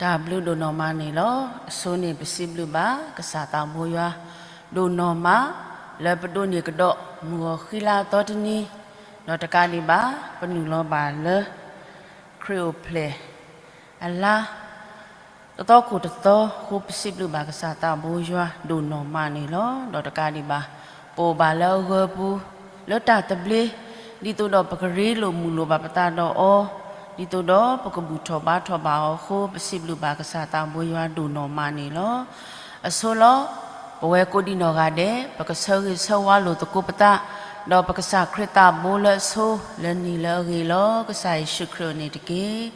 တၢ်ဘျုးဒိၣ်နီၢ်မးန့ၣ်လီၤ. အဆိန့ၣ် ပစံးဘျုးဘၣ်ကစၢ်သးဘိယွၤဒိၣ်နီၢ်မး လၢပဒိးန့ၢ်ကဒီးမုၢ်ဂီၤဃံလၤသီတနံၤ, ဒီးတကးဒံးဘၣ် ပနုာ်လီၤဘၣ်လၢ ခရံာ်အိၣ်ဖျဲၣ်အလါ တသီခိၣ်တသီအဃိ ပစံးဘျုးဘၣ်ကစၢ်သးဘိယွၤဒိၣ်နီၢ်မးန့ၣ်လီၤ. ဒီးတကးဒံးဘၣ် ပအိၣ်ဘၣ်လၢအဂၢၤပူၤ လၢတၢ်သဘျ့, ဒ်သိးဒီးပကရ့လိာ်မုာ်လိာ်ဘၣ်ပသးဒီးအီၤ, ဒ်သိးဒီးပကဘူၣ်ထီၣ်ဘါထီၣ်ဘၣ်အီၤအဃိ ပစံးဘျုးဘၣ်ကစၢ်သးဘိယွၤဒိၣ်နီၢ်မးန့ၣ်လီၤ. အဆိလီၤ. ပဝဲကိးဒံနီၢ်ဂၤဒဲး ပကဆၢဂ့ၤဆၢဝါလိာ်သကိးပသး ဒီးပကစၢ်ခရံာ်သးဘိလၢအဆိ လၢနံၤလၢအဂ့ၤလီၤ ကစၢ်ယ့ၣ်ၡူးခရံာ်ဧၢန့ၣ်တက့ၢ်.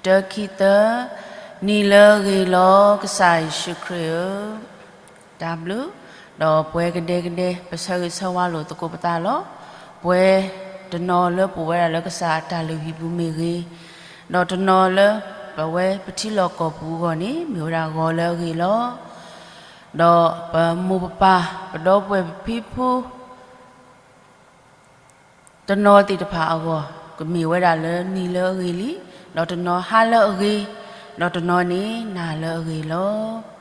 တၢ ခံ သၢ, နံၤလၢအဂ့ၤလီၤ ကစၢ်ယ့ၣ်ၡူးခရံာ်ဧၢ, တၢ်ဘျုး. ဒီးပဝဲကဒဲကဒဲ ပဆၢဂ့ၤဆၢဝါလိာ်သကိးပသးလီၤ. ပဝဲတနီၤလၢပအိၣ်ဝဲဒၣ်လၢကစၢ်အတၢ်လုၢ်ဟံၣ်ပူၤမ့ၢ်ဂ့ၤ, ဒီးတနီၤလၢပဝဲပထံလီၢ်ကီၢ်ပူၤအဂီၢ်န့ၣ် မ့ၢ်ဝဲဒၣ်ဂီၤလၢအဂ့ၤလီၤ. ဒီးပမိၢ်ပပၢ် ပဒီပုၢ်ဝဲၢ်ပဖံပဖု တနီၤသ့ၣ်တဖၣ်အဂီၢ် ကမ့ၢ်ဝဲဒၣ်လၢနံၤလၢအဂ့ၤလံ, ဒီးတနီၤဟါလၢအဂ့ၤ, ဒီးတနီၤန့ၣ်နၤလၢအဂ့ၤလီၤ.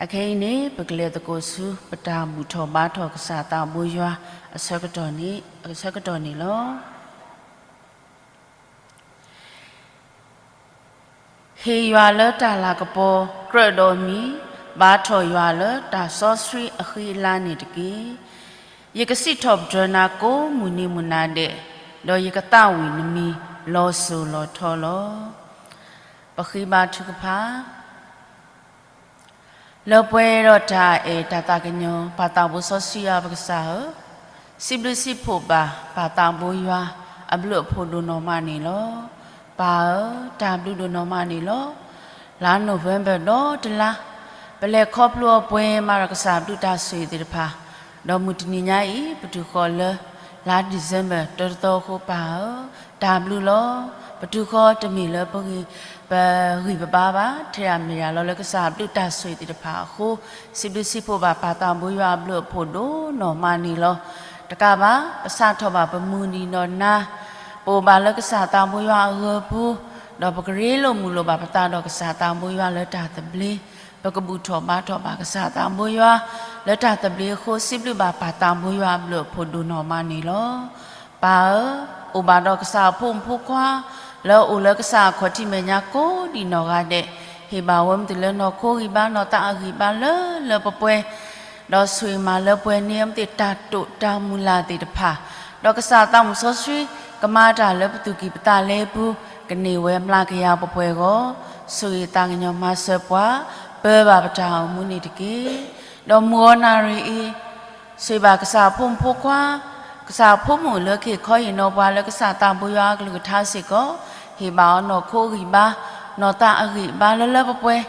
အခဲအံၤန့ၣ် ပကလဲၤသကိးဆူ ပတၢ်ဘူၣ်ထီၣ်ဘါထီၣ်ကစၢ်သးဘိယွၤအဆၢကတီၢ်န့ၣ်, အဆၢကတီၢ်န့ၣ်လီၤ. ဟ့ၣ်ယွၤလၢတၢ်လၤကပီၤကြၢးဒီးမံၤ, ဘါထီၣ်ယွၤလၢတၢ်စီဆှံအဃံအလၤန့ၣ်တက့ၢ်. ယကစံးထီၣ်ပတြၢၤနၤကိးမုၢ်နံၤမုၢ်နၤဒဲး, ဒီးယကသးဝံၣ်နမံၤလီၤစိၤလီၤထီလီၤ. ပဃ့ဘါထုကဖၣ် လၢပှဲၤဒီးတၢ်အဲၣ်တၢ်သးကညီၤ ပၢ်သးဘိစီဆှံယွၤပကစၢ်ဧၢ, စံးဘျုးစံးဖှိၣ်ဘၣ်ပၢ်သးဘိယွၤအဘျုးအဖှိၣ်ဒိၣ်နီၢ်မးန့ၣ်လီၤ. ပၢ်ဧၢ, တၢ်ဘျုးဒိၣ်နီၢ်မးန့ၣ်လီၤ. လါ November ဒီးတလါ ပလဲၤခီဖျိအီၤပှဲၤမးဒီးကစၢ်ဘျုးတၢ်ဆိၣ်ဂ့ၤသ့ၣ်တဖၣ်, ဒီးမုၢ်တနံၤညါအံၤ ပတုၤဃီၤလၢ လါ December တၢတသီအဃိ ပၢ်ဧၢ, တၢ်ဘျုးလီၤ. ပတုၤဃီၤတမ့ၢ်လၢပဂံၢ် ပဂံၢ်ပဘါဘၣ်, ထဲဒၣ်မ့ၢ်ဒၣ်လီၤလၢကစၢ်ဘျုးတၢ်ဆိၣ်ဂ့ၤသ့ၣ်တဖၣ်အဃိ, စံးဘျုးစံးဖှိၣ်ဘၣ်ပၢ်သးဘိယွၤအဘျုးအဖှိၣ်ဒိၣ်နီၢ်မးန့ၣ်လီၤ. တကးဘၣ် ပစးထီၣ်ဘၣ်ပမုၢ်နံၤဒီးနၤ, ပအိၣ်ဘၣ်လၢကစၢ်သးဘိယွၤအဂၢၤပူၤ, ဒီးပကရ့လိာ်မုာ်လိာ်ဘၣ်ပသးဒီးကစၢ်သးဘိယွၤလၢတၢ်သဘျ့, ပကဘူၣ်ထီၣ်ဘါထီၣ်ဘၣ်ကစၢ်သးဘိယွၤလၢတၢ်သဘျ့အဃိ, စံးဘျုးဘၣ်ပၢ်သးဘိယွၤအဘျုးအဖှိၣ်ဒိၣ်နီၢ်မးန့ၣ်လီၤ. ပၢ်ဧၢ, အိၣ်ဘၣ်ဒီးကစၢ်အဖိမုၣ်ဖိခွါ လၢအအိၣ်လၢကစၢ်အခီၣ်ထံးမဲာ်ညါကိးဒံးနီၢ်ဂၤဒဲး, ဟ့ၣ်ဘၣ်ဝဲမ့ၢ်တုၤလၢနီၢ်ခိဂံၢ်ဘါ နီၢ်သးအဂံၢ်ဘါလၢလၢပှဲၤပှဲၤ, ဒီးဆိၣ်ဂ့ၤမၤလၢပှဲၤန့ၢ်အမ့ၢ်တၢ်တိာ်တၢ်မုၢ်လၢ်သ့ၣ်တဖၣ်, ဒီးကစၢ်သးမုၣ်စီဆှံ ကမၤတၢ်လၢပသူၣ်ကံၢ်ပသးလဲပူၤ, ကန့ၢ်ဝဲမျးကယၤပှဲၤပှဲၤအဂီၢ်, ဆိၣ်ဂ့ၤသးကညီၤမၤစၢၤပှၤ, ပၢဘၣ်ပတၢ်အိၣ်မူန့ၣ်တက့ၢ်. ဒီးမုၢ်ဂီၤနၣ်ရံၣ်အံၤ ဆိၣ်ဂ့ၤဘၣ်ကစၢ်အဖိမုၣ်ဖိခွါ, ကစၢ်အဖိမုၣ်လၢကဟ့ၣ်ခီဟ့ၣ်နီၤပှၤလၢကစၢ်သးဘိယွၤအကလုၢ်ကထါစ့ၢ်ကီး, ဟ့ၣ်ဘၣ်အီၤနီၢ်ခိဂံၢ်ဘါ, နီၢ်သးအဂံၢ်ဘါလၢလၢပှဲၤပှဲၤ,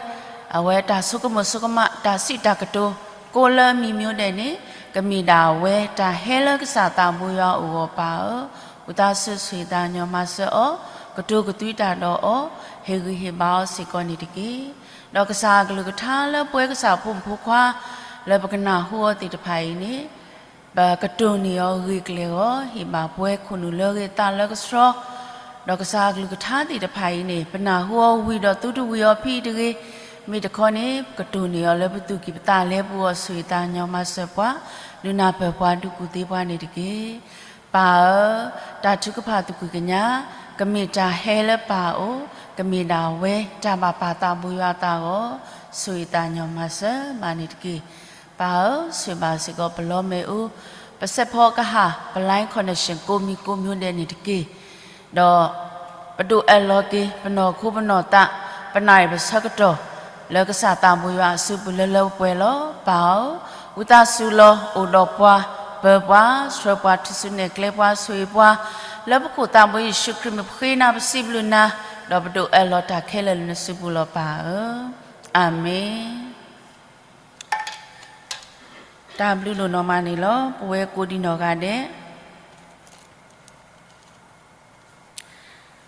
အဝဲတၢ်ဆိကမိၣ်ဆိကမး တၢ်စံးတၢ်ကတိၤ ကိးလၢအမံၤမံၤဒဲးန့ၣ်, ကမ့ၢ်ဒၣ်ဝဲတၢ်ဟဲလၢကစၢ်သးဘိယွၤအအိၣ်အဂီၢ် ပၢ်ဧၢ, ဝံသးစူၤဆိၣ်ဂ့ၤသးကညီၤမၤစၢၤအီၤ, ကတိၤကသွံတၢ်ဒီးအီၤ, ဟ့ၣ်ဂံၢ်ဟ့ၣ်ဘါအီၤစ့ၢ်ကီးန့ၣ်တက့ၢ်. ဒီးကစၢ်အကလုၢ်ကထါလၢပဝဲကစၢ်အဖိမုၣ်ဖိခွါ လၢပကနၢ်ဟူအီၤသ့ၣ်တဖၣ်အံၤန့ၣ်, ပကတိၢ်န့ၢ်အီၤဂ့ၤကျဲၤအဂီၢ်, ဟ့ၣ်ဘၣ်ပှၤခိၣ်နူာ်လၢအဂ့ၤသးလၢကဆှီ, ဒီးကစၢ်အကလုၢ်ကထါသ့ၣ်တဖၣ်အံၤန့ၣ် ပနၢ်ဟူအီၤဝံၤဒီးသုတဝံၤအီၤဖဲအံၤတဂ့ၤ, မ့ၢ်တခီန့ၣ် ပကတိၢ်န့ၢ်အီၤလၢပသူၣ်ကံၢ်ပသးလဲပူၤအဂီၢ် ဆိၣ်ဂ့ၤသးကညီၤမၤစၢၤပှၤ, ဒုးနၢ်ပၢၢ်ပှၤ ဒုးကူၣ်သ့ပှၤန့ၣ်တက့ၢ်. ပၢ်ဧၢ, တၢ်ထုကဖၣ်သကွံာ်ကညး ကမ့ၢ်တၢ်ဟဲလၢပၢ်အအိၣ်, ကမ့ၢ်ဒၣ်ဝဲတၢ်ဘၣ်ပၢ်သးဘိယွၤအသးအဂီၢ်, ဆိၣ်ဂ့ၤသးကညီၤမၤစၢၤမးန့ၣ်တက့ၢ်. ပၢ်ဧၢ, ဆိၣ်ဂ့ၤဘၣ်စ့ၢ်ကီးပလီမဲာ်အူ, ပစဲးဖီကဟၣ်, ပ line connection ကိးမံၤကိးမံၤဒဲးန့ၣ်တက့ၢ်. ဒီးပဒိးအၢၣ်လီၤက့ၤ ပနီၢ်ခိပနီၢ်သး, ပနၣ်ရံၣ်ပဆၢကတီၢ် လၢကစၢ်သးဘိယွၤအစုပူၤလၢလၢပှဲၤပှဲၤလီၤ. ပၢ်ဧၢ, ဝံသးစူၤလီၤအိၣ်ဒီးပှၤ, ပၢပှၤ, ဆှၢပှၤ, ထူၣ်စုနဲၣ်ကျဲပှၤ, ဆိၣ်ဂ့ၤပှၤ, လၢပခိၣ်သးဘိယ့ၣ်ၡူးခရံာ်မံၤပဃ့နၤပစံးဘျုးနၤ, ဒီးပဒိးအၢၣ်လီၤတၢ်ခဲလၢာ်လၢနစုပူၤလီၤပၢ်ဧၢ. အၤမ့ၣ်. တၢ်ဘျုးဒိၣ်နီၢ်မးန့ၣ်လီၤ. ပဝဲကိးဒံးနီၢ်ဂၤဒဲး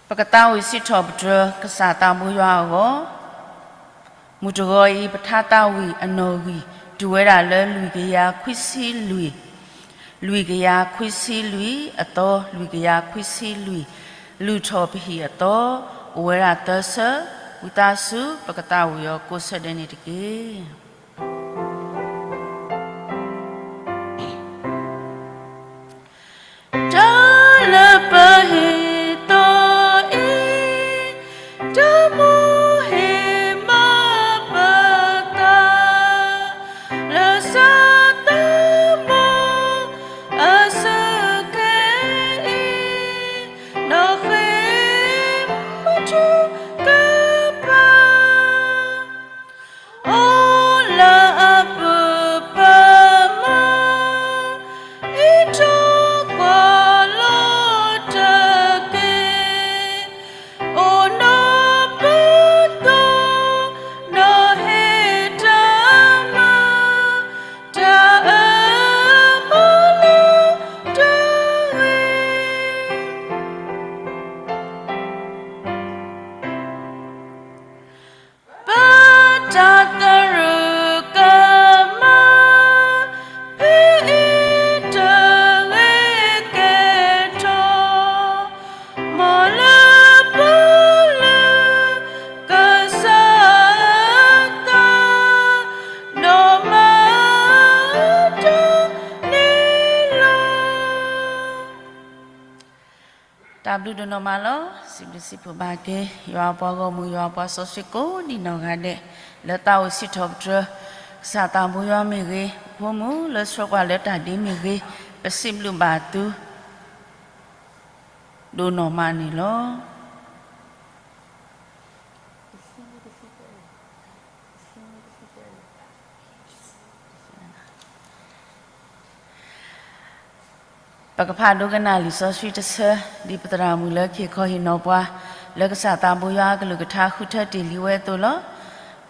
ပကသးဝံၣ်စံးထီၣ်ပတြၢၤကစၢ်သးဘိယွၤအဂီၢ်, မုၢ်တဂီၤအံၤ ပထါသးဝံၣ်အနီၣ်ဂံၢ် တုၤဝဲဒၣ်လၢ လွံၢ်ကယၤခွံဆံလွံၢ်, လွံၢ်ကယၤခွံဆံလွံၢ်အသီ, လွံၢ်ကယၤခွံဆံလွံၢ်, လုၢ်ထီၣ်ပဟံၣ်အသီ, အိၣ်ဝဲဒၣ်သၢဆၢ ဝံသးစူၤ ပကသးဝံၣ်အီၤကိးဆၢဒဲးန့ၣ်တက့ၢ်. တၢ်လၢပဟ့ၣ်သီအံၤ, တၢ်မိၣ်ဟ့ၣ်မၤပသး, လၢစးသးမိၢ်အစုကဲအံၤ, နီၣ်ဃ့မုၢ်ထူၣ်ကပၤ အိၣ်လၢအပုၢ်ပမါ, အံးထွဲကွၢ်လီၤတက့ၢ်, အိၣ်နီၢ်ပသူ, နီၣ်ဟ့ၣ်တၢ်မၤ, တၢ်အၢမၤလၢတဂ့ၤ ပတၢ်သရူးကမၣ်, ဖဲအံၤတဂ့ၤကဲထီၣ်, မ်လၢပလၢကစၢ်သး, နီၢ်မၤတၢ်န့ၣ်လီၤ. တၢ်ဘျုးဒိၣ်နီၢ်မးလီၤ. စံးဘျုးစံးဖှိၣ်ဘၣ်က့ၤ ယွၤအပှၤဂီၢ်မုၢ် ယွၤအပှၤစီဆှံကိးဒံနီၢ်ဂၤဒဲး လၢသးအိၣ်စံးထီၣ်ပတြၢၤ ကစၢ်သးဘိယွၤမ့ၢ်ဂ့ၤ, ပဖိမုၣ်လၢဆှၢပှၤလၢတၢ်ဒ့မ့ၢ်ဂ့ၤ, ပစံးဘျုးဘၣ်သု ဒိၣ်နီၢ်မးန့ၣ်လီၤ. ပကဖးဒိကနၣ်လံာ်စီဆှံတဆၢ ဒ်ပသရၣ်မုၣ်လၢကဟ့ၣ်ခီဟ့ၣ်နီၤပှၤ လၢကစၢ်သးဘိယွၤအကလုၢ်ကထါဃုထၢတ့ၢ်လံဝဲအသိးလီၤ.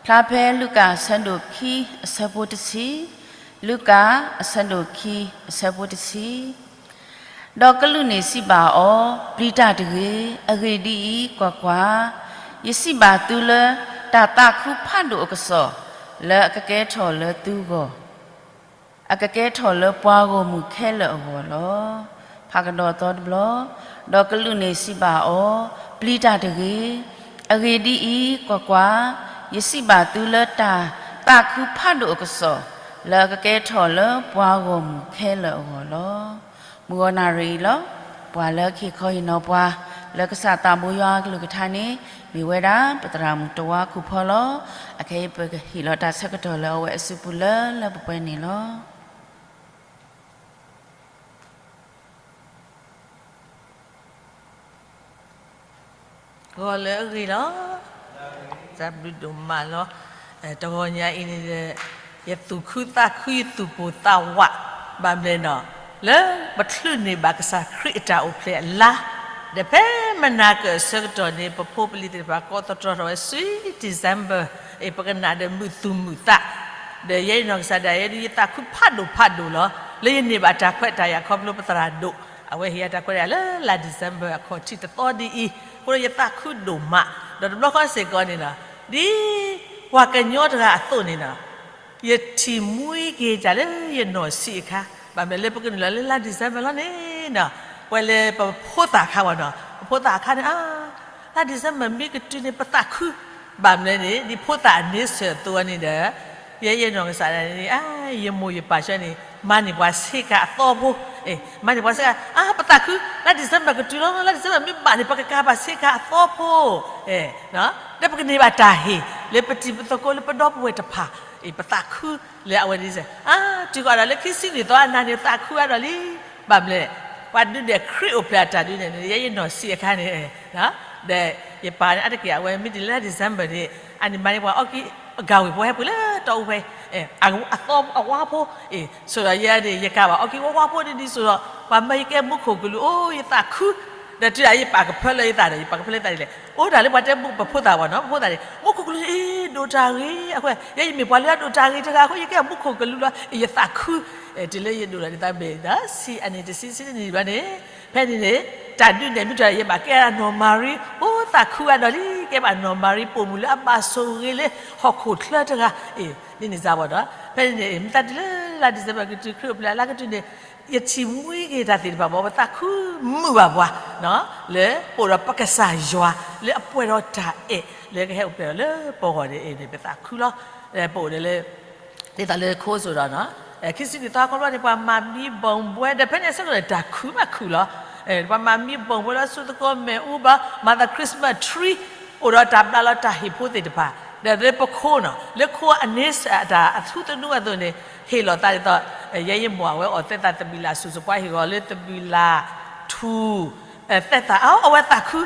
ဖျါဖဲလုၢ်ကၣ်အဆၢဒိၣ်ခံအဆၢဖိတဆံ, လုၢ်ကၣ်အဆၢဒိၣ်ခံအဆၢဖိတဆံ. ဒီးကလူးန့ၣ်စံးဘၣ်အီၤ, ပျံၤတၢ်တဂ့ၤ, အဂ့ၢ်ဒ်အံၤ, ကွၢ်ကွၢ်, ယစံးဘၣ်သုလၢ တၢ်သးခုဖးဒိၣ်အကစီၣ် လၢအကကဲထီၣ်လၢသုဂီၢ် အကကဲထီၣ်လၢပှၤဂီၢ်မုၢ်ခဲလၢာ်အဂီၢ်လီၤ. ဖးကဒီးသီတဘျီ, ဒီးကလူးန့ၣ်စံးဘၣ်အီၤ, ပျံၤတၢ်တဂ့ၤ, အဂ့ၢ်ဒ်အံၤ, ကွၢ်ကွၢ်, ယစံးဘၣ်သုလၢတၢ်သးခုဖးဒိၣ်အကစီၣ် လၢအကကဲထီၣ်လၢပှၤဂီၢ်မုၢ်ခဲလၢာ်အဂီၢ်လီၤ. မုၢ်ဂီၤနၣ်ရံၣ်အံၤလီၤ. ပှၤလၢကဟ့ၣ်ခီဟ့ၣ်နီၤပှၤ လၢကစၢ်သးဘိယွၤအကလုၢ်ကထါန့ၣ် မ့ၢ်ဝဲဒၣ် ပသရၣ်မုၣ်တဝါခူၣ်ဖီလီၤ. အခဲအံၤပကဟ့ၣ်လီၤတၢ်ဆၢကတီၢ်လၢအဝဲအစုပူၤလၢ လၢပှဲၤပှဲၤန့ၣ်လီၤ. ဂီၤလၢအဂ့ၤလီၤ. တၢ်ဘျုးဒိၣ်မးလီၤ. တဂီၤညါအံၤန့ၣ်ဒီး ယသူၣ်ခုသးခု ယသူၣ်ပိၢ်သးဝး ဘၣ်မနုၤလဲၣ်နီၤ, လၢပချုးန့ၢ်ဘၣ်ကစၢ်ခရံာ်အတၢ်အိၣ်ဖျဲၣ်အလါ, ဒီးဖဲမုၢ်နၤကၢၣ်အဆၢကတီၢ်န့ၣ် ပဖိပလံၤသ့ၣ်တဖၣ်ကိးသတြီၤထီၣ်ဝဲ Sweet December, အ့ၣ် ပကနၣ်ဒီးမုာ်သူၣ်မုာ်သး, ဒီးယဲအံၤနီၢ်ကစၢ်ဒၣ် ယဲဒၣ်ယသးခုဖးဒိၣ်ဖးဒိၣ်လီၤ. လၢယန့ၢ်ဘၣ်တၢ်ခွဲးတၢ်ယာ်ခီဖျိပသရၣ်ဒိၣ် အဝဲဟ့ၣ်ယၤတၢ်ခွဲးတၢ်ယာ်လၢလါ December အခီၣ်ထံးတသီဒ်အံၤ, အဃိဒီးယသးခုဒိၣ်မး, ဒီးတဘျီဃီစ့ၢ်ကီးန့ၣ်နီၤ, ဒ်ပှၤကညီတဂၤအသိးန့ၣ်နီၤ, ယထံၣ်မှံက့ၤတၢ်လၢယနီၢ်ဆံးအခါ, ဘၣ်မနုၤလၢပကနုာ်လီၤလၢလါ December လီၤန့ၣ်နီၤ, ပှၤလၢပဖိသၣ်အခါဘၣ်နီၤ, ပဖိသၣ်အခါန့ၣ် အါ, လါ December မ့ၢ်ကတုၤန့ၣ် ပသးခု, ဘၣ်မနုၤလဲၣ်န့ၣ် ဒ်ဖိသၣ်အန့ဆၢၣ်အသိးန့ၣ်ဒီး, ယဲယနီၢ်ကစၢ်ဒၣ်န့ၣ် အါ, ယမိၢ်ယပၢ်ဆၢန့ၣ် မၤန့ၢ်ပှၤဆ့ကၤအသီဖိ, အ့ၣ် မၤန့ၢ်ပှၤဆ့ကၤ, အါ ပသးခု, လါ December ကတုၤလီၤ, လါ December မ့ၢ်ဘၣ်န့ၣ် ပကကၤဘၣ်ဆ့ကၤအသီဖိ, အ့ၣ် ဒီးပကန့ၢ်ဘၣ်တၢ်ဟ့ၣ် လၢပတံၤပသကိးလၢပဒီပုၢ်ဝဲၢ်တဖၣ်, အ့ၣ် ပသးခုလၢအဝဲန့ၣ်စ့ၢ်, အါ တုၤဃီဒီးလၢခံဆံနံၣ်သီအနၤန့ၣ် သးခုအါဒီးလံ, ဘၣ်မနုၤလဲၣ်, ပှၤဒုးနဲၣ်ခရံာ်အိၣ်ဖျဲၣ်အတၢ်ဒုးနဲၣ်န့ၣ် ယဲယနီၢ်ဆံးအခါန့ၣ်, ဒီးယပၢ်န့ၣ် အါတက့ၢ်အဝဲမ့ၢ်တုၤလၢလါ December န့ၣ် အန့ၣ်မၤန့ၢ်ပှၤအီၣ်က့ၤအဂၤဝ့ၢ် ပှၤဟဲပှ့ၤလၢတီအူဖဲ အဝါဖိ, အ့ၣ် ဆိးဒီးယဲန့ၣ် ယကၤဘၣ်အီၣ်က့ၤဝါဝါဖိဒ်ဒ်ဆိးဒီး ပှၤမၢယကဲမူခိၣ်ကလူး အိၣ်ယသးခု, ဒီးတုၤဒၣ်ယပာ်ကဖၢလၢယသးဒီး ယပာ်ကဖၢလၢယသးဒ်လဲၣ်, အိၣ်ဒၣ်လၢပှၤတဲမူ ပဖိသၣ်ဘၣ်နီၤ, ပဖိသၣ်န့ၣ် မူခိၣ်ကလူး အ့ၣ် ဒိၣ်တၢ်ဂ့ၤ, အဃိ ယဲယမ့ၢ်ပှၤလၢအဒိၣ်တၢ်ဂ့ၤတဂၤအဃိ ယကဲမူခိၣ်ကလူးလီၤ, အ့ၣ် ယသးခု, တုၤလၢယဒိၣ်ဒီး ယသးဘ့ၣ်ဒီး ဆံးအနံၣ်တဆံ ဆံးတနံၣ်ဘျီန့ၣ်, ဖဲန့ၣ်န့ၣ် တၢ်ဒုးနဲၣ်မ့ၢ်တၢ် ယဘၣ်ကဲနီၢ်မၤရံ, အိၣ်သးခုအါဒီးလံ, ကဲဘၣ်နီၢ်မၤရံပိာ်မုၣ်လၢအဘၣ်ဆိၣ်ဂ့ၤလၢဟီၣ်ခိၣ်ချၢတဂၤ, အ့ၣ် ဒ်န့ၣ်စ့ၢ်ဘၣ်ဒီး ဖဲန့ၣ်န့ၣ် မ့ၢ်သးတုၤလၢလါ December ကတုၤ ခရံာ်အိၣ်ဖျဲၣ်အလါကတုၤန့ၣ်, ယထံၣ်မှံက့ၤတၢ်သ့ၣ်တဖၣ် မ်ပသးခုမုာ်ဘၣ်ပှၤ လၢပအိၣ်ဒီးပကစၢ်ယွၤ လၢအပှဲၤဒီးတၢ်အဲၣ် လၢကဟဲအိၣ်ဖျဲၣ်ထီၣ်လၢပဂီၢ်န့ၣ် ပသးခုလီၤ. ပအိၣ်ဒီးလၢ ဒ်သိးလၢခိစိၤဒီး ခံဆံနံၣ်သီခီဖျိန့ၣ် ပှၤမၤမံဘိၣ်ဘှဲ ဒီးဖဲန့ၣ်အဆၢကတီၢ်န့ၣ် တၢ်ခုမးခုလီၤ. ပှၤမၤမံဘိၣ်ဘှဲလၢဆူသကိးမဲာ်အူဘၣ် မၤသး Christmas tree အိၣ်ဒီးတၢ်ဘျးလီၤတၢ်ဟ့ၣ်ဖိသ့ၣ်တဖၣ် ဒီးလၢပခိနီၤ လၢခိအန့ဆၢၣ်အတၢ်အထူသနူအသိးန့ၣ် ဟ့ၣ်လီၤသးဒ်သိး ယဲယမိၢ်အဝဲအီၣ်သဲသးသဘံၣ်လၢ်ဆူၣ် ပှၤဟ့ၣ်ဂီၤလၢသဘံၣ်လၢ်ထူၣ် သဲသး အဝဲသးခု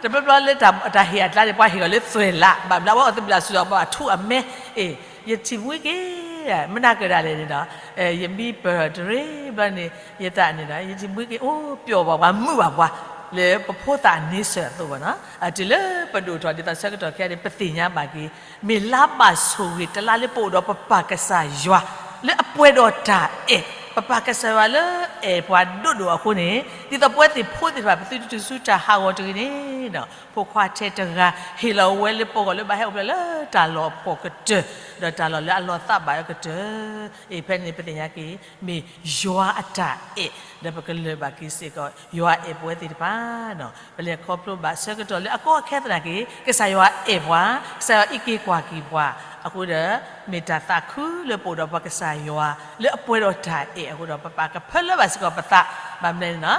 တဘျီဘျီလၢတၢ်ဟ့ၣ်အကျါန့ၣ် ပှၤဟ့ၣ်ဂီၤလၢသွဲၣ်လး ဘၣ်ဘျးဝဲအီၣ်သဘံၣ်လၢ်ဆူၣ် အထူအမဲ အ့ၣ် ယထံၣ်မှံက့ၤ မနၤကၢၣ်ဒၣ်လဲာ်န့ၣ်ဒီး ယမံပၢၢ်တရံးဘျီန့ၣ် ယတၢ်န့ၣ်ဒီး ယထံၣ်မှံက့ၤ အိၣ်ပျီၣ်ဘၣ်ပှၤ မုာ်ဘၣ်ပှၤ လၢပဖိသၣ်အန့ဆၢၣ်အသိးဘၣ်နီၤ. တုၤလၢပဒိၣ်ထီၣ်ဒ်သိးဆၢကတီၢ်ခဲအံၤန့ၣ် ပသ့ၣ်ညါဘၣ်က့ၤ မ့ၢ်လါဘၣ်ဆိၣ်ဂ့ၤတလါလၢပအိၣ်ဒီးပပၢ်ကစၢ်ယွၤ လၢအပှဲၤဒီးတၢ်အဲၣ် ပပၢ်ကစၢ်ယွၤလၢအဲၣ်ပှၤဒိၣ်ဒိၣ်အဃိန့ၣ် ဒ်သိးပဝဲသ့ၣ်ဖိသ့ၣ်တဖၣ် ပသုတတုၤဆူတၢ်ဟးဂီၤတဂ့ၤန့ၣ်ဒီး ဖိခွါထဲတဂၤ ဟ့ၣ်လီၤဝဲလၢပဂီၢ်လၢဘၣ်ဟဲအိၣ်ဖျဲၣ်လၢတၢ်လီၢ်အဖှီၣ်ကတၢၢ် ဒီးတၢ်လီၢ်လၢအလီၤသးဘၣ်အကတၢၢ် အ့ၣ် ဖဲန့ၣ်ပသ့ၣ်ညါက့ၤ မ့ၢ်ယွၤအတၢ်အဲၣ် ဒီးပကလၢာ်ဘၣ်က့ၤစ့ၢ်ကီး ယွၤအဲၣ်ပဝဲသ့ၣ်တဖၣ်နီၤ. ပလဲၤခီဖျိဘၣ်ဆၢကတီၢ်လၢအကီအခဲသနာ်က့ ကစၢ်ယွၤအဲၣ်ပှၤ ကစၢ်ယွၤအံးက့ၤကွၢ်က့ၤပှၤ အဃိဒီး မ့ၢ်တၢ်သးခုလၢပအိၣ်ဒီးပကစၢ်ယွၤ လၢအပှဲၤဒီးတၢ်အဲၣ်အဃိဒီး ပပာ်ကဖၢလၢဘၣ်စ့ၢ်ကီးပသး ဘၣ်မနုၤန့ၣ်နီၤ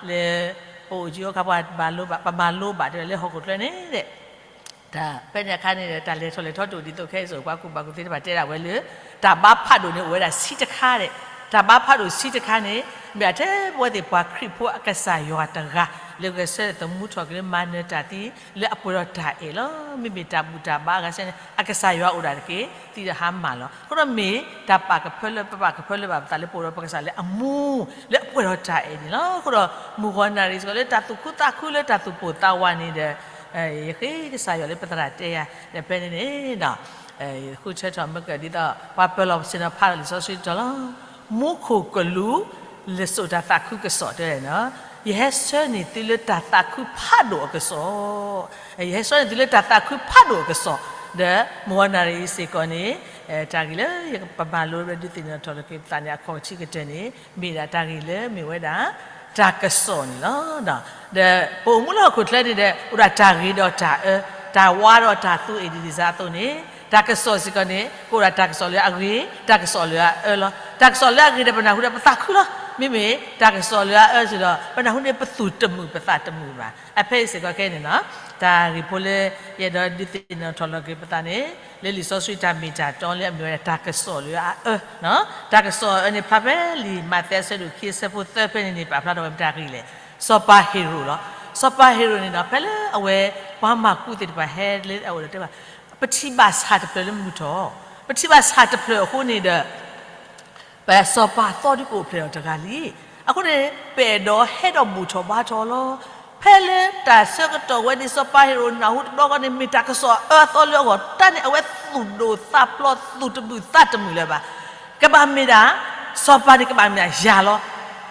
လၢ ပအိၣ်ကၠံအိၣ်ခါပှၤမၤလိဘၣ် ပမၤလိဘၣ်တဲဝဲလၢဟီၣ်ခိၣ်ချၢန့ၣ်ဒီး တၢ်ဖဲန့ၣ်အခါန့ၣ်ဒီး တၢ်လဲၤထီၣ်လဲၤထီတအိၣ်ဒ်သိးခဲအံၤအသိး ပှၤကူၣ်ဘၣ်ကူၣ်သ့တဖၣ်တဲဒၣ်ဝဲလၢ တၢ်ဘါဖးဒိၣ်န့ၣ်အိၣ်ဝဲဒၣ်ဆံတခါဒီး တၢ်ဘါဖးဒိၣ်ဆံတခါန့ၣ် မ့ၢ်အထဲပဝဲသ့ၣ်ပှၤခရံာ်ဖိအကစၢ်ယွၤတဂၤ လၢဂဲၤဆၢထၢၣ်သမူထီၣ်က့ၤလၢမၤနၢၤတၢ်သံ လၢအပှဲၤဒီးတၢ်အဲၣ်လီၤ. မ့မ့ၢ်တၢ်ဘူၣ်တၢ်ဘါအဂၤစဲန့ၣ် အကစၢ်ယွၤအိၣ်ဒၣ်တက့ၢ် သံဒီးဟါမၢ်လီၤ. အဃိဒီးမ့ၢ်တၢ်ပာ်ကဖၢလၢ ပပာ်ကဖၢလၢဘၣ်ပသးလၢပအိၣ်ဒီးပကစၢ်လၢအမူ လၢအပှဲၤဒီးတၢ်အဲၣ်န့ၣ်လီၤ. အဃိဒီး မုၢ်ဂီၤနၣ်ရံၣ်စ့ၢ်ကီးလၢတၢ်သူၣ်ခုသးခုလၢတၢ်သူၣ်ပိၢ်သးဝးန့ၣ်ဒီး ယဃ့ကစၢ်ယွၤလၢပသရၣ်တဲယၤ ဒီးဖဲန့ၣ်န့ၣ် ဃုထၢထီၣ်မ့ၢ်ကဒ်သိး ပှၤပၢၤလီၢ်ဆ့ၣ်နီၤဖးလီၤလံာ်စီဆှံတတီၤလီၤ. မူခိၣ်ကလူး လဲၤစိာ်တၢ်သးခုကစီၣ်တဲဝဲဒၣ်နီၤ, ယဟဲဆှၢန့ၢ်သုလၢတၢ်သးခုဖးဒိၣ်အကစီၣ်, ယဟဲဆှၢန့ၢ်သုလၢတၢ်သးခုဖးဒိၣ်အကစီၣ်, ဒီးမုၢ်ဂီၤနၣ်ရံၣ်အံၤစ့ၢ်ကီးန့ၣ် တၢ်ဂ့ၢ်လၢပမၤလိလၢဒုးသ့ၣ်နီၣ်ထီၣ်လီၤက့ၤပသးန့ၣ် အခီၣ်ထံးကတၢၢ်န့ၣ် မ့ၢ်ဒၣ်တၢ်ဂ့ၢ်လၢမ့ၢ်ဝဲဒၣ် တၢ်ကစီၣ်န့ၣ်လီၤ. ဒီးပအိၣ်မူလၢဟီၣ်ခိၣ်ချၢန့ၣ်ဒီး အိၣ်ဒၣ်တၢ်ဂ့ၤဒီးတၢ်အၢ, တၢ်ဝါဒီးတၢ်သူအ့ၣ်ဒံးဒ်စၢ်အသိးန့ၣ် တၢ်ကစီၣ်စ့ၢ်ကီးန့ၣ် ကအိၣ်ဒၣ်တၢ်ကစီၣ်လၢအဂ့ၤ, တၢ်ကစီၣ်လၢအအၢလီၤ. တၢ်ကစီၣ်လၢအဂ့ၤဒီးပနၢ်ဟူဒီးပသးခုလီၤ. မ့မ့ၢ်တၢ်ကစီၣ်လၢအအၢစ့ၢ်ဒီး ပနၢ်ဟူန့ၣ်ပသူၣ်တမုာ်ပသးတမုာ်ဘၣ်. အဖဲအံၤစ့ၢ်ကီးခဲအံၤန့ၣ်လီၤ. တၢ်ဂ့ၢ်ဖိလၢယအဲၣ်ဒိးဒုးသ့ၣ်နီၣ်ထီၣ်လီၤက့ၤပသးန့ၣ် လၢလံာ်စီဆှံတၢ်မ့ၢ်တၢ်တီလၢအမ့ၢ်ဝဲဒၣ်တၢ်ကစီၣ်လၢအအၢ, တၢ်ကစီၣ်အအၢန့ၣ် ဖျါဖဲလံာ်မးသဲအဆၢဒိၣ်ခံအဆၢဖိသၢဖဲန့ၣ်န့ၣ် ပာ်ဖျါထီၣ်ဝဲမတၤဂ့ၢ်လဲၣ်. စီၤပၤဟ့ၤရိာ်လီၤ. စီၤပၤဟ့ၤရိာ်န့ၣ်ဒီး ဖဲလၢအဝဲ ပှၤမၢ်ကူးသ့ၣ်တဖၣ်ဟဲလၢအအိၣ်ဒီးတဲဘၣ် ပထံၣ်ဘၣ်ဆၣ်တဖျၢၣ်လၢမုၢ်ထီၣ်, ပထံၣ်ဘၣ်ဆၣ်တဖျၢၣ်အဃိန့ၣ်ဒီး ပစီၤပၤအသီဒုးကအိၣ်ဖျဲၣ်ထီၣ်တဂၤလံ. အဃိန့ၣ် ပအဲၣ်ဒိးဟဲဒီးဘူၣ်ထီၣ်ဘါထီၣ်လီၤ. ဖဲလၢတၢ်ဆၢကတီၢ်ဝဲန့ၣ် စီၤပၤဟ့ၤရိာ်နၢ်ဟူတဘျီဃီန့ၣ် မ့ၢ်တၢ်ကစီၣ်အအၢအသီလၢအဂီၢ် တၢ်န့ၣ် အဝဲသူၣ်ဒိၣ်သးဖျိးသူၣ်တမုာ်သးတမုာ်လၢၤဘၣ်. ကဘၣ်မ့ၢ်ဒၣ် စီၤပၤန့ၣ်ကဘၣ်မ့ၢ်ဒၣ်ယၤလီၤ.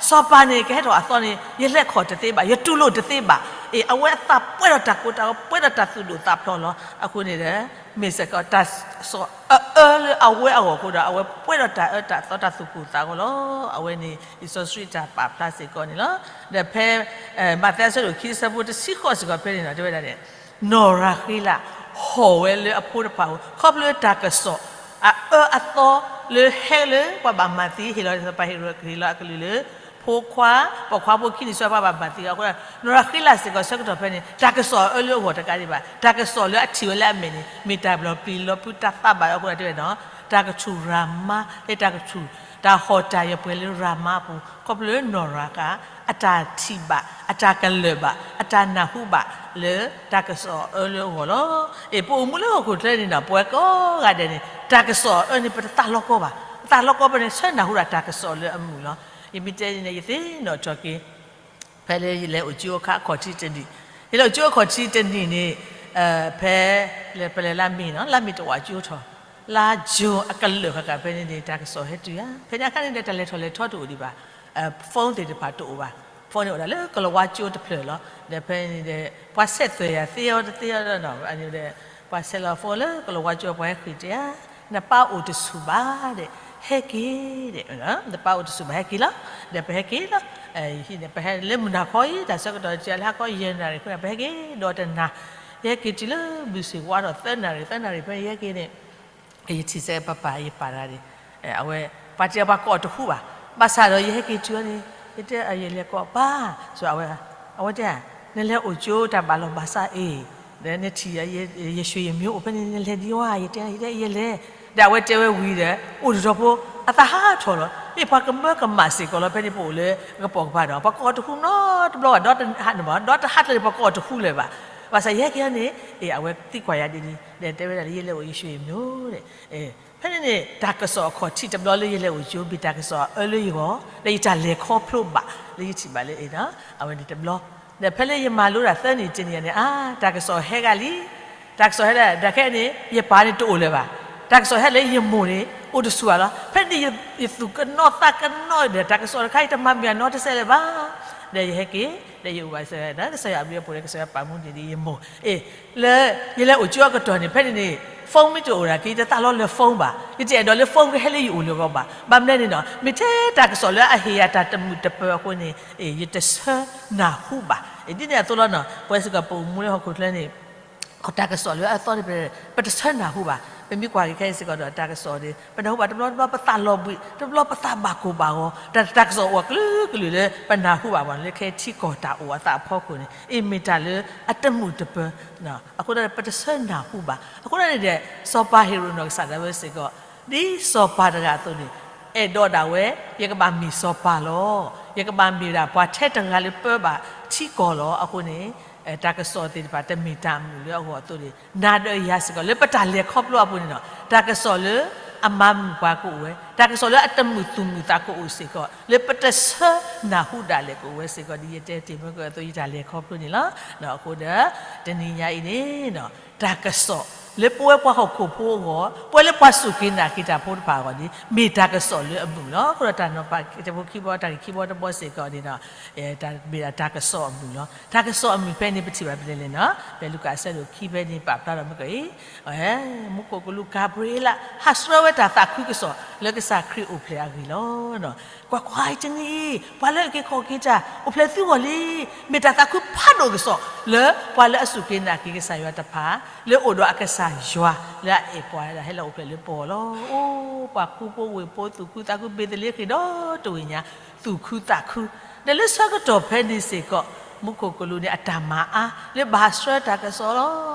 စီၤပၤန့ၣ် ကဟဲထီၣ်အသီန့ၣ် ယလဲၤခီၣ်တသ့ဘၣ်, ယတူၢ်လိာ်တသ့ဘၣ်. အ့ၣ် အဝဲအသးပှဲၤဒီးတၢ်ကိၢ်တၢ်ဂီၤ ပှဲၤဒီးတၢ်သူၣ်ဒိၣ်သးဖျိးလီၤ. အဃိန့ၣ်ဒီး မ့ၢ်စ့ၢ်ကီးတၢ်ကစီၣ်အအၢလၢအဝဲအဂီၢ်အဃိဒီး အဝဲပှဲၤဒီးတၢ်အၢတၢ်သီတၢ်သူၣ်ကိၢ်သးဂီၤလီၤ. အဝဲန့ၣ် လံာ်စီဆှံတၢ်ပာ်ဖျါစ့ၢ်ကီးန့ၣ်လီၤ. ဒီးဖဲ မးသဲအဆၢဒိၣ်ခံအဆၢဖိတဆံဃိးစ့ၢ်ကီးဖဲန့ၣ်ဒီး တဲဝဲဒၣ်န့ၣ် နီၢ်ရၤဃ့လး ဟီၣ်ဝဲလၢအဖိတဖၣ်အအိၣ် ခီဖျိတၢ်ကစီၣ် အအၢအသီလၢဟဲလၢပှၤဘၣ်မၤသံ ဟ့ၣ်လီၤစီၤပၤဟ့ၤရိာ်ကဟ့ၣ်လီၤအကလုၢ်လၢ ဖိခွါပိာ်ခွါဖိခံနံၣ်ဆူပှၤဘၣ်မၤသံအဃိ နီၢ်ရၤဃ့လးစ့ၢ်ကီးဆၢကတီၢ်ဖဲန့ၣ် တၢ်ကစီၣ်အအၢလၢအဂီၢ်တကးဒံးဘၣ် တၢ်ကစီၣ်လၢအထံၣ်ဝဲလၢအမဲာ်န့ၣ် မ့ၢ်တၢ်ဘျီးပျံၤလီၤဖုတၢ်သးဘၣ်အဃိဒီးတဲဝဲနီၤ တၢ်ကထူၣ်ရၤမါ လၢတၢ်ကထူၣ် တၢ်ဟီၣ်တၢ်ယပှဲၤလၢရၤမါအပူၤ ခီဖျိလၢနီၢ်ရၤဃ့ အတၢ်ထံၣ်ဘၣ် အတၢ်ကလၢၢ်ဘၣ် အတၢ်နၢ်ဟူဘၣ်လၢတၢ်ကစီၣ်အအၢလၢအဂီၢ်လီၤ. အ့ၣ် ပအိၣ်မူလၢဟီၣ်ခိၣ်ချၢန့ၣ်နီၤ ပဝဲကိးဂၤဒဲးန့ၣ် တၢ်ကစီၣ်အအၢန့ၣ် ပတသးလီကီဘၣ်. ပသးလီကီဘၣ်န့ၣ် ဆၢနၢ်ဟူဒၣ်တၢ်ကစီၣ်လၢအမုာ်လီၤ. ယမ့ၢ်တဲန့ၣ် ယသ့ၣ်နီၣ်ထီၣ်က့ၤ ဖဲလၢယလဲၤအိၣ်ကၠိအခါအခီၣ်ထံးတနံၣ်, ယလဲၤအိၣ်ကၠိအခီၣ်ထံးတနံၣ်န့ၣ် ဖဲ လၢပလဲၤလါမ့ၤနီၤ လါမ့ၤတဝာ်ကၠိထီၣ် လါယူၤအကလၢာ်ဃၣ်ဃၣ်ဖဲန့ၣ်န့ၣ် တၢ်ကစီၣ်ဟဲတုၤဧါ. ဖဲန့ၣ်အခါန့ၣ်ဒီး တၢ်လဲၤထီၣ်လဲၤထီတအိၣ်ဒံးဘၣ်. phone သ့ၣ်တဖၣ်တအိၣ်ဘၣ်. phone န့ၣ်အိၣ်ဒၣ်လၢကလၤဝါကၠိတဖျၢၣ်လီၤ. ဒီးဖဲန့ၣ်ဒီး ပှၤဆဲးသွဲၣ်ယၤသ့အီၤတသ့အီၤဒီး ပှၤဆဲးလီၤ phone လၢကလၤဝါကၠိ ပှၤဟဲဃ့ၢ်တဲဧါ နပၢ်အိၣ်တဆူၣ်ဘၣ်ဒီး ဟဲက့ၤ, ဒီးပၢ်အိၣ်တဆူၣ်ဘၣ် ဟဲက့ၤလီၤ, ဒီးပဟဲက့ၤလီၤ, ဟံၣ်န့ၣ် ပဟဲလၢမုၢ်နၤခီအံၤ တၢ်ဆၢကတီၢ်တလၢဟါခီယဲၢ်နၣ်ရံၣ်အဃိန့ၣ် ပဟဲက့ၤဒီးတနၤ, ယဟဲက့ၤတုၤလၢဘုစ့ၣ်ဝါဒီးသၢနၣ်ရံၣ် သၢနၣ်ရံၣ်ဖဲယဟဲက့ၤန့ၣ် ယထံၣ်စဲပၢ်ပၢ်ယပၢ်တဂၤန့ၣ်, အဝဲ ပှၤတဲပှၤကိးတဟူဘၣ်, ဘၣ်ဆၣ်ဒီးယဟဲက့ၤတုၤအီၤန့ၣ် ယတဲယလဲၤကိးပၢ်, အဝဲ, အဝဲတဲ, နလဲၤအိၣ်ကၠိတၢ်ဘၣ်လီၢ်ဘၣ်စးအံၤ, ဒီးနထံၣ်ယဆွေယမျိုးအိၣ်ဖဲန့ၣ် နလဲၤဒံးဝဲ ယတဲ ယတဲယလဲၤ, ဒီးအဝဲတဲဝဲဝံၤဒီး အိၣ်တဒီဖိ အသးဟးထီၣ်လီၤ, မ့ၢ်ပှၤကမၢကမၣ်စ့ၢ်ကီးလီၤ ဖဲန့ၣ်ပအိၣ်လၢကပိာ်ကပၤဒီး ပှၤကိးတဟူနီတဘျီဘၣ်, ဒီးတဟးထီၣ်လၢပှၤကိးတဟူလၢၤဘၣ်, ဘၣ်ဆၣ်ယဟဲက့ၤအီၤန့ၣ် အဝဲသံကွၢ်ယၤဒ်န့ၣ် ဒီးတဲဝဲဒၣ်လၢယလဲၤအိၣ်ယဆွေယမျိုးဒီး ဖဲန့ၣ်န့ၣ် တၢ်ကစီၣ်အခီၣ်ထံးတဘျီလၢယလဲၤအိၣ်ကၠိ မ့ၢ်တၢ်ကစီၣ်အအၢလၢယဂီၢ် ဒီးယတၢ်လဲၤခီဖျိဘၣ်လၢယထံၣ်ဘၣ်လၢအံၤ, အဝဲန့ၣ်တဘျီ, ဒီးဖဲလၢယမၤလိတၢ်သၢနံၣ်တနံၣ်န့ၣ် အါ တၢ်ကစီၣ်ဟဲဂၤလံ, တၢ်ကစီၣ်ဟဲဒၣ် ဒၣ်ခဲအံၤန့ၣ် ယပၢ်န့ၣ်တအိၣ်လၢၤဘၣ်, တၢ်ကစီၣ်ဟဲလၢယမိၢ်န့ၣ် အိၣ်တဆူၣ်ဘၣ်လီၤ, ဖဲန့ၣ်ယသူၣ်ကနီၣ်သးကနီၣ်ဒီး တၢ်ကစီၣ်တခါအံၤ တမၤမုာ်ယၤနီတစဲးလၢၤဘၣ်, ဒီးယဟဲက့ၤ ဒီးယအိၣ်ဘၣ်စၢၤ ကစၢ်ယွၤအဘျုးအဖှိၣ်ဒီး ကစၢ်ယွၤပာ်မူဒံးဒံးယမိၢ်, အ့ၣ်, လၢယလဲၤအိၣ်ကၠိအကတီၢ်န့ၣ် ဖဲန့ၣ်န့ၣ် phone မ့ၢ်တအိၣ်ဒၣ်က့ၤ ယတသးလီလၢၤ phone ဘၣ်, ယတအဲၣ်ဒိးလၢ phone ကဟဲလၢယအိၣ်လၢၤဂီၢ်ဘၣ်, ဘၣ်မနုၤန့ၣ်နီၤ မ့ၢ်ထဲတၢ်ကစီၣ်လၢအဟ့ၣ်ယၤတၢ်တမုာ်တပၢၤအဃိန့ၣ် ယတဆၢနၢ်ဟူဘၣ်, ဒ်န့ၣ်အသိးလီၤနီၤ ပဝဲစ့ၢ်ကီးပအိၣ်မူလၢဟီၣ်ခိၣ်ချၢန့ၣ် တၢ်ကစီၣ်လၢအသီန့ၣ် ပတဆၢနၢ်ဟူဘၣ်, ပမ့ၢ်ကွၢ်က့ၤခဲအံၤစ့ၢ်ကီးဒီး တၢ်ကစီၣ်န့ၣ် ပနၢ်ဟူဘၣ်တဘျီတဘျီပသးလီၤဘှံး တဘျီပသးဘၣ်ကိၢ်ဘၣ်ဂီၤ တၢ်တၢ်ကစီၣ်အိၣ်အကလုာ်ကလုာ်လၢပနၢ်ဟူဘၣ်မး လၢခဲထံကီၢ်တၢ်အိၣ်အသးအဖီခိၣ်န့ၣ် အ့ၣ်မ့ၢ်တၢ်လၢအတမုာ်တပၢၤ, အဃိဒီးပတဆၢနၢ်ဟူဘၣ်, အဃိဒီးန့ၣ်ဒီး စီၤပၤဟ့ရိၣ်နီၢ်ကစၢ်ဒၣ်ဝဲစ့ၢ်ကီး ဒ်စီၤပၤတဂၤအသိးန့ၣ် အဲၣ်ဒိးဒၣ်ဝဲ ယကဘၣ်မ့ၢ်စီၤပၤလီၤ, ယကဘၣ်မ့ၢ်ဒၣ်ပှၤထဲတဂၤလၢပၢဘၣ်ထံကီၢ်လီၤ, အဃိန့ၣ် တၢ်ကစီၣ်သ့ၣ်တဖၣ်တမ့ၢ်တၢ်မုာ်လၢအဂီၢ်အသိးန့ၣ် နၤဒီးယၤစ့ၢ်ကီး လၢပတၢ်လဲၤခီဖျိအပူၤန့ၣ်နီၤ တၢ်ကစီၣ်လၢအမၤမုာ်ပှၤကအိၣ်ဝဲ, တၢ်ကစီၣ်လၢအတမုာ်သူၣ်မုာ်သးကအိၣ်စ့ၢ်ကီး လၢပတဆၢနၢ်ဟူဒၣ်လဲာ်ကအိၣ်ဝဲစ့ၢ်ကီး ဒ်ယတဲတ့ၢ်မၢကၢအသိး ယတၢ်လဲၤခီဖျိန့ၣ်လီၤ. အဃိဒီး တနံၤညါအံၤန့ၣ် တၢ်ကစီၣ်လၢပဝဲပှၤဟီၣ်ခိၣ်ဖိအဂီၢ် ပဝဲလၢပှၤစူၢ်က့ၤနာ်က့ၤတၢ်ဖိတဖၣ်အဂီၢ်န့ၣ် မ့ၢ်တၢ်ကစီၣ်လၢအမုာ်လီၤ. အဃိဒီးတၢ်နီၤဖးတဖိခံဘီ တၢ်ဂ့ၢ်ခံဘီတဘီစ့ၢ်ကီးန့ၣ်ဒီး တၢ်မ့ၢ်ဒၣ်တၢ်ကစီၣ်အမုာ်လီၤ. တၢ်ကစီၣ်အမုာ်ဖဲန့ၣ် ပထံၣ်ဘၣ်ဖဲလဲၣ်လဲၣ်နီၤ ဖဲလူၤကၣ်အဆၢဒိၣ်ခံဖဲန့ၣ် ပာ်ဖျါထီၣ်မ့ၢ်ကီးအံၤ မူခိၣ်ကလူးကၤဘြံၤလး ဟးဆှၢဝဲတၢ်သးခုကစီၣ် လၢကစၢ်ခရံာ်အိၣ်ဖျဲၣ်အဂ့ၢ်လီၤ. ကွၢ်ကွၢ်, တနံၤအံၤ ပှၤလၢအက့ၤခီၣ်က့ၤတၢ် အိၣ်ဖျဲၣ်သုဂီၢ်လံ. မ့ၢ်တၢ်သးခုဖးဒိၣ်ကစီၣ် လၢပှၤလၢအစူၢ်က့ၤနာ်က့ၤကစၢ်ယွၤတဖၣ် လၢအိၣ်ဒီးအကစၢ်ယွၤ လၢအအဲၣ်ပှၤဒၣ် ဟဲလီၤအိၣ်ဖျဲၣ်လၢပဂီၢ်လီၤ. အိၣ် ပှၤကူဖိဝ့ၢ်ဖိ သူၣ်ခုသးခု ဘ့ၤသလ့ဃ့ၣ်ဒီတဝ့ၢ်ညါ သူၣ်ခုသးခု ဒီးလၢဆၢကတီၢ်ဖဲန့ၣ်စ့ၢ်ကီး မူခိၣ်ကလူးန့ၣ် အတၢ်မၤအါ လၢဘၣ်ဟးဆှၢတၢ်ကစီၣ်လီ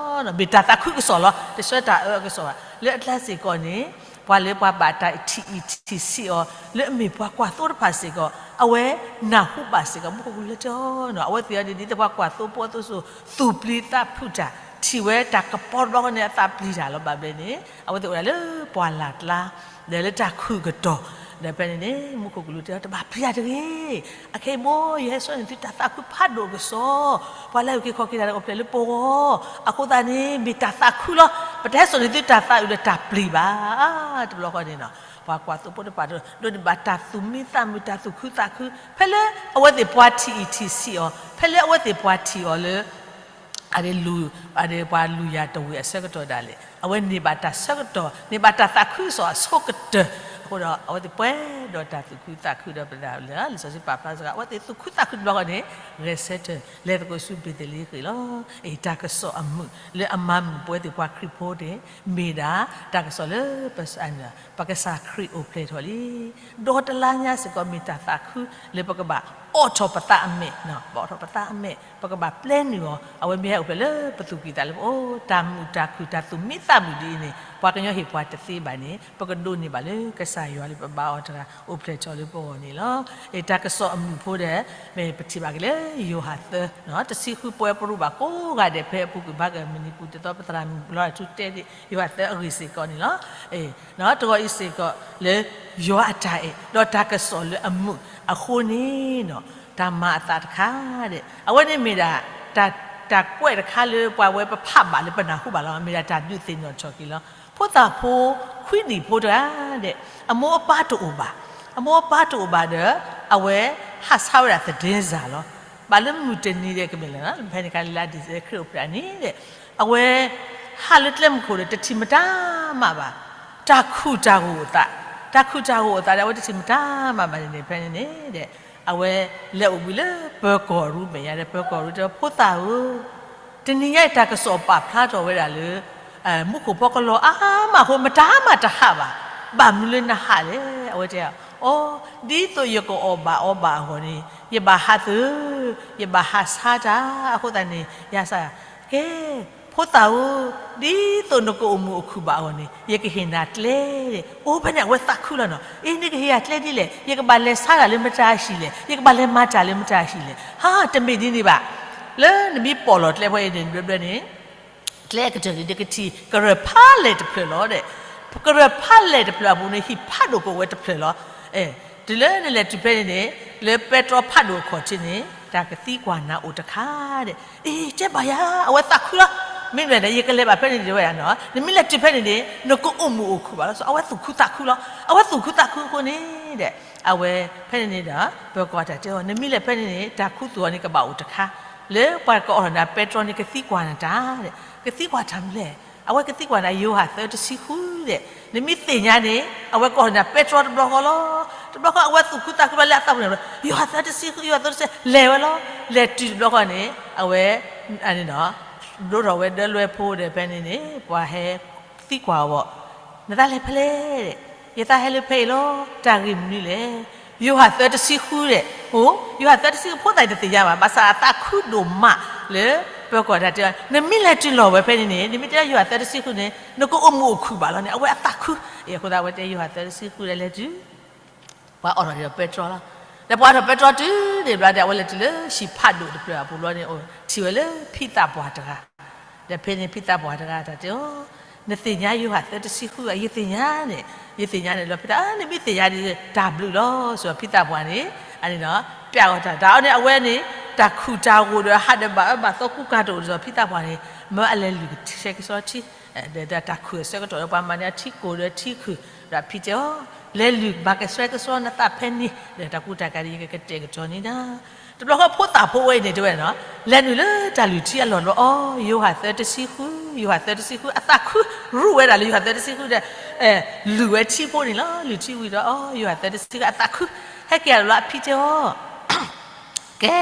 ၤ. မ့ၢ်တၢ်သးခုကစီၣ်လီၤ. တဆှၢတၢ်အၢအကစီၣ်ဘၣ်. လၢအကျါစ့ၢ်ကီးန့ၣ် ပှၤလၢပှၤဘၣ်တၢ်ထံၣ်အံၣ်ထံၣ်ဆံးအီၤ လၢအမ့ၢ်ပှၤကွၢ်သိတဖၣ်စ့ၢ်ကီး အဝဲနၢ်ဟူဘၣ်စ့ၢ်ကီး မူခိၣ်ကလူးလၢတဲအီၤ အဝဲသ့ၣ်အံၤန့ၣ် ဒ်သိးပှၤကွၢ်သိဖိအသိးစ့ၢ် သူၣ်ပျံၤသးဖုးတၢ် ထံၣ်ဝဲတၢ်ကပီၤတဘျီဃီန့ၣ် အသးပျံၤတၢ်လီၤ. ဘၣ်ဘျီန့ၣ် အဝဲသ့ၣ်အိၣ်ဒၣ်လၢပှၢ်လၢ်ကျါ ဒီးလၢတၢ်ခုၣ်ကတီၢ် ဒီးဖဲန့ၣ်န့ၣ် မူခိၣ်ကလူးတဲအီၤ တဘၣ်ပျံၤတၢ်တဂ့ၤ. အခဲအံၤမိၢ် ယဟဲစိာ်န့ၢ်သုတၢ်သးခုဖးဒိၣ်ကစီၣ်, ပှၤလၢအက့ၤခီၣ်က့ၤတၢ်အိၣ်ဖျဲၣ်လၢပဂီၢ်, အဃိသတးန့ၣ် မ့ၢ်တၢ်သးခုလီၤ. ပတဟဲစိာ်န့ၢ်သုတၢ်သးအုးလၢတၢ်ပျံၤဘၣ်. တဘျီဃီန့ၣ်နီၤ ပှၤကွၢ်သိဖိတဖၣ် ဒိးန့ၢ်ဘၣ်တၢ်သူၣ်မံသးမုာ် တၢ်သူၣ်ခုသးခု ဖဲလၢအဝဲသ့ၣ်ပှၤထံၣ်အံၣ်ထံၣ်ဆံးအီၤ ဖဲလၢအဝဲသ့ၣ်ပှၤထံၣ်အီၤလၢ အဒ့လူၤ အဒ့ပှၤလူၤယၤတဝ့ၢ်အဆၢကတီၢ်ဒၣ်လဲာ် အဝဲန့ၢ်ဘၣ်တၢ်ဆၢကတီၢ် န့ၢ်ဘၣ်တၢ်သးခုကစီၣ်အဆိကတၢၢ်, အဃိဒီးအဝဲသ့ၣ်ပှဲၤဒီးတၢ်သူၣ်ခုသးခုဒီးပသးလၢ လံာ်စီဆှံပာ်ဖျါစ့ၢ်ကီး အဝဲသ့ၣ်သူၣ်ခုသးခုတဘျီဃီန့ၣ် ဂဲၤဆၢထၢၣ် လဲၤသကိးဆူဘ့ၤသလ့ဃ့ၣ်လီၤ. အ့ၣ် တၢ်ကစီၣ်အမုာ် လၢအမၤမုာ်ပဝဲသ့ၣ်ပှၤခရံာ်ဖိန့ၣ် မ့ၢ်ဒၣ်တၢ်ကစီၣ်လၢ ပကစၢ်ခရံာ်အိၣ်ဖျဲၣ်ထီၣ်လံ ဒီတလါညါစ့ၢ်ကီး မ့ၢ်တၢ်သးခုလၢပကဘၣ်အိးထီၣ်ပသးအမဲာ်, ပအိးထီၣ်ပသးအမဲာ် ပကဘၣ်ပျဲနုာ်အီၤ, အဝဲမ့ၢ်ဟဲအိၣ်ဖျဲၣ်လၢပသူၣ်ကံၢ်သးလဲ ပအိၣ်တၢ်မုာ်တၢ်ခုၣ် တၢ်သူၣ်မံသးမုာ်ဒ်အံၤန့ၣ် ပှၤကညီဟ့ၣ်ပှၤတသ့ဘၣ်န့ၣ် ပကဒိးန့ၢ်ဘၣ်လၢကစၢ်ယွၤလၢပဘါအီၤတဂၤ အိၣ်ဖျဲၣ်ထီၣ်လၢပဂီၢ်န့ၣ်လီၤ. အ့ၣ် တၢ်ကစီၣ်အမုာ်ဖိဒီး မ့ၢ်ပထံၣ်ဘၣ်က့ၤလၢယိၤဟၣ်သၢ တဆံဃု ပဝဲပရူးဘၣ်ကိးဂၤဒဲး ဖဲအပူၤကွံာ်ဘၣ်ကမုၢ်နံၤပူၤ တသီပသရၣ်မုၣ်လီၤထူတဲဒ် ယိၤဟၣ်သၢအဂ့ၢ်စ့ၢ်ကီးန့ၣ်လီၤ. အ့ၣ် တဂီၤအံၤစ့ၢ်ကီးလၢ ယွၤအတၢ်အဲၣ် ဒီးတၢ်ကစီၣ်လၢအမုာ်အဃိန့ၣ် တၢ်မၤအသးတခါဒီး အဝဲန့ၣ်မ့ၢ်ဒၣ် တၢ် တၢ်ကွဲးတခါလၢပှၤဝဲပဖးဘၣ် လၢပနၢ်ဟူဘၣ်လီၤ. မ့ၢ်ဒၣ်တၢ်ဒုးသ့ၣ်နီၣ်ထီၣ်က့ၤလီၤ. ဖိသၣ်ဖိခွံနံၣ်ဖိတဂၤဒီး အမိၢ်အပၢ်တအိၣ်ဘၣ်, အမိၢ်အပၢ်တအိၣ်ဘၣ်ဒီး အဝဲဟးဆါဝဲဒၣ်သဒ့စၢ် လီၤ. ဘၣ်လၢမုၢ်တနံၤဒီးကမ့ၢ်လၢ ဖဲန့ၣ်အခါလၢလါဒံၣ်စ့ဘၢၣ်ခရံာ်အိၣ်ဖျဲၣ်အနံၤဒီး အဝဲဟးလၢကျဲမုၢ်ခိၣ်ဒီး တထံၣ်မတၤမးဘၣ်, တၢ်ခူၣ်တၢ်ဂိၢ်အသး တၢ်ခုၣ်တၢ်ဂိၢ်အသးဒီး အဝဲတထံၣ်မတၤမးဘၣ်န့ၣ်န့ၣ် ဖဲန့ၣ်န့ၣ်ဒီး အဝဲလဲၤအိၣ်ဘှံးလၢပၢၤကီၢ်ရူမဲာ်ညါဒီး ပၢၤကီၢ်ရူတဲ ဖိသၣ်ဧၢ, တနံၤညါအံၤတၢ်ကစီၣ်ပာ်ဖျါထီၣ်ဝဲဒၣ်လၢ မူခိၣ်ဖီကလီၤအါမးအဃိ မတၤမးတဟးဘၣ်. ဘၣ်မနုၤလၢနဟးလဲၣ်. အဝဲတဲ, အိ, ဒ်သိးယကအီၣ်ဘၣ်အီဘၣ်အဂီၢ်န့ၣ် ယဘၣ်ဟးသုး, ယဘၣ်ဟးဆါတၢ်အဃိသတးန့ၣ် ယဟးဆါ, ကဲ, ဖိသၣ်ဧၢ, ဒ်သိးနကအိၣ်မုာ်အိၣ်ခုၣ်ဘၣ်အဂီၢ်န့ၣ် ယကဟ့ၣ်နၤကျဲဒီး အိၣ်ဖဲန့ၣ် အဝဲသးခုလီၤနီၤ. အ့ နကဟ့ၣ်ယၤကျဲဒ်လဲၣ်, ယကဘၣ်လဲၤဆါတၢ်လၢမတၤဟံၣ်လဲၣ်, ယကဘၣ်လဲၤမၤတၢ်လၢမတၤဟံၣ်လဲၣ်. ဟါ, တမ့ၢ်ဒ်န့ၣ်ဘၣ်. လၢနမ့ၢ်ပိာ်လီၤကျဲဖဲအံၤန့ၣ် ဘျၢဘျၢန့ၣ် ကျဲကတၢၢ်န့ၣ် နကထံၣ်ကရၢၢ်ဖးလဲၢ်တဖျၢၣ်လီၤဒီး ကရၢၢ်ဖးလဲၢ်တဖျၢၣ်အပူၤန့ၣ် ဟံၣ်ဖးဒိၣ်ကအိၣ်ဝဲတဖျၢၣ်လီၤ. တုၤလၢနလဲၤတုၤဖဲန့ၣ်န့ၣ် လၢပဲတြီဖးဒိၣ်အခီၣ်ထံးန့ၣ် တၢ်ကသံကွၢ်နၤအိၣ်တခါဒီး အ့ တဲဘၣ်ယၤ အဝဲသးခုလီၤ. မ့မ့ၢ်န့ၣ် ယကလဲၤဘၣ်ဖဲန့ၣ်တဲဝဲဒၣ်နီၤ, နမ့ၢ်လဲၤတုၤဖဲန့ၣ်န့ၣ် နကအိၣ်မုာ်အိၣ်ခုၣ်ဘၣ်လီၤ. အဝဲသူၣ်ခုသးခုလီၤ. အဝဲသူၣ်ခုသးခုအဃိန့ၣ်ဒီး အဝဲဖဲန့ၣ်န့ၣ်ဒီး ပၢၤကီၢ်တၢ်တဲအီၤ နမ့ၢ်လဲၤဖဲန့ၣ်န့ၣ် တၢ်ခူသူၣ်အီၤန့ၣ်ကဘၣ်အိၣ်တခါ လၢပှၤကအိးထီၣ်နၤပဲတြီန့ၣ် ကသံကွၢ်နတၢ်ဒီး ကသံကွၢ်တၢ်မနုၤလဲၣ်. အဝဲကသံကွၢ်နၤ ယိၤဟၣ်သၢတဆံဃုဒီး နမ့ၢ်သ့ၣ်ညါန့ၣ် အဝဲကအိးထီၣ်နၤပဲတြီတဘျီဃီလီၤ. တဘျီဃီ အဝဲသူၣ်ခုသးခုဘၣ်လၢအသးပူၤန့ၣ် ယိၤဟၣ်သၢတဆံဃု, ယိၤဟၣ်သၢတဆံ လဲၤဝဲလီၤ. လဲၤတုၤတဘျီဃီန့ၣ် အဝဲ ဒိးထီၣ်ဝဲဒၢလွဲဖိဒီး ဖဲန့ၣ်န့ၣ် ပှၤဟဲသံကွၢ်အီၤ နသးလဲၤဖဲလဲၣ်. ယသးဟဲလၢဖဲအံၤလီၤ. တၢ်ဂ့ၢ်မနုၤလဲၣ်. ယိၤဟၣ်သၢတဆံဃုဒီး အိ, ယိၤဟၣ်သၢတဆံဃု ဖိသၣ်တသ့ၣ်ညါဘၣ်, ဘၣ်ဆၣ်အသးခုဒိၣ်မးလၢ ပၢၤကီၢ်တၢ်တဲအီၤ နမ့ၢ်လဲၤတုၤလီၤဝဲဖဲန့ၣ်န့ၣ် နမ့ၢ်တဲယိၤဟၣ်သၢတဆံဃုန့ၣ် နကအိၣ်မုာ်အိၣ်ခုၣ်ဘၣ်လီၤန့ၣ် အဝဲအသးခု. အဃိသတး အဝဲတဲယိၤဟၣ်သၢတဆံဃုဒီးလဲၤတုၤ ပှၤအိးထီၣ်ဒီးပဲတြီလီၤ. ဒီးပှၤအိးထီၣ်ပဲတြီတုၤန့ၣ်ဘျီဒီး အဝဲလဲၤတုၤလၢဟံၣ်ဖးဒိၣ်တဖျၢၣ်အပူၤလီၤန့ၣ် ထံၣ်ဝဲလၢဖံသးပှၢ်တဂၤ ဒီးဖဲန့ၣ်ဖံသးပှၢ်တဂၤတၢ်တဲအီၤ, နသ့ၣ်ညါယိၤဟၣ်သၢတဆံဃုဧါ. ယသ့ၣ်ညါန့ၣ်, ယသ့ၣ်ညါန့ၣ်လီၤ. ဖံသး နမ့ၢ်သ့ၣ်ညါဒီး တၢ်ဘျုးလီၤ. စီၤဖံသးပှၢ်န့ၣ် အန့ၣ်ဒီး ပျးအီၤတၢ် တၢ်အီၤန့ၣ် အဝဲန့ၣ် တၢ်ခူၣ်တၢ်ဂိၢ်ဒီးဟးဒီးဘၣ်အၢဘၣ်သီကူကၤတအိၣ်ဒီး စီၤဖံသးပှၢ်န့ၣ် မၢအလဲၤလုၢ်ကဆှဲကဆှီထံ ဒီးတၢ်ခူၣ်အဆၢကတီၢ်ဒီး ပှၤမၤန့ၢ်အထံကိၢ်ဒီးထံခုၣ် ဒီးအဖံတဲအီၤ, လဲၤလုၢ်မၤကဆှဲကဆှီနသးဖဲန့ၣ် ဒီးတၢ်ကူတၢ်ကၤဒီး ယကကတဲာ်ကတီၤန့ၢ်နၤ. တဘျီဃီဖိသၣ်ဖိဝဲအံၤန့ၣ်တဲဝဲနီၤ, လဲၤနုာ်လၢတၢ်လုၢ်ထံအလီၢ်တဘျီ အိ ယိၤဟၣ်သၢတဆံဃု, ယိၤဟၣ်သၢတဆံဃု အသးခု ရူးဝဲဒၣ်လၢယိၤဟၣ်သၢတဆံဃုဒီး လုၢ်ဝဲထံဖိန့ၣ်လီၤ. လုၢ်ထံဝံၤဒီး အိ ယိၤဟၣ်သၢတဆံဃု အသးခု ဟဲက့ၤအလီၢ်လၢအဖံတဲအီၤ ကဲ,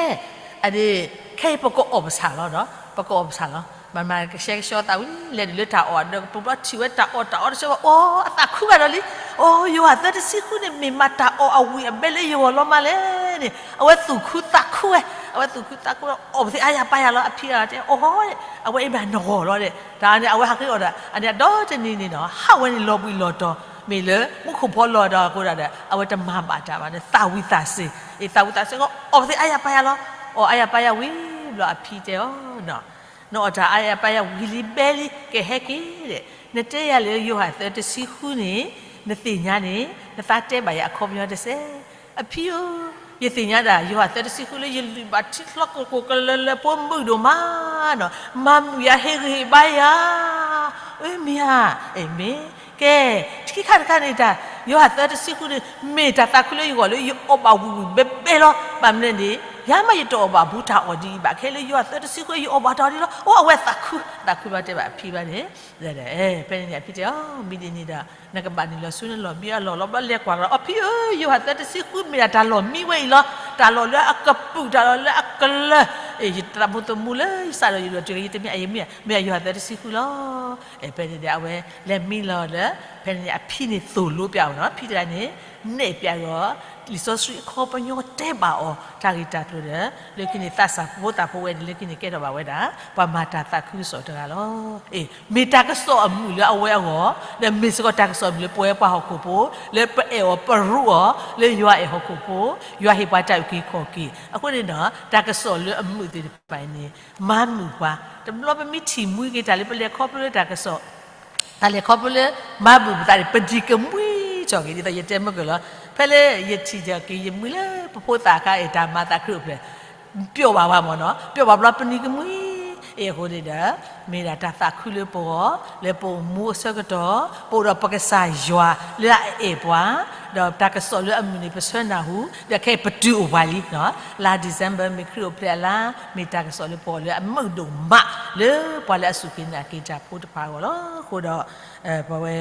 အဒ့, ခဲအံၤပကအီၣ်ပဆၣ်လီၤဒီး ပကအီၣ်ပဆၣ်လီၤ. မၤမၤကဆှဲကဆှီသးဝံၤ လဲၤနုာ်လၢတၢ်အီၣ်ဒီး ပူၤဘျီထံၣ်ဝဲတၢ်အီၣ်တၢ်အီတဆၢဘၣ် အိ အသးခုဂၤဒီးလံ. အိ ယိၤဟၣ်သၢတဆံဃုန့ၣ် မ့ၢ်မးတၢ်အီၣ်အဝံၣ်အဘဲလၢယဂီၢ်လီၤမးလဲၣ်န့ၣ် အဝဲသူၣ်ခုသးခုဝဲ, အဝဲသူၣ်ခုသးခု အီၣ်ပသ့ၣ်အါယၤပာ်ယၤလီၤ. အဖံတဲအီၤ အိ အဝဲအံၤမ့ၢ်နဂီၢ်လီၤဒီး တၢ်န့ၣ် အဝဲဟးဃ့အီၣ်ဒီး အန့ၣ်အဒီတနံၤန့ၣ်နီၤ ဟးဝဲန့ၣ်လီၤဘှံးလီၤတီၤ မ့ၢ်လၢမူခိၣ်ဖီလီၤဒီးအဃိဒၣ်ဒီး အဝဲတမၤဘၣ်တၢ်ဘၣ်န့ၣ် သၣ်ဝံၤသးစ့ၤ, အသၣ်ဝံၤသးစ့ၤ အီၣ်ပသ့ၣ်အါယၤပာ်ယၤလီၤ. အီၣ်အါယၤပာ်ယၤဝံၤဘျီအဖံတဲအီၤ နအီၣ်တၢ်အါယၤပာ်ယၤဝံၤလံဘဲလံ ကဟဲက့ၤဒီး နတဲယၤလၢယိၤဟၣ်သၢတဆံဃုန့ၣ် နသ့ၣ်ညါန့ၣ် နသးတဲဘၣ်ယၤအခီပညီတစဲး. အဖံဧၢ, ယသ့ၣ်ညါဒၣ်ယိၤဟၣ်သၢတဆံဃုလၢယလုၢ်ဘၣ်ထံချီကကိၢ်ကလၢၤလၢဖိမုာ်ဒိၣ်မးနီၤ, မၤမုာ်ယၤဟ့ၣ်ဂံၢ်ဟ့ၣ်ဘါယၤ. အမ့ၢ်ဧါ, အမ့ၢ်, ကဲ, ခံခါတခါန့ၣ်တၢ် ယိၤဟၣ်သၢတဆံဃုန့ၣ် မ့ၢ်တၢ်သးခုလၢယဂီၢ်လၢယအီၣ်ဘၣ်ဝံၤဝံၤဘဲဘဲလီၤ. ဘၣ်မနုၤန့ၣ် ယၤမးယတအီၣ်ဘၣ်ဘူးတၢ်အီၣ်ဒ်အံၤဘၣ် ခဲလၢယိၤဟၣ်သၢတဆံဃုယအီၣ်ဘၣ်တၢ်အီၣ်ဒ်လီၤ. အိ အဝဲသးခု, သးခုဘျီတဲဘၣ်အဖံဘၣ်န့ၣ် ဖဲန့ၣ်န့ၣ် အဖံတဲအီၤ မ့ၢ်ဒ်န့ၣ်ဒီး နကဘၣ်နုာ်လီၤဆူနလီၢ်မံအလီၢ်လီၤ. ဘျီလဲၤကွၢ်လီၤ အဖံဧၢ, ယိၤဟၣ်သၢတဆံဃုမ့ၢ်ဒၣ်တၢ်လီၢ်မံဝဲအံၤလီၤ. တၢ်လီၢ်လၢအကပုာ် တၢ်လီၢ်လၢအကလၢၤ, ယသးသမူလၢယစးဒီးယဒိၣ်တုၤယတမ့ၢ်အယမ့ၢ် မ့ၢ်ယိၤဟၣ်သၢတဆံဃုလီၤ. ဖဲန့ၣ်ဒီး အဝဲလဲၤမံလီၤဒီး ဖဲန့ၣ်အဖံန့ၣ်သိၣ်လိပျးအီၤနီၤ, ဖံတဂၤန့ၣ် နဲၣ်ပျးဒီး လံာ်စီဆှံအခီပညီတဲဘၣ်အီၤ တၢ်ဂ့ၢ်တၢ်ကျိၤဒီး လၢခံန့ၣ်သးစၢ်ဖိသၣ်ဖိဝဲန့ၣ် လၢခံန့ၣ်ကဲထီၣ်ဘၣ်ဝဲဒၣ် ပှၤမၤတၢ်သးခုကစီၣ်တဂၤလီၤ. အ့ မ့ၢ်တၢ်ကစီၣ်အမုာ်လၢအဝဲအဂီၢ် ဒီးမ့ၢ်စ့ၢ်ကီးတၢ်ကစီၣ်အမုာ်လၢပဝဲပှၤဟီၣ်ခိၣ်ဖိ လၢပအဲၣ်အီၤပရူးအီၤ လၢယွၤအဲၣ်ဟီၣ်ခိၣ်ဖိ ယွၤဟ့ၣ်ပှၤတၢ်အုၣ်က့ၤခီၣ်က့ၤ အဃိန့ၣ်ဒီး တၢ်ကစီၣ်လၢအမုာ်သ့ၣ်တဖၣ်အံၤန့ၣ် မၤမုာ်ပှၤ, တဘျီပမ့ၢ်ထံၣ်မှံက့ၤတၢ်လၢပလဲၤခီဖျိလၢတၢ်ကစီၣ် တၢ်လဲၤခီဖျိလၢ မၤမုာ်ပသးန့ၣ် ပနံၤကမှံထီၣ်က့ၤ ဒ်သိးယတဲမုၢ်ကၢၢ်လီၤ. ဖဲလၢယထံၣ်က့ၤယမှံလၢပဖိသၣ်အခါအံၤ တၢ်မၤသးခုအိၣ်ဖျဲၣ် ပျိာ်ဘၣ်ပှၤမ့ၢ်နီၤ, ပျိာ်ဘၣ်ဘျီပနံၤကမှံ, အ့ အဃိန့ၣ်ဒီး မ့ၢ်ဒၣ်တၢ်သးခုလၢပဂီၢ် လၢပအိၣ်မူအဆၢကတီၢ် ပအိၣ်ဒီးပကစၢ်ယွၤလၢအအဲၣ်ပှၤ ဒီးတၢ်ကစီၣ်လၢအမုာ်န့ၣ် ပဆၢနၢ်ဟူ, ဒီးခဲအံၤပတုၤအိၣ်ပှၤလံ, လါ December မ့ၢ်ခရံာ်အိၣ်ဖျဲၣ်အလါ, မ့ၢ်တၢ်ကစီၣ်လၢပှၤလၢအမုာ်ဒိၣ်မး လၢပှၤလၢအစူၢ်က့ၤနာ်က့ၤတၢ်ဖိတဖၣ်အဂီၢ်လီၤ. အဃိဒီး ပဝဲ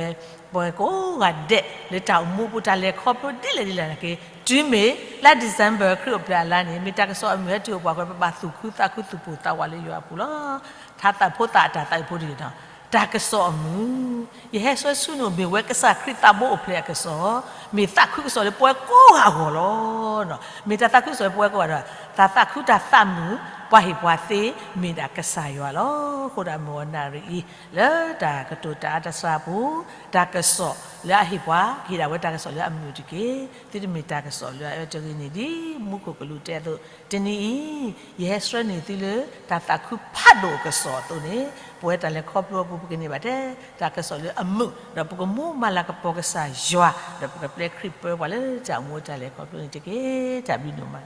ပဝဲကိးဂၤဒဲးလၢတၢ်အိၣ်မူပူၤ တၢ်လဲၤခီဖျိဒ်လဲၣ်ဒ်လဲၣ်နာ်က့ တုၤမ့ၢ်လါ December ခရံာ်အိၣ်ဖျဲၣ်အလါန့ၣ် မ့ၢ်တၢ်ကစီၣ်အမုာ်ဟဲတုၤအိၣ်ပှၤ ပဘၣ်သူၣ်ခုသးခု သူၣ်ပိၢ်သးဝးလၢယွၤအပူၤလီၤ. ထါသးဖိသၣ်အတၢ်သးဝံၣ်ဖိတဂ့ၤ, တၢ်ကစီၣ်အမုာ်, ယဟဲဆှၢဆူနအိၣ် မ့ၢ်ဝဲကစၢ်ခရံာ်သးဘိအိၣ်ဖျဲၣ်အကစီၣ်, မ့ၢ်သးခုကစီၣ်လၢပဝဲကိးဂၤအဂီၢ်လီၤ. မ့ၢ်တၢ်သးခုကစီၣ်လၢပဝဲကိးဂၤဒီး တၢ်သးခုတၢ်သးမုာ် ပှၤဟ့ၣ်ပှၤသ့ မ့ၢ်ဒၣ်ကစၢ်ယွၤလီၤ. အဃိဒီးမုၢ်ဂီၤနၣ်ရံၣ်အံၤ လၢတၢ်ကတိၤတၢ်အါတၢ်စှၤပူၤ တၢ်ကစီၣ်လၢအဟ့ၣ်ပှၤ ကဟ့ၣ်ဒၣ်ဝဲတၢ်ကစီၣ်လၢအမုာ်တက့ၢ်. သုတမ့ၢ်တၢ်ကစီၣ်လၢအအၢတဂ့ၤန့ၣ် ဒ်မူခိၣ်ကလူးတဲအသိး တနံၤအံၤ ယဟဲဆှၢန့ၢ်သုလၢ တၢ်သးခုဖးဒိၣ်အကစီၣ်အသိးန့ၣ် ပဝဲတၢ်လဲၤခီဖျိအပူၤ ပကန့ၢ်ဘၣ်ထဲ တၢ်ကစီၣ်လၢအမုာ် ဒီးပကမူမၤလၤကပီၤကစၢ်ယွၤ ဒီးပကပျဲခရံာ်ပၢပှၤလၢတၢ်အိၣ်မူတၢ်လဲၤခီဖျိန့ၣ်တက့ၢ်. တၢ်ဘျုးဒိၣ်မး.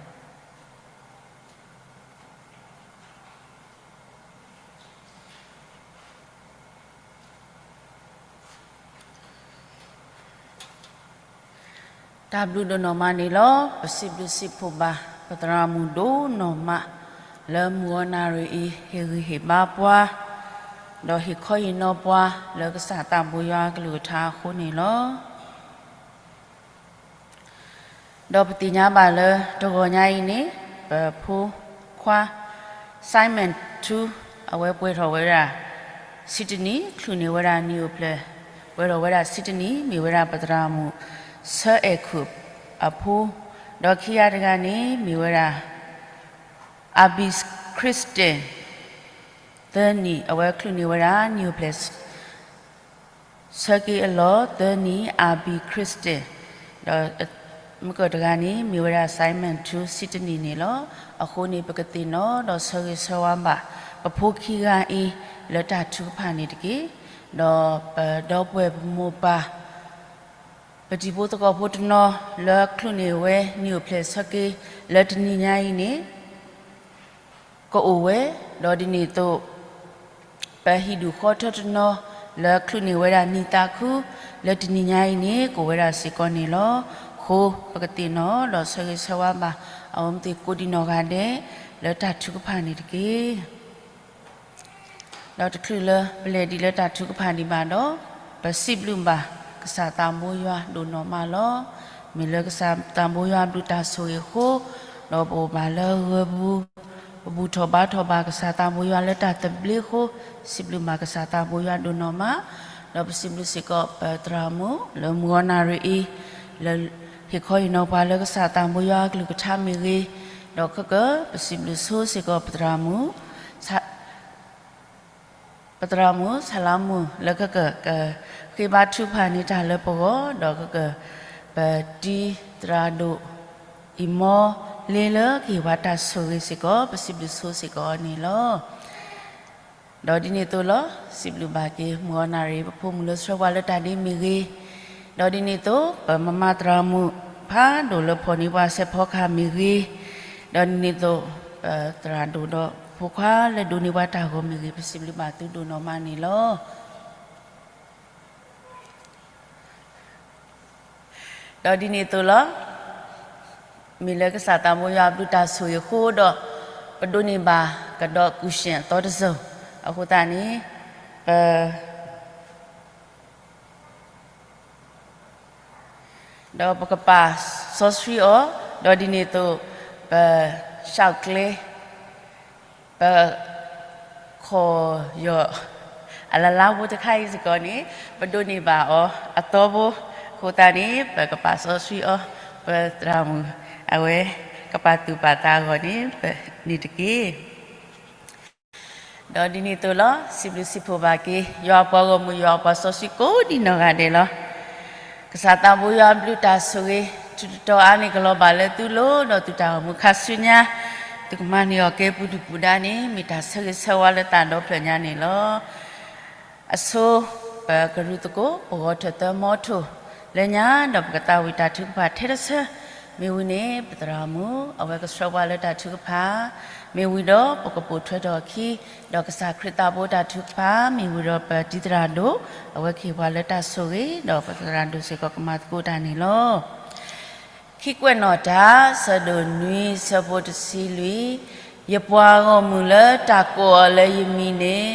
တၢ်ဘျုးဒိၣ်နီၢ်မးန့ၣ်လီၤ. ပစံးဘျုးစံးဖှိၣ်ဘၣ် ပသရၣ်မုၣ်ဒိၣ်နီၢ်မး လၢမုၢ်ဂီၤနၣ်ရံၣ်အံၤ ဟ့ၣ်ဂံၢ်ဟ့ၣ်ဘါပှၤ ဒီးဟ့ၣ်ခီဟ့ၣ်နီၤပှၤ လၢကစၢ်သးဘိယွၤအကလုၢ်ကထါအဃိန့ၣ်လီၤ. ဒီးပသ့ၣ်ညါဘၣ်လၢတဂီၤညါအံၤန့ၣ် ပဖိခွါ Simon two အဝဲပှဲၤထီၣ်ဝဲဒၣ် ဆံတနံၣ် ချုးန့ၢ်ဝဲဒၣ်နံၣ်အိၣ်ဖျဲၣ် ပှဲၤထီၣ်ဝဲဒၣ်ဆံတနံၣ် မ့ၢ်ဝဲဒၣ်ပသရၣ်မုၣ် ဆၢအဲၣ်ခုးအဖိ, ဒီးခံဂၤတဂၤန့ၣ် မ့ၢ်ဝဲဒၣ် Abby Christian သၢနံၣ် အဝဲချုးန့ၢ်ဝဲဒၣ်နံၣ်အိၣ်ဖျဲၣ် ဆၢက့ၤအလီၢ်သၢနံၣ် Abby Christian, ဒီးမုၢ်ကၢၢ်တဂၤန့ၣ် မ့ၢ်ဝဲဒၣ် Simon two ဆံတနံၣ်န့ၣ်လီၤ. အဃိန့ၣ် ပကသ့ၣ်နီၣ်ဒီးဆၢဂ့ၤဆၢဝါဘၣ် ပဖိခံဂၤအံၤ လၢတၢ်ထုကဖၣ်န့ၣ်တက့ၢ်. ဒီးပဒီပုၢ်ဝဲၢ်ပမိၢ်ပၢ် ပတံၤဖိသကိးဖိတနီၤ လၢချုးန့ၢ်ဝဲနံၣ်အိၣ်ဖျဲၣ်ဆၢက့ၤ လၢတနံၤညါအံၤန့ၣ် ကအိၣ်ဝဲ, ဒီးဒ်န့ၣ်အသိး ပဟံၣ်ဒူၣ်ဃီထၢတနီၤ လၢချုးန့ၢ်ဝဲဒၣ်နံၣ်သးခု လၢတနံၤညါအံၤန့ၣ် ကအိၣ်ဝဲဒၣ်စ့ၢ်ကီးန့ၣ်လီၤ. အဃိ ပကသ့ၣ်နီၣ်ဒီးဆၢဂ့ၤဆၢဝါဘၣ် အဝဲသ့ၣ်ကိးဒံးနီၢ်ဂၤဒဲး လၢတၢ်ထုကဖၣ်န့ၣ်တက့ၢ်. ဒီးတချုးလၢပလဲၤဒံးလၢတၢ်ထုကဖၣ်ဒံးဘၣ်ဒီး ပစံးဘျုးဘၣ်ကစၢ်သးဘိယွၤဒိၣ်နီၢ်မးလီၤ. မ့ၢ်လၢကစၢ်သးဘိယွၤဘျုးတၢ်ဆိၣ်ဂ့ၤအဃိ, ဒီးပအိၣ်ဘၣ်လၢဂၢၤပူၤ, ပဘူၣ်ထီၣ်ဘါထီၣ်ဘၣ်ကစၢ်သးဘိယွၤလၢတၢ်သဘျ့အဃိ, စံးဘျုးဘၣ်ကစၢ်သးဘိယွၤဒိၣ်နီၢ်မး, ဒီးပစံးဘျုးစ့ၢ်ကီးပသရၣ်မုၣ် လၢမုၢ်ဂီၤနၣ်ရံၣ်အံၤ, လၢဟ့ၣ်ခီဟ့ၣ်နီၤပှၤလၢကစၢ်သးဘိယွၤအကလုၢ်ကထါမ့ၢ်ဂ့ၤ, ဒီးခဲကၢၢ် ပစံးဘျုးဆိစ့ၢ်ကီးပသရၣ်မုၣ် ပသရၣ်မုၣ် ဆၣ်လါမုၣ် လၢခဲကၢၢ် ကဃ့ဘါထုကဖၣ်န့ၢ်တၢ်လၢပဂီၢ်, ဒီးခဲကၢၢ် ပတံၤသရၣ်ဒိၣ် အံၤမီလ့လၢကဟ့ၣ်ပှၤတၢ်ဆိၣ်ဂ့ၤစ့ၢ်ကီး ပစံးဘျုးဆိစ့ၢ်ကီးအီၤန့ၣ်လီၤ. ဒီးဒ်န့ၣ်အသိးလီၤ, စံးဘျုးဘၣ်က့ၤ မုၢ်ဂီၤနၣ်ရံၣ် ပဖိမုၣ်လၢဆှၢပှၤလၢတၢ်ဒ့မ့ၢ်ဂ့ၤ, ဒီးဒ်န့ၣ်အသိး ပမမၤသရၣ်မုၣ်ဖးဒိၣ်လၢဖီၣ်န့ၢ်ပှၤစဲးဖီကဟၣ်မ့ၢ်ဂ့ၤ, ဒီးဒ်န့ၣ်အသိး ပသရၣ်ဒိၣ်ဒီးဖိခွါလၢဒိးန့ၢ်ပှၤတၢ်ဂီၤမ့ၢ်ဂ့ၤ, ပစံးဘျုးဘၣ်သုဒိၣ်နီၢ်မးန့ၣ်လီၤ. ဒီးဒ်န့ၣ်အသိးလီၤ, မ့ၢ်လၢကစၢ်သးဘိယွၤဘျုးတၢ်ဆိၣ်ဂ့ၤအဃိဒီး ပဒိးန့ၢ်ဘၣ်ကဒီးကူၣ်ရှ့ၣ်အသီတစိၤ, အဃိသတးန့ၣ် ပ ဒီးပကပာ်စီဆှံအီၤ, ဒီးဒ်န့ၣ်အသိး ပ ရှောက်ကျဲ ပ ခီၣ်ယီၣ် အလလါဖိတခါအံၤစ့ၢ်ကီးန့ၣ် ပဒိးန့ၢ်ဘၣ်အီၤအသီဖိ, အဃိသတးန့ၣ် ပကပာ်စီဆှံအီၤ, ပသရၣ်မုၣ်အဝဲ ကပာ်သူၣ်ပာ်သးအဂီၢ်န့ၣ် ပန့ၣ်တက့ၢ်. ဒီးဒ်န့ၣ်အသိးလီၤ, စံးဘျုးစံးဖှိၣ်ဘၣ်က့ၤ ယွၤအပှၤဂီၢ်မုၢ် ယွၤအပှၤစီဆှံကိးဒံးနီၢ်ဂၤဒဲးလီၤ. ကစၢ်သးဘိယွၤဘျုးတၢ်ဆိၣ်ဂ့ၤ ထူးတတီၤအါန့ၢ်ကလီၤဘၣ်လၢသုလိၤ, ဒီးသုတၢ်အိၣ်မူခါဆူညါ သုကမၤန့ၢ်အီၤကဲပူၤဒုၣ်ပူၤဒါန့ၣ် မ့ၢ်တၢ်ဆၢဂ့ၤဆၢဝါလၢသးဒီဖျၢၣ်ညါန့ၣ်လီၤ. အဆိ ပကရူၢ်သကိး ပဂီၤထၢၣ်သၢမီထိၣ် လၢညါဒီးပကသးဝံၣ်တၢ်ထုကဖၣ်ထဲတဆၢ, မ့ၢ်ဝံၤန့ၣ် ပသရၣ်မုၣ် အဝဲကဆှၢပှၤလၢတၢ်ထုကဖၣ်, ဒီး မ့ၢ်ဝံၤဒီးပကပိာ်ထွဲထီၣ်အခံ, ဒီးကစၢ်ခရံာ်သးဘိတၢ်ထုကဖၣ် မ့ၢ်ဝံၤဒီးပတံၤသရၣ်ဒိၣ်, အဝဲကဟ့ၣ်ပှၤလၢတၢ်ဆိၣ်ဂ့ၤ, ဒီးပသရၣ်ဒိၣ်စ့ၢ်ကီးကမၤသကိးတၢ်န့ၣ်လီၤ. ခံကွဲးနီၣ်တၢ်, ဆၢဒိၣ်နွံ, ဆၢဖိတဆံလွံၢ်, ယပှၤဂီၢ်မုၢ်လၢတၢ်ကိးအီၤလၢယမံၤန့ၣ်,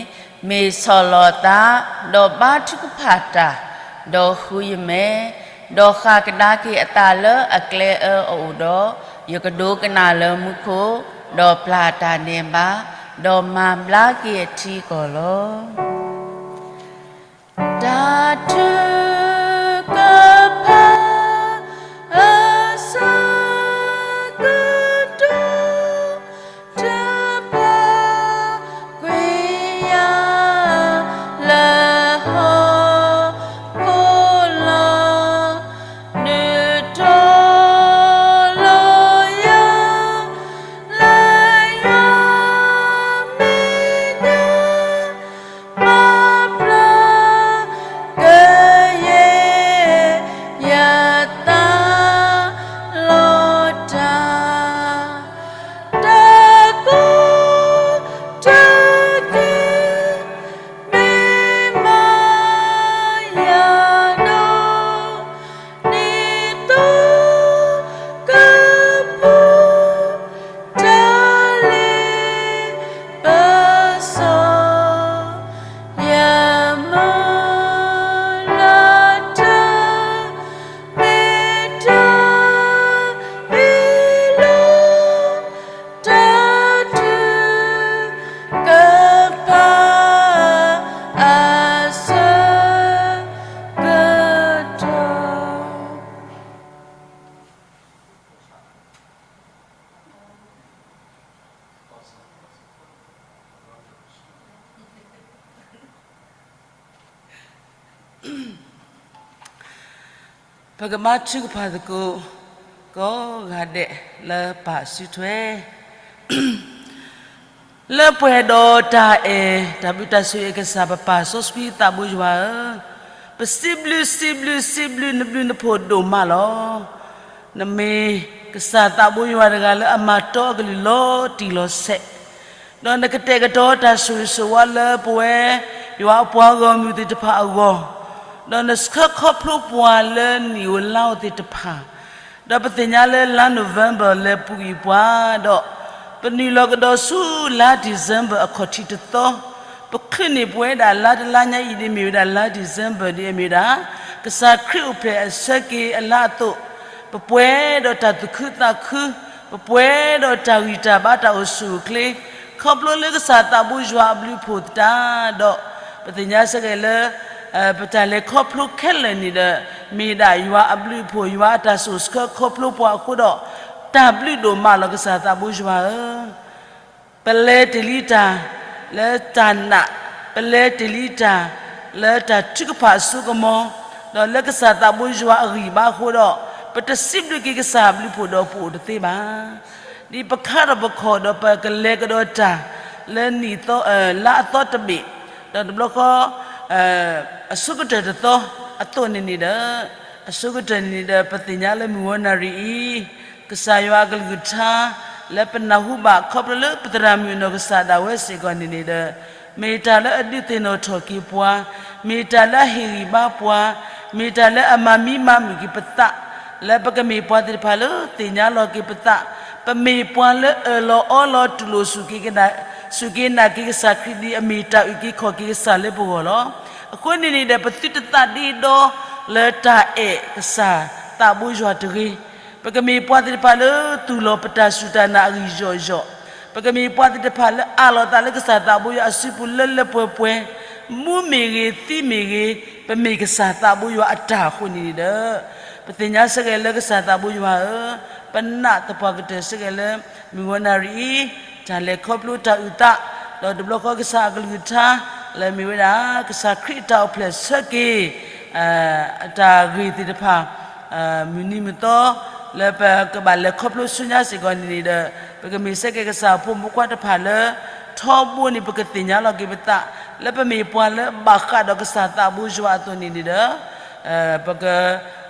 မ့ၢ်ဆီၣ်လီၤအသး, ဒီးဘါထုကဖၣ်တၢ်, ဒီးဃုယမဲာ်, ဒီးဃၣ်ကဒါက့ၤအသးလၢအကျဲအၢအအိၣ်ဒီး, ယကဒိကနၣ်လၢမူခိၣ်, ဒီးပျၢ်တၢ်နဲၣ်ဘါ, ဒီးမၤဘျါက့ၤအထံအကီၢ်လီၤ. တၢ်ထုကဖၣ်အဆၢကတီၢ်, တပာ်ကွံာ်ယၤလၢဟီၣ်ခိၣ်လီၤ. နုာ်ထီၣ်လီၤယၤ လၢယွၤမဲာ်ညါ, ပာ်ဖျါကယဲၢ် ယသးလီၤတၢ်, တၢ်ကိးတၢ်ဂီၤ မ့ၢ်မၤယၤဒီး, နံၤသီကပူၤ တၢ်လ့ပစီ, ယမုၢ်လၢ်တၢ် မ့ၢ်တၢ်အ့ၣ်လိာ်, တၢ်ထုကဖၣ်အဆၢကတီၢ်. ပကဘါထုကဖၣ်သကိး ကိးဂၤဒဲးလၢပၢ်စုထွဲ လၢပှဲၤဒီးတၢ်အဲၣ်တၢ်ဘျုးတၢ်ဆိၣ်ဂ့ၤကစၢ် ပပၢ်စီဆှံသးဘိယွၤဧၢ, ပစံးဘျုးစံးဘျုးစံးဘျုးနဘျုးနဖှိၣ်ဒိၣ်မးလီၤ. နမ့ၢ်ကစၢ်သးဘိယွၤတဂၤလၢအမၤတီအကလုၢ်လီၤတံၢ်လီၤဆဲး, ဒီးနကတဲာ်ကတီၤတၢ်ဆိၣ်ဂ့ၤဆိၣ်ဝါလၢပဝဲ ယွၤအပှၤဂီၢ်မုၢ်သ့ၣ်တဖၣ်အဂီၢ်, ဒီးနဆှၢခီဖျိပှၤလၢနံၣ်ဧိၤလါဧိၤသ့ၣ်တဖၣ်, ဒီးပသ့ၣ်ညါလၢလါ November လဲၤပူၤကွံာ်ပှၤဒီး ပနုာ်လီၤကဒီးဆူလါ December အခီၣ်ထံးတသီ, ပချုးန့ၢ်ပဝဲဒၣ်လါတလါညါအံၤဒ်အမ့ၢ်ဝဲဒၣ်လါ December ဒ်အမ့ၢ်ဝဲဒၣ် ကစၢ်ခရံာ်အိၣ်ဖျဲၣ်အဆၢက့ၤအလါအသိး, ပပှဲၤဒီးတၢ်သူၣ်ခုသးခု, ပပှဲၤဒီးတၢ်ဂံၢ်တၢ်ဘါတၢ်အိၣ်ဆူၣ်အိၣ်ချ့, ခီဖျိလၢကစၢ်သးဘိယွၤအဘျုးအဖှိၣ်သတးဒီး, ပသ့ၣ်ညါစ့ၢ်ကီးလၢ ပတၢ်လဲၤခီဖျိခဲလၢာ်န့ၣ်ဒီး မ့ၢ်ဒၣ်ယွၤအဘျုးအဖှိၣ် ယွၤအတၢ်ဆိၣ်ဆှၢခီဖျိပှၤအဃိဒီး, တၢ်ဘျုးဒိၣ်မးလီၤကစၢ်သးဘိယွၤဧၢ. ပလဲၤတ့ၢ်လံတၢ်လၢတၢ်နာ်, ပလဲၤတ့ၢ်လံတၢ် လၢတၢ်ထုကဖၣ်အစိကမီၤ, ဒီးလၢကစၢ်သးဘိယွၤအဂံၢ်ဘါအဃိဒီး, ပတစံးဘျုးက့ၤကစၢ်အဘျုးအဖှိၣ်ဒီးပအိၣ်တသ့ဘၣ်. ဒ်ပခါထီၣ်ပခီၣ်ဒီးပကလဲၤကဒီးတၢ် လၢနံၣ်သီ လါအသီတဘ့ၣ်, ဒီးတဘျီဃီ အဆိကတၢၢ်တသီအသိးန့ၣ်န့ၣ်ဒီး, အဆိကတၢၢ်န့ၣ်န့ၣ်ဒီး ပသ့ၣ်ညါလၢမုၢ်ဂီၤနၣ်ရံၣ်အံၤ, ကစၢ်ယွၤအကလုၢ်ကထါ လၢပနၢ်ဟူဘၣ်ခီဖျိလၢပသရၣ်မုၣ်အနီၢ်ကစၢ်ဒၣ်ဝဲစ့ၢ်ကီးန့ၣ်န့ၣ်ဒီး, မ့ၢ်တၢ်လၢအဒုးသ့ၣ်နီၣ်ထီၣ်က့ၤပှၤ, မ့ၢ်တၢ်လၢအဟ့ၣ်ဂံၢ်ဘါပှၤ, မ့ၢ်တၢ်လၢအမၤမံမၤမုာ်က့ၤပသး, လၢပကမ့ၢ်ပှၤသ့ၣ်တဖၣ်လၢသ့ၣ်ညါလီၤက့ၤပသး, ပမ့ၢ်ပှၤလၢအၢၣ်လီၤအီလီၤတူၢ်လိာ်စူၢ်က့ၤကနၣ်, စူၢ်က့ၤနာ်က့ၤကစၢ်ခရံာ်ဒ်အမ့ၢ်တၢ်အုၣ်က့ၤခီၣ်က့ၤကစၢ်လၢပဂီၢ်လီၤ. အဃိန့ၣ်န့ၣ်ဒီး ပသုတသးဒ့ဒီလၢတၢ်အဲၣ်ကစၢ်သးဘိယွၤတဂ့ၤ. ပကမ့ၢ်ပှၤသ့ၣ်တဖၣ်လၢသူၣ်လီၤပတၢ်စူၢ်တၢ်နာ်အဂံၢ်ယီၢ်ယီၢ်, ပကမ့ၢ်ပှၤသ့ၣ်တဖၣ်လၢအးလီၤသးလၢကစၢ်သးဘိယွၤအစုပူၤလၢလၢပှဲၤပှဲၤ, မူမ့ၢ်ဂ့ၤ, သံမ့ၢ်ဂ့ၤ, ပမ့ၢ်ကစၢ်သးဘိယွၤအတၢ်အဃိန့ၣ်န့ၣ်ဒီး, ပသ့ၣ်ညါစ့ၢ်ကီးလၢကစၢ်သးဘိယွၤဧၢ, ပနာ်သပှၢ်ကတၢၢ်စ့ၢ်ကီးလၢ မုၢ်ဂီၤနၣ်ရံၣ်အံၤ, တၢ်လဲၤခီဖျိတၢ်အုၣ်သး, ဒီးတဘျီဃီကစၢ်အကလုၢ်ကထါ, လၢမ့ၢ်ဝဲဒၣ် ကစၢ်ခရံာ်အတၢ်အိၣ်ဖျဲၣ်ဆၢက့ၤ အတၢ်ဂ့ၢ်သ့ၣ်တဖၣ်, မုၢ်နံၤမုၢ်သီ, လၢပကဘၣ်လဲၤခီဖျိဆူညါစ့ၢ်ကီးန့ၣ်န့ၣ်ဒီး, ပကမ့ၢ်စ့ၢ်ကီးကစၢ်အဖိမုၣ်ဖိခွါတဖၣ်လၢ ထီဘိန့ၣ် ပကသ့ၣ်ညါလီၤက့ၤပသး, လၢပမ့ၢ်ပှၤလၢဘၣ်ဃးဒီးကစၢ်သးဘိယွၤအသိးန့ၣ်န့ၣ်ဒီး, ပက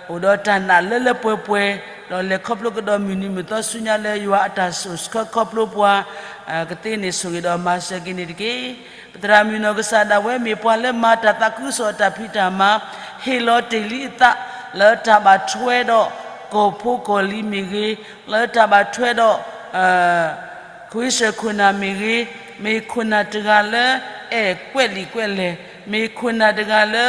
အိၣ်ဒီးတၢ်နာ်လၢလၢပှဲၤပှဲၤ, ဒီးလဲၤခီဖျိကဒီးမုၢ်နံၤမုၢ်သီဆူညါလၢယွၤအတၢ်ဆိၣ်ဆှၢခီဖျိပှၤ ကသ့န့ၣ်ဆိၣ်ဂ့ၤဒီးမၤစၢၤက့ၤန့ၣ်တက့ၢ်. ပသရၣ်မုၣ်နီၢ်ကစၢ်ဒၣ်ဝဲမ့ၢ်ပှၤလၢမၤတၢ်သးခုကစီၣ်အတၢ်ဖံးတၢ်မၤ ဟ့ၣ်လီၤတ့ၢ်လံအသး လၢတၢ်ဘၣ်ထွဲဒီး ကီၢ်ဖိကီၢ်လံၤမ့ၢ်ဂ့ၤ, လၢတၢ်ဘၣ်ထွဲဒီး ခွံစၢၢ်ခိၣ်နၢ်မ့ၢ်ဂ့ၤ, မ့ၢ်ခိၣ်နၢ်တဂၤလၢ အဲၣ်ကွဲးလံာ်ကွဲးလဲၢ်, မ့ၢ်ခိၣ်နၢ်တဂၤလၢ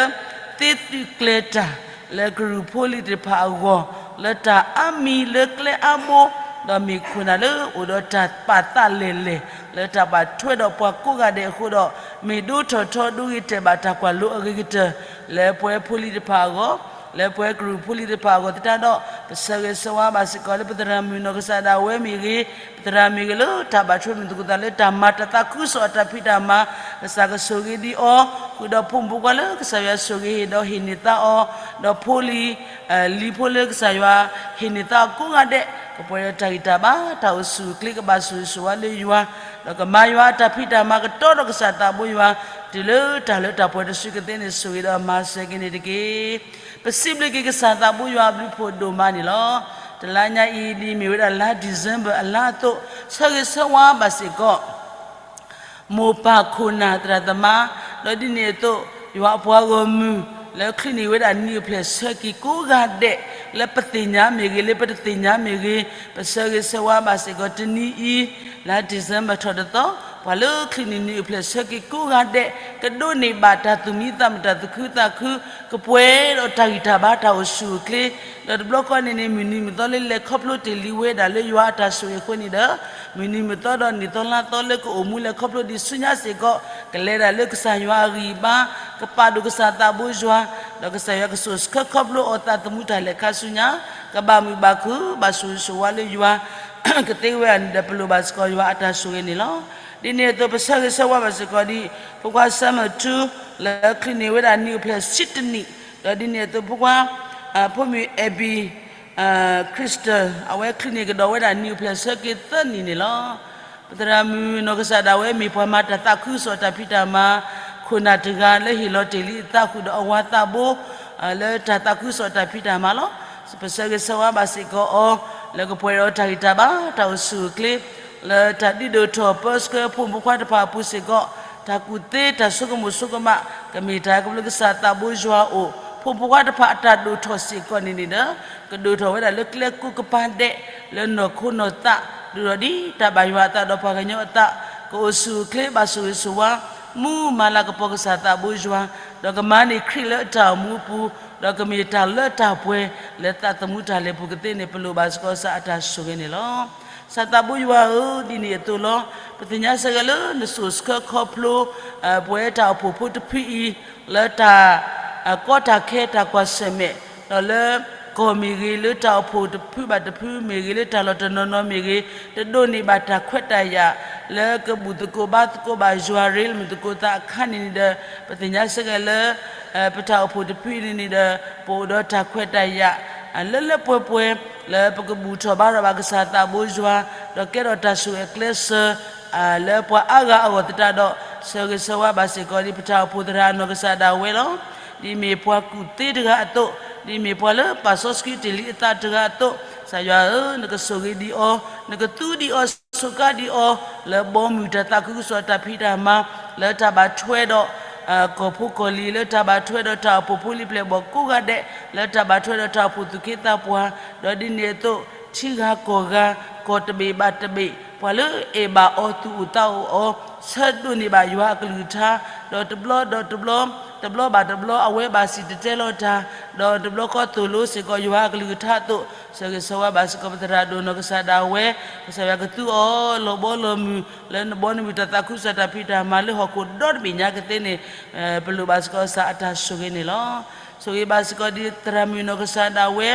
သ့သုးကျဲၤတၢ် လၢကရူၢ်ဖိလံၤတဖၣ်အဂီၢ်, လၢတၢ်အါမံၤလၢကျဲအါဘိ, ဒီးမ့ၢ်ခိၣ်နၢ်လၢအိၣ်ဒီးတၢ်ပာ်သးလဲၢ်လဲၢ် လၢတၢ်ဘၣ်ထွဲဒီးပှၤကိးဂၤဒဲးအဃိဒီး, မ့ၢ်ဒိထီၣ်ထီဒိဂ့ၤတဲာ်ဘၣ်တၢ်ကွၢ်လိအဂ့ၤကတၢၢ် လၢပဝဲဖိလံၤတဖၣ်အဂီၢ်, လၢပဝဲကရူၢ်ဖိလံၤတဖၣ်အဂီၢ်သတးဒီး, ပဆၢဂ့ၤဆၢဝါဘၣ်စ့ၢ်ကီးလၢပသရၣ်မုၣ်နီၢ်ကစၢ်ဒၣ်ဝဲမ့ၢ်ဂ့ၤ, ပသရၣ်မ့ၢ်ဂ့ၤလၢတၢ်ဘၣ်ထွဲမုၢ်သကိးသးလၢတၢ်မၤတၢ်သးခုကစီၣ်အတၢ်ဖံးတၢ်မၤ, ကစၢ်ကဆိၣ်ဂ့ၤဒံးအီၤ, ဃုာ်ဒီးဖိမုၣ်ဖိခွါလၢကစၢ်ယွၤဆိၣ်ဂ့ၤဟ့ၣ်ဒီးဟ့ၣ်န့ၢ်သါအီၤ, ဒီးဖိလံၤ လံၤဖိလၢကစၢ်ယွၤဟ့ၣ်န့ၢ်သါအကိးဂၤဒဲး, ကပှဲၤဒီးတၢ်ဂံၢ်တၢ်ဘါ တၢ်အိၣ်ဆူၣ်အိၣ်ချ့ ကဘၣ်ဆိၣ်ဂ့ၤဆိၣ်ဝါလၢယွၤ, ဒီးကမၤယွၤအတၢ်ဖံးတၢ်မၤကတီဒီးကစၢ်သးဘိယွၤ, တုၤလၢတၢ်လၢတၢ်ပှဲၤတစုကသ့န့ၣ် ဆိၣ်ဂ့ၤဒီးမၤစၢၤက့ၤန့ၣ်တက့ၢ်. ပစံးဘျုးက့ၤကစၢ်သးဘိယွၤအဘျုးဖးဒိၣ်မးန့ၣ်လီၤ. တလါညါအံၤဒ်မ့ၢ်ဝဲဒၣ်လါ December အလါအသိး, ဆၢဂ့ၤဆၢဝါဘၣ်စ့ၢ်ကီး မိၢ်ပၢ်ခိၣ်နၢ်သရၣ်သမါ, ဒီးဒ်န့ၣ်အသိး ယွၤအပှၤဂီၢ်မုၢ် လၢချုးန့ၢ်ဝဲဒၣ်နံၣ်အိၣ်ဖျဲၣ်ဆၢက့ၤကိးဂၤဒဲး, လၢပသ့ၣ်ညါမ့ၢ်ဂ့ၤ, လၢပတသ့ၣ်ညါမ့ၢ်ဂ့ၤ, ပဆၢဂ့ၤဆၢဝါဘၣ်စ့ၢ်ကီးတနံၤအံၤ, လါ December ထီၣ်တသီ, ပှၤလၢချုးန့ၢ်နံၣ်အိၣ်ဖျဲၣ်ဆၢက့ၤကိးဂၤဒဲး, ကဒိးန့ၢ်ဘၣ်တၢ်သူၣ်မံသးမုာ်တၢ်သူၣ်ခုသးခု, ကပှဲၤဒီးတၢ်ဂံၢ်တၢ်ဘါတၢ်အိၣ်ဆူၣ်အိၣ်ချ့, ဒီးတဘျီဃီန့ၣ်န့ၣ် မုၢ်နံၤမုၢ်သီလၢလဲၤခီဖျိတ့ၢ်လံဝဲဒၣ်လၢယွၤအတၢ်ဆိၣ်ဂ့ၤအဃိန့ၣ်ဒီး, မုၢ်နံၤမုၢ်သီဒီးနံၣ်သီလါသီလၢကအိၣ်မူလၢခီဖျိဒံးဆူညါစ့ၢ်ကီး, ကလဲၤဒၣ်လၢကစၢ်ယွၤအဂံၢ်အဘါ, ကပာ်ဒိၣ်ကစၢ်သးဘိယွၤ, ဒီးကစၢ်ယွၤကဆိၣ်ဆှၢခီဖျိအီၤသးသမူတၢ်လဲၤခါဆူညါ, ကဘၣ်မုာ်ဘၣ်ခုၣ် ဘၣ်ဆိၣ်ဂ့ၤဆိၣ်ဝါလၢယွၤ ကသ့ဝဲဒၣ်န့ၣ်ဒီး ပလိၣ်ဘၣ်စ့ၢ်ကီးယွၤအတၢ်ဆိၣ်ဂ့ၤန့ၣ်လီၤ. ဒ်န့ၣ်အသိး ပဆၢဂ့ၤဆၢဝါဘၣ်စ့ၢ်ကီးဒ် ဖိခွါ Samuel ထူ လၢချုးန့ၢ်ဝဲဒၣ်နံၣ်အိၣ်ဖျဲၣ်ဆံတနံၣ်, ဒီးဒ်န့ၣ်အသိး ဖိခွါ ဖိမုၣ် Abby Crystal အဝဲချုးန့ၢ်ကဒီးဝဲဒၣ်နံၣ်အိၣ်ဖျဲၣ်ဆၢက့ၤသၢနံၣ်န့ၣ်လီၤ. ပသရၣ်မုၣ်နီၢ်ကစၢ်ဒၣ်ဝဲမ့ၢ်ပှၤမၤတၢ်သးခုကစီၣ်တၢ်ဖံးတၢ်မၤ ခိၣ်နၢ်တဂၤလၢဟ့ၣ်လီၤတ့ၢ်လံအသးဃုာ်ဒီးအဝၤသးဘိ လၢတၢ်သးခုကစီၣ်တၢ်ဖံးတၢ်မၤလီၤ. ပဆၢဂ့ၤဆၢဝါဘၣ်စ့ၢ်ကီးအီၤ လၢကပှဲၤဒီးတၢ်ဂံၢ်တၢ်ဘါတၢ်အိၣ်ဆူၣ်အိၣ်ချ့ လၢတၢ်ဒုးဒိၣ်ထီၣ်ပၢဆှၢဖိမုၣ်ဖိခွါတဖၣ်အပူၤစ့ၢ်ကီး, တၢ်ကူၣ်သ့တၢ်ဆိကမိၣ်ဆိကမး ကမ့ၢ်တၢ်ခီဖျိကစၢ်သးဘိယွၤအအိၣ်, ဖိမုၣ်ဖိခွါတဖၣ်အတၢ်ဒိၣ်ထီၣ်စ့ၢ်ကီးန့ၣ်န့ၣ်ဒီး ကဒိၣ်ထီၣ်ဝဲဒၣ်လၢကျဲကိးကပၤဒဲး လၢနီၢ်ခိနီၢ်သး, ဒိၣ်ထီၣ်ဒ်တၢ်ဘၣ်ယွၤအသးဒီးပှၤကညီအသး, ကအိၣ်ဆူၣ်အိၣ်ချ့ဘၣ်ဆိၣ်ဂ့ၤဆိၣ်ဝါ, မူမၤလၤကပီၤကစၢ်သးဘိယွၤ, ဒီးကမၤန့ၢ်ခရံာ်လၢအတၢ်အိၣ်မူအပူၤ, ဒီးကမ့ၢ်တၢ်လၢတၢ်ပှဲၤ လၢသးသမူတၢ်လဲၤပူၤကသ့န့ၣ် ပလိၣ်ဘၣ်စ့ၢ်ကီးကစၢ်အတၢ်ဆိၣ်ဂ့ၤန့ၣ်လီၤ. ကစၢ်သးဘိယွၤဧၢ, ဒ်န့ၣ်အသိးလီၤ. ပသ့ၣ်ညါစ့ၢ်ကီးလၢနဆိၣ်ဆှၢခီဖျိ ပဝဲတၢ်အိၣ်ဖှိၣ်ဖိတဖုအံၤ လၢတၢ် ကီတၢ်ခဲတၢ်ကွၢ်ဆၢၣ်မဲာ်, ဒီးလၢကီၢ်မ့ၢ်ဂ့ၤ, လၢတၢ်အိၣ်ဖှိၣ်တဖုဘၣ်တဖုမ့ၢ်ဂ့ၤ, လၢတၢ်လီၢ်တနီၤနီၤမ့ၢ်ဂ့ၤ, တဒိးန့ၢ်ဘၣ်တၢ်ခွဲးတၢ်ယာ် လၢကဘူၣ်သကိးဘါသကိးဘၣ်ယွၤ ရ့လမုၢ်သကိးသးအခါန့ၣ်န့ၣ်ဒီး, ပသ့ၣ်ညါစ့ၢ်ကီးလၢ ပတၢ်အိၣ်ဖှိၣ်တဖုအံၤန့ၣ်န့ၣ်ဒီး ပအိၣ်ဒီးတၢ်ခွဲးတၢ်ယာ် လၢလၢပှဲၤပှဲၤ လၢပကဘူၣ်ထီၣ်ဘါထီၣ်ဘၣ်ကစၢ်သးဘိယွၤ, ဒီးကဲထီၣ်တၢ်ဆိၣ်ဂ့ၤအကျဲစၢၤ လၢပှၤအါဂၤအဂီၢ်သတးဒီး, ဆၢဂ့ၤဆၢဝါဘၣ်စ့ၢ်ကီးဒ် ပတၢ်အိၣ်ဖှိၣ်သရၣ်အနီၢ်ကစၢ်ဒၣ်ဝဲလီၤ. ဒ်မ့ၢ်ပှၤကူၣ်သ့တဂၤအသိး, ဒ်မ့ၢ်ပှၤလၢပာ်စီဆှံတ့ၢ်လံအသးတဂၤအသိး, ကစၢ်ယွၤဧၢ, နကဆိၣ်ဂ့ၤဒံးအီၤ, နကသူဒံးအီၤ, ဆိးကါဒံးအီၤ, လၢဘီမုၢ်တၢ်သးခုကစီၣ်တၢ်ဖံးတၢ်မၤ, လၢတၢ်ဘၣ်ထွဲဒီး ကီၢ်ဖိကီၢ်လံၤ, လၢတၢ်ဘၣ်ထွဲဒီးတၢ်အိၣ်ဖှိၣ်ဖိလံၤပျဲၢ်ဘီၣ်ကိးဂၤဒဲး, လၢတၢ်ဘၣ်ထွဲဒီးတၢ်အိၣ်ဖှိၣ်သူၣ်က့သးပှၢ်, ဒီးဒ်န့ၣ်အသိး ထံဂၤကီၢ်ဂၤ, ကီၢ်တဘ့ၣ်ဘၣ်တဘ့ၣ်, ပှၤလၢအဲၣ်ဘၣ်အီၤသူၣ်အိၣ်သးအိၣ်အီၤ, ဆၢဒိးန့ၢ်ဘၣ်ယွၤအကလုၢ်ကထါ, ဒီးတဘျီဒီးတဘျီ, တဘျီဘၣ်တဘျီ အဝဲဘၣ်စံၣ်တဲၤတဲလီၤတၢ်, ဒီးတဘျီဃီသိၣ်လိစ့ၢ်ကီးယွၤအကလုၢ်ကထါအသိး, ဆၢဂ့ၤဆၢဝါဘၣ်စ့ၢ်ကီးပသရၣ်ဒိၣ်နီၢ်ကစၢ်ဒၣ်ဝဲ, ကစၢ်ယွၤကသူအီၤလီၤဘီလီၤမုၢ် လၢနဘီနမုၢ်တၢ်သးခုကစီၣ်တၢ်ဖံးတၢ်မၤလၢဟီၣ်ခိၣ်ဒီတဘ့ၣ်ညါကသ့န့ၣ်, ပလိၣ်ဘၣ်စ့ၢ်ကီးကစၢ်အတၢ်ဆိၣ်ဂ့ၤန့ၣ်လီၤ. ဆိၣ်ဂ့ၤဘၣ်စ့ၢ်ကီးဒ်သရၣ်မုၣ်နီၢ်ကစၢ်ဒၣ်ဝဲ,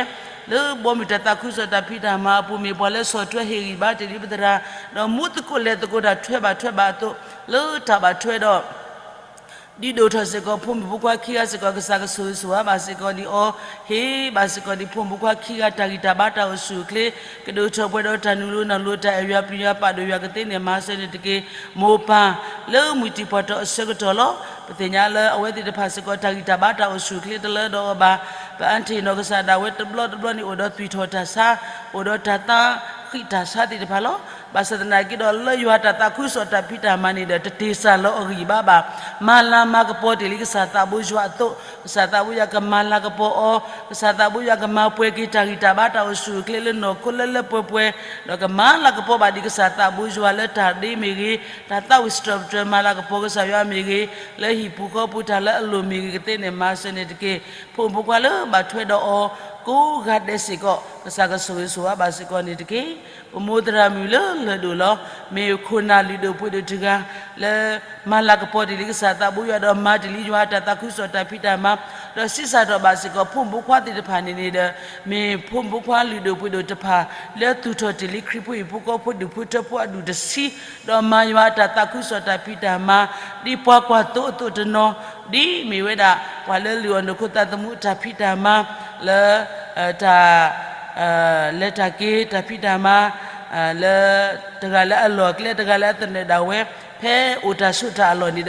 လၢဘီမုၢ်တၢ်သးခုကစီၣ်တၢ်ဖံးတၢ်မၤအပူၤ မ့ၢ်ပှၤလၢဆီၣ်ထွဲဟ့ၣ်ဂံၢ်ဘါတ့ၢ်လံပသရၣ်, ဒီးမူသကိးလဲၤသကိးတၢ်ထွဲဘၣ်ထွဲဘၣ်အသိး, လၢတၢ်ဘၣ်ထွဲဒီး ဒုးဒိၣ်ထီၣ်စ့ၢ်ကီးဖိမုၣ်ဖိခွါခံဂၤစ့ၢ်ကီး ကစၢ်ကဆိၣ်ဂ့ၤဆိၣ်ဝါဘၣ်စ့ၢ်ကီးဒံးအီၤ, ဟ့ၣ်ဘၣ်စ့ၢ်ကီးဒံးဖိမုၣ်ဖိခွါခံဂၤတၢ်ဂံၢ်တၢ်ဘါတၢ်အိၣ်ဆူၣ်အိၣ်ချ့, ကဒိၣ်ထီၣ်ပှဲၤဒီးတၢ်နုာ်လိၤနၢ်လိၤတၢ်အဲၣ်ယွၤပျံၤယွၤပာ်ဒိၣ်ယွၤကသ့န့ၣ် မၤစၢၤန့ၣ်တက့ၢ်. မိၢ်ပၢ်လၢမုၢ်တံၢ်ပှၢ်ထီၣ်အဆၢကတီၢ်လီၤ. သ့ၣ်ညါလၢအဝဲသ့ၣ်တဖၣ်စ့ၢ်ကီး တၢ်ဂံၢ်တၢ်ဘါတၢ်အိၣ်ဆူၣ်အိၣ်ချ့တလၢဒီးအီၤဘၣ်. ပအါတ့ၢ်နီၢ်ကစၢ်ဒၣ်ဝဲတဘျီတဘျီန့ၣ် အိၣ်ဒီးသွံၣ်ထီၣ်တၢ်ဆါ, အိၣ်ဒီးတၢ်သးဃံးတၢ်ဆါသ့ၣ်တဖၣ်လီၤ. ဘၣ်ဆၣ်သနာ်က့ဒီး လၢယွၤတၢ်သးခုကစီၣ်တၢ်ဖံးတၢ်မၤန့ၣ်ဒီး တတ့ၢ်စၢ်လီၤအဂံၢ်ဘါဘၣ်. မၤလၤမၤကပီၤတ့ၢ်လံကစၢ်သးဘိယွၤအသိး, ကစၢ်သးဘိယွၤကမၤလၤကပီၤအီၤ, ကစၢ်သးဘိယွၤကမၤပှဲၤက့ၤတၢ်ဂံၢ်တၢ်ဘါတၢ်အိၣ်ဆူၣ်အိၣ်ချ့လၢနီၢ်ခိလၢလၢပှဲၤပှဲၤ, ဒီးကမၤလၤကပီၤဘၣ်ဒံးကစၢ်သးဘိယွၤလၢတၢ်ဒ့မ့ၢ်ဂ့ၤ, တၢ်သးဝံၣ်စတြီၤပတြၢၤမၤလၤကပီၤကစၢ်ယွၤမ့ၢ်ဂ့ၤ, လၢဟံၣ်ပူၤဃီပူၤတၢ်လၢအလိၣ်မ့ၢ်ဂ့ၤကသ့န့ၣ် မၤစၢၤန့ၣ်တက့ၢ်. ဖိမုၣ်ဖိခွါလၢဘၣ်ထွဲဒီးအီၤကိးဂၤဒဲးစ့ၢ်ကီး ကစၢ်ကဆိၣ်ဂ့ၤဆိၣ်ဝါဘၣ်စ့ၢ်ကီးန့ၣ်တက့ၢ်. ပမိၢ်သရၣ်မုၣ်လၢလၢၢ်ဒိၣ်လီၤ. မ့ၢ်ခိၣ်နၢ်လုၢ်ဒိၣ်ပှ့ၤဒိၣ်တဂၤ လၢမၤလၤကပီၤတ့ၢ်လံကစၢ်သးဘိယွၤဒီးမၤတ့ၢ်လံယွၤအတၢ်သးခုကစီၣ်တၢ်ဖံးတၢ်မၤ, ဒီးဆံးစၢ်ထီၣ်ဘၣ်စ့ၢ်ကီး ဖိမုၣ်ဖိခွါသ့ၣ်တဖၣ်န့ၣ်န့ၣ်ဒီး မ့ၢ်ဖိမုၣ်ဖိခွါလုၢ်ဒိၣ်ပှ့ၤဒိၣ်တဖၣ် လၢသူၣ်ထီၣ်တ့ၢ်လံခရံာ်ဖိဟံၣ်ဖိဃီဖိဒူၣ်ဖိထၢဖိအဒူၣ်တဆံ, ဒီးမၤယွၤအတၢ်သးခုကစီၣ်တၢ်ဖံးတၢ်မၤ ဒ်ပှၤကွၢ်သိအသိးတနီၤ, ဒ်မ့ၢ်ဝဲဒၣ် ပှၤလၢလုၢ်အီၣ်နီၢ်ခိသးသမူအတၢ်ဖံးတၢ်မၤ လၢ တၢ် လဲၤတၢ်က့ၤတၢ်ဖံးတၢ်မၤ လၢ တဂၤလၢအလီၢ်အကျဲ တဂၤလၢအသနၢၣ်ဒၣ်ဝဲ ဖဲအိၣ်တၢ်ဆိးတၢ်အလီၢ်န့ၣ်ဒီး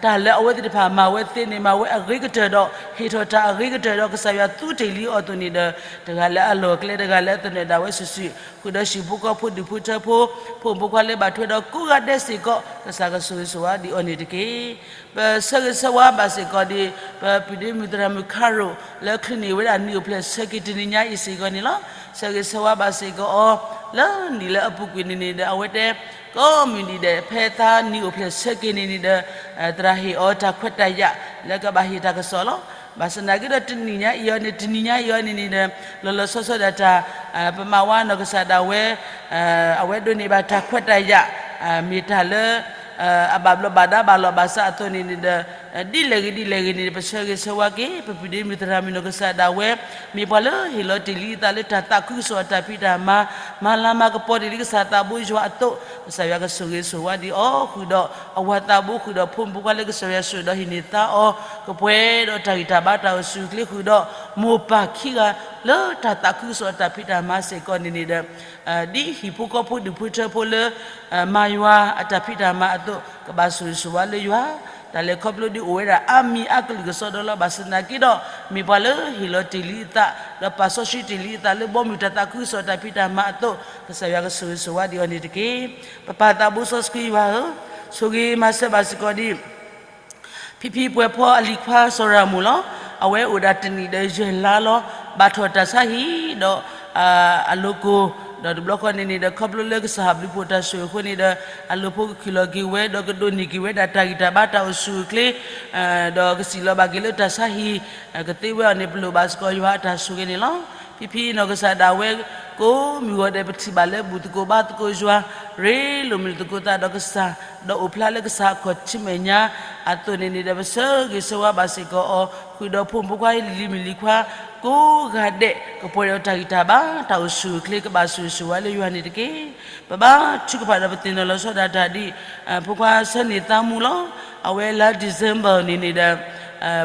တၢ်လၢအဝဲသ့ၣ်တဖၣ်မၤဝဲသ့န့ၣ် မၤဝဲအဂ့ၤကတၢၢ်ဒီး ဟ့ၣ်ထီၣ်တၢ်အဂ့ၤကတၢၢ်ဒီး ကစၢ်ယွၤသူတ့ၢ်လံအီၤအသိးန့ၣ်ဒီး တဂၤလၢအလီၢ်အကျဲ တဂၤလၢအသနၢၣ်ဒၣ်ဝဲစုာ်စုာ် ဃုာ်ဒီးဟံၣ်ဖိဃီဖိဒူၣ်ဖိထၢဖိ ဖိမုၣ်ဖိခွါလၢဘၣ်ထွဲဒီးကိးဂၤဒဲးစ့ၢ်ကီး ကစၢ်ကဆိၣ်ဂ့ၤဆိၣ်ဝါဒံးအီၤန့ၣ်တက့ၢ်. ပဆၢဂ့ၤဆၢဝါဘၣ်စ့ၢ်ကီးဒံး ပပုၢ်ဒ့မုၣ်သရၣ်မုၣ်ခါရိၣ် လၢချုးန့ၢ်ဝဲဒၣ်နံၣ်အိၣ်ဖျဲၣ်ဆၢက့ၤတနံၤညါအံၤစ့ၢ်ကီးန့ၣ်လီၤ. ဆၢဂ့ၤဆၢဝါဘၣ်စ့ၢ်ကီးအီၤ လၢနံၣ်လၢအပူၤကွံာ်န့ၣ်န့ၣ်ဒီး အဝဲတဲ ကိးမုၢ်နံၤဒဲး ဖဲသါနံၣ်အိၣ်ဖျဲၣ်ဆၢက့ၤန့ၣ်န့ၣ်ဒီး သရၣ်ဟ့ၣ်အီၤတၢ်ခွဲးတၢ်ယာ် လၢကဘၣ်ဟ့ၣ်တၢ်ကစီၣ်လီၤ. ဘၣ်ဆၣ်သနာ်က့ဒီး တနံၤညါအံၤအီၤန့ၣ် တနံၤညါအံၤအီၤန့ၣ်န့ၣ်ဒီး လီၤလီၤဆီဆီဒၣ်တၢ် ပမၤဝါနီၢ်ကစၢ်ဒၣ်ဝဲ အဝဲဒိးန့ၢ်ဘၣ်တၢ်ခွဲးတၢ်ယာ် မ့ၢ်တၢ်လၢ အဘၣ်ဘျီးဘၣ်ဒါဘၣ်လီၤဘၣ်စးအသိးန့ၣ်န့ၣ်ဒီး ဒ်လဲၣ်ဂ့ၤဒ်လဲၣ်ဂ့ၤန့ၣ် ပဆၢဂ့ၤဆၢဝါက့ၤ ပပုၢ်ဒ့မုၣ်သရၣ်မုၣ်နီၢ်ကစၢ်ဒၣ်ဝဲ မ့ၢ်ပှၤလၢဟ့ၣ်လီၤတ့ၢ်လံအသးလၢတၢ်သးခုကစီၣ်အတၢ်ဖံးတၢ်မၤ မၤလၤမၤကပီၤတ့ၢ်လံကစၢ်သးဘိယွၤအသိး ကစၢ်ယွၤကဆိၣ်ဂ့ၤဆိၣ်ဝါဒံးအီၤ ဃုာ်ဒီးအဝၤသးဘိ ဃုာ်ဒီးဖိမုၣ်ဖိခွါလၢကစၢ်ယွၤဆိၣ်ဒီးဟံးန့ၢ်သါအီၤ ကပှဲၤဒီးတၢ်ဂံၢ်တၢ်ဘါတၢ်အိၣ်ဆူၣ်အိၣ်ချ့ ဃုာ်ဒီးမိၢ်ပၢ်ခံဂၤလၢတၢ်သးခုကစီၣ်အတၢ်ဖံးတၢ်မၤစ့ၢ်ကီးန့ၣ်န့ၣ်ဒီး ဒ်ဟံၣ်ဖိဃီဖိဒူၣ်ဖိထၢဖိလၢ မၤယွၤအတၢ်ဖံးတၢ်မၤအသိး ကဘၣ်ဆိၣ်ဂ့ၤဆိၣ်ဝါလၢယွၤ တၢ်လဲၤခီဖျိဒ်အိၣ်ဝဲဒၣ်အါမံၤအါကလုာ်ကစီဒီလီၤ. ဘၣ်ဆၣ်သနာ်က့ဒီး မ့ၢ်ပှၤလၢဟ့ၣ်လီၤတ့ၢ်လံအသး ဒီးပာ်စီဆှံတ့ၢ်လံအသးလၢဘီမုၢ်တၢ်သးခုကစီၣ်တၢ်ဖံးတၢ်မၤအသိး ကစၢ်ယွၤကဆိၣ်ဂ့ၤဆိၣ်ဝါဒံးအီၤန့ၣ်တက့ၢ်. ပပၢ်သးဘိစီဆှံယွၤဧၢ, ဆိၣ်ဂ့ၤမၤစၢၤဘၣ်စ့ၢ်ကီးဒံး ဖံဖံပှဲၤဖီအလံၤခွါစီၤရၤမူၤလီၤ. အဝဲအိၣ်ဒၣ်တနံၣ်ဒီးယဲၢ်လါလီၤ. ဘၣ်ထီၣ်တၢ်ဆါဟံၣ်ဒီး အလိၤကိၢ်, ဒီးတဘျီဃီန့ၣ်န့ၣ်ဒီး ခီဖျိလၢကစၢ်ဘျုးဖှိၣ်တၢ်ဆိၣ်အဃိန့ၣ်ဒီး အလိၤဖိကခုၣ်လီၤက့ၤဝဲ ဒီးကဒိးန့ၢ်က့ၤဝဲဒၣ်တၢ်ဂံၢ်တၢ်ဘါတၢ်အိၣ်ဆူၣ်အိၣ်ချ့ ဒီးကစံၣ်လီၤဘၣ်က့ၤလၢတၢ်ဆါဟံၣ် ကသ့ဝဲအီၤန့ၣ် ပလိၣ်ဘၣ်စ့ၢ်ကီးယွၤအတၢ်ဆိၣ်ဂ့ၤန့ၣ်လီၤ. ဖံဖံနီၢ်ကစၢ်ဒၣ်ဝဲ ကိးမုၢ်ဂီၤဒဲး ပထံၣ်ဘၣ်လၢဘူၣ်သကိးဘါသကိးယွၤ ရ့လိာ်မုာ်သကိးသးဒီးကစၢ် ဒီးအိၣ်ဖျါလၢကစၢ်အခီၣ်ထံးမဲာ်ညါအသိးန့ၣ်န့ၣ်ဒီး ပဆၢဂ့ၤဆၢဝါဘၣ်စ့ၢ်ကီးအီၤ ဃုာ်ဒီးဖိမုၣ်ဖိခွါလံၤမုၣ်လံၤခွါ ကိးဂၤဒဲး ကပှဲၤဒီးတၢ်ဂံၢ်တၢ်ဘါ တၢ်အိၣ်ဆူၣ်အိၣ်ချ့ ကဘၣ်ဆိၣ်ဂ့ၤဆိၣ်ဝါလၢယွၤန့ၣ်တက့ၢ်. ပဘါထုကဖၣ်ဒီးပသ့ၣ်နီၣ်လီၤဆီဒၣ်တၢ်ဒ် ဖိခွါဆၢန့ၢ်သးမူလီၤ. အဝဲလါ December န့ၣ်န့ၣ်ဒီး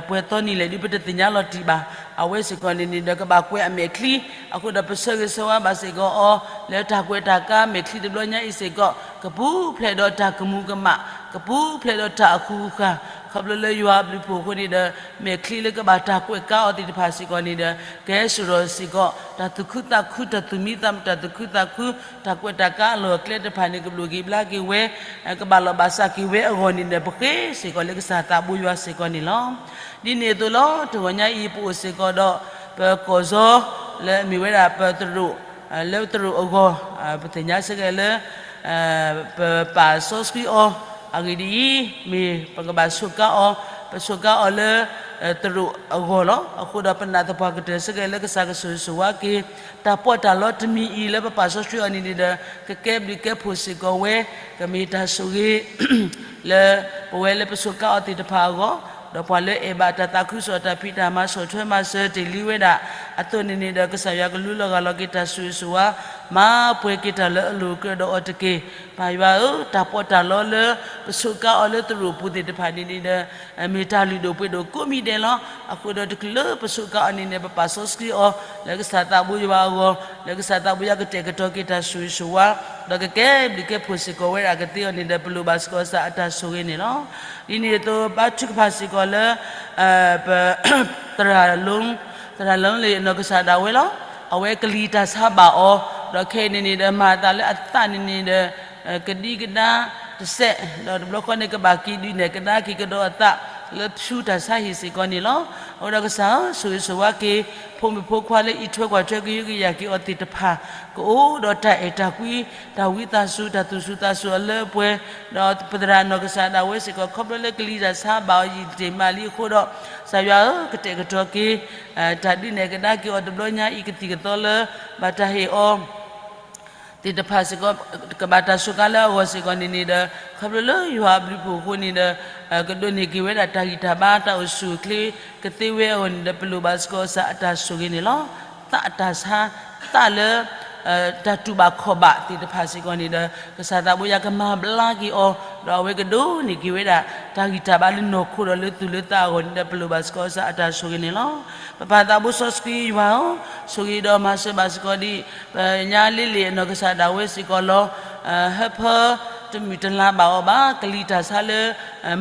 ပှဲၤသီနံၤလဲၣ်ဒုး ပတသ့ၣ်ညါလီၤတံၢ်ဘၣ်. အဝဲစ့ၢ်ကီးန့ၣ်န့ၣ်ဒီး ကဘၣ်ကွဲးအမဲာ်ချံ, အဃိဒီးပဆၢဂ့ၤဆၢဝါဘၣ်စ့ၢ်ကီးအီၤ လၢတၢ်ကွဲးတၢ်ကါမဲာ်ချံတဘျီညါအံၤစ့ၢ်ကီး ကပူၤဖျဲးဒီးတၢ်ကမူၤကမၣ်, ကပူၤဖျဲးဒီးတၢ်အဃူဃာ်, ခီဖျိလၢယွၤအဘျုးဖှိၣ်အဃိန့ၣ်ဒီး မဲာ်ချံလၢကဘၣ်တၢ်ကွဲးကါအီၤသ့ၣ်တဖၣ်စ့ၢ်ကီးန့ၣ်ဒီး ကဟဲစိာ်ထီၣ်စ့ၢ်ကီး တၢ်သူၣ်ခုသးခု တၢ်သူၣ်မံသး တၢ်သူၣ်ခုသးခု တၢ်ကွဲးတၢ်ကါအလီၢ်အကျဲတဖၣ်န့ၣ် ကဘျိးက့ၤဘျါက့ၤဝဲ ကဘၣ်လီၤဘၣ်စးက့ၤဝဲအဂီၢ်န့ၣ်ဒီး ပဃ့စ့ၢ်ကီးလၢကစၢ်သးဘိယွၤစ့ၢ်ကီးန့ၣ်လီၤ. ဒ်န့ၣ်အသိးလီၤ တဂီၤညါအံၤ ပအိၣ်စ့ၢ်ကီးဒီး ပကီၢ်စီ လၢအမ့ၢ်ဝဲဒၣ်ပသရိာ် လၢပသရိာ်အဂီၢ် ပသ့ၣ်ညါစ့ၢ်ကီးလၢ ပပာ်စီဆှံအီၤ အဂ့ၢ်ဒ်အံၤ မ့ၢ်ပကဘၣ်ဆိးကါအီၤ ပဆိးကါအီၤလၢ သရိာ်အဂီၢ်လီၤ. အဃိဒီးပနာ်သပှၢ်ကတၢၢ်စ့ၢ်ကီးလၢ ကစၢ်ကဆိၣ်ဂ့ၤဆိၣ်ဝါက့ၤ တၢ်ပီးတၢ်လီတမံၤအံၤလၢပပာ်စီဆှံအီၤန့ၣ်န့ၣ်ဒီး ကကဲဘျုးကဲဖှိၣ်စ့ၢ်ကီးဝဲ ကမ့ၢ်တၢ်ဆိၣ်ဂ့ၤ လၢပဝဲလၢပဆိးကါအီၤသ့ၣ်တဖၣ်အဂီၢ်, ဒီးပှၤလၢအဲၣ်ဘၣ်တၢ်သးခုကစီၣ်တၢ်ဖံးတၢ်မၤ ဆီၣ်ထွဲမၤစၢၤတ့ၢ်လံဝဲဒၣ်အသိးန့ၣ်န့ၣ်ဒီး ကစၢ်ယွၤကလူလီၤဂာ်လီၤက့ၤတၢ်ဆိၣ်ဂ့ၤဆိၣ်ဝါ မၤပှဲၤက့ၤတၢ်လၢအလိၤကြၢးဒီးအီၤတက့ၢ်. ပၢ်ယွၤဧၢ, တၢ်ပီးတၢ်လီလၢ ပဆိးကါအီၤလၢတရူးပူၤသ့ၣ်တဖၣ်န့ၣ်န့ၣ်ဒီး မ့ၢ်တၢ်လုၢ်ဒိၣ်ပှ့ၤဒိၣ်ကိးမံၤဒဲးလီၤ. အဃိဒီးတချုးလၢပဆိးကါအီၤန့ၣ်န့ၣ် ပပာ်စီဆှံအီၤ လၢကစၢ်သးဘိယွၤအဂီၢ်, လၢကစၢ်သးဘိယွၤကတဲာ်ကတီၤက့ၤတၢ်ဆိၣ်ဂ့ၤဆိၣ်ဝါ, ဒီးကကဲဘျုးကဲဖှိၣ်စ့ၢ်ကီးဝဲဒၣ်ကသ့အီၤန့ၣ်ဒီး ပလိၣ်ဘၣ်စ့ၢ်ကီးကစၢ်အတၢ်ဆိၣ်ဂ့ၤန့ၣ်လီၤ. ဒ်န့ၣ်အသိး ဘါထုကဖၣ်စ့ၢ်ကီးလၢ ပ သရၣ် သရၣ်လီလ့ၣ်အနီၢ်ကစၢ်ဒၣ်ဝဲလီၤ. အဝဲကလံၤတၢ်ဆါဘၣ်အီၤ, ဒီးခဲအံၤန့ၣ်န့ၣ်ဒီး မၤအသးလၢအသးန့ၣ်န့ၣ်ဒီး ကဒံကဒါတစဲး, ဒီးတဘျီဃီန့ၣ် ကဘၣ်က့ၤဒုးနဲၣ်ကဒါက့ၤကဒီးအသး လၢဆူတၢ်ဆါဟံၣ်စ့ၢ်ကီးန့ၣ်လီၤ. အဃိဒီးကစၢ်ဧၢ, ဆိၣ်ဂ့ၤဆိၣ်ဝါက့ၤ ဖိမုၣ်ဖိခွါလၢအံးထွဲကွၢ်ထွဲကဟုကယာ်က့ၤအီၤသ့ၣ်တဖၣ်, ကအိၣ်ဒီးတၢ်အဲၣ်တၢ်ကွံ, တၢ်ဝံသးစူၤ, တၢ်သူၣ်စူၤသးစူၤအလၢအပှဲၤ, ဒီးပသရၣ်နီၢ်ကစၢ်ဒၣ်ဝဲစ့ၢ်ကီး ခီဖျိလၢကလံၤတၢ်ဆါဘၣ်အီၤယံာ်တ့ၢ်မးလံအဃိဒီး, ကစၢ်ယွၤဧၢ, ကတဲာ်ကတီၤက့ၤ တၢ်ဒုးနဲၣ်ကဒါက့ၤအီၤတဘျီညါအံၤကသံၣ်ကသီလၢ ဘၣ်တၢ်ဟ့ၣ်အီၤ သ့ၣ်တဖၣ်စ့ၢ်ကီး, ကဘၣ်တၢ်စူးကါလၢအဂီၢ်စ့ၢ်ကီးန့ၣ်န့ၣ်ဒီး, ခီဖျိလၢယွၤအဘျုးအဖှိၣ်အဃိန့ၣ်ဒီး, ကဒိးန့ၢ်က့ၤဝဲဒၣ်တၢ်ဂံၢ်တၢ်ဘါတၢ်အိၣ်ဆူၣ်အိၣ်ချ့ ကသ့ဝဲအဂီၢ်န့ၣ်ဒီး ပလိၣ်ဘၣ်စ့ၢ်ကီးကစၢ်အတၢ်ဆိၣ်ဂ့ၤန့ၣ်လီၤ. သးအတၢ်ဆါ, သးလၢ တၢ်တူၢ်ဘၣ်ခီၣ်ဘၣ်သ့ၣ်တဖၣ်စ့ၢ်ကီးန့ၣ်ဒီး, ကစၢ်သးဘိယွၤကမၤဘျါက့ၤအီၤ, ဒီးအဝဲကဒိးန့ၢ်က့ၤဝဲဒၣ် တၢ်ဂံၢ်တၢ်ဘါလၢနီၢ်ခိဒီးလၢသူၣ်လၢသးအဂီၢ်န့ၣ်ဒီး ပလိၣ်ဘၣ်စ့ၢ်ကီးကစၢ်အတၢ်ဆိၣ်ဂ့ၤန့ၣ်လီၤ. ပပၢ်သးဘိစီဆှံယွၤဧၢ, ဆိၣ်ဂ့ၤဒီးမၤစၢၤဘၣ်စ့ၢ်ကီးဒ် ပညါလ့လ့ၣ်အနီၢ်ကစၢ်ဒၣ်ဝဲစ့ၢ်ကီးလီၤ. ဟၢဖၢ တမုၢ်တလၤဘၣ်အီၤဘၣ်, ကလံၤတၢ်ဆါလၢ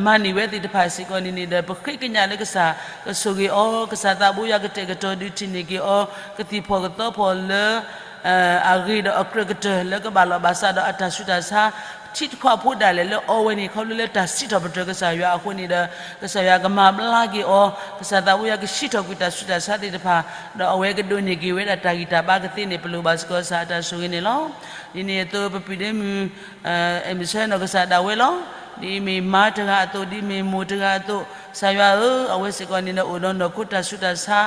မၤန့ၢ်ဝဲသ့ၣ်တဖၣ်စ့ၢ်ကီးန့ၣ်န့ၣ်ဒီး ပဃ့ကညးလၢကစၢ်ကဆိၣ်ဂ့ၤအီၤ, ကစၢ်သးဘိယွၤကတဲာ်ကတီၤဒုးထံၣ်န့ၢ်က့ၤအီၤ, ကသံၣ်ဖီၣ်ကသီဖီၣ်လၢ အဂ့ၤဒီးအကြၢးကတၢၢ်လၢကဘၣ်လီၤဘၣ်စးဒီးအတၢ်ဆူးတၢ်ဆါ, ထံတခွးဖိဒၣ်လဲာ်လၢအီဝဲန့ၣ် ခီဖျိလၢတၢ်စံးထီၣ်ပတြၢၤကစၢ်ယွၤအဃိန့ၣ်ဒီး, ကစၢ်ယွၤကမၤဘျါက့ၤအီၤ, ကစၢ်သးဘိယွၤကစံးထီၣ်ကွံာ်တၢ်ဆူးတၢ်ဆါသ့ၣ်တဖၣ်, ဒီးအဝဲကဒိးန့ၢ်က့ၤဝဲဒၣ်တၢ်ဂံၢ်တၢ်ဘါကသ့န့ၣ် ပလိၣ်ဘၣ်စ့ၢ်ကီးကစၢ်အတၢ်ဆိၣ်ဂ့ၤန့ၣ်လီၤ. ဒ်န့ၣ်အသိးပပုၢ်ဒ့မုၣ် အဲၣ်မုၢ်ဆၢနီၢ်ကစၢ်ဒၣ်ဝဲလီၤ. ဒ်အမ့ၢ်မါတဂၤအသိး, ဒ်အမ့ၢ်မိၢ်တဂၤအသိး, ကစၢ်ယွၤဧၢ, အဝဲစ့ၢ်ကီးန့ၣ်ဒီး အိၣ်ဒီးနီၢ်ခိတၢ်ဆူးတၢ်ဆါ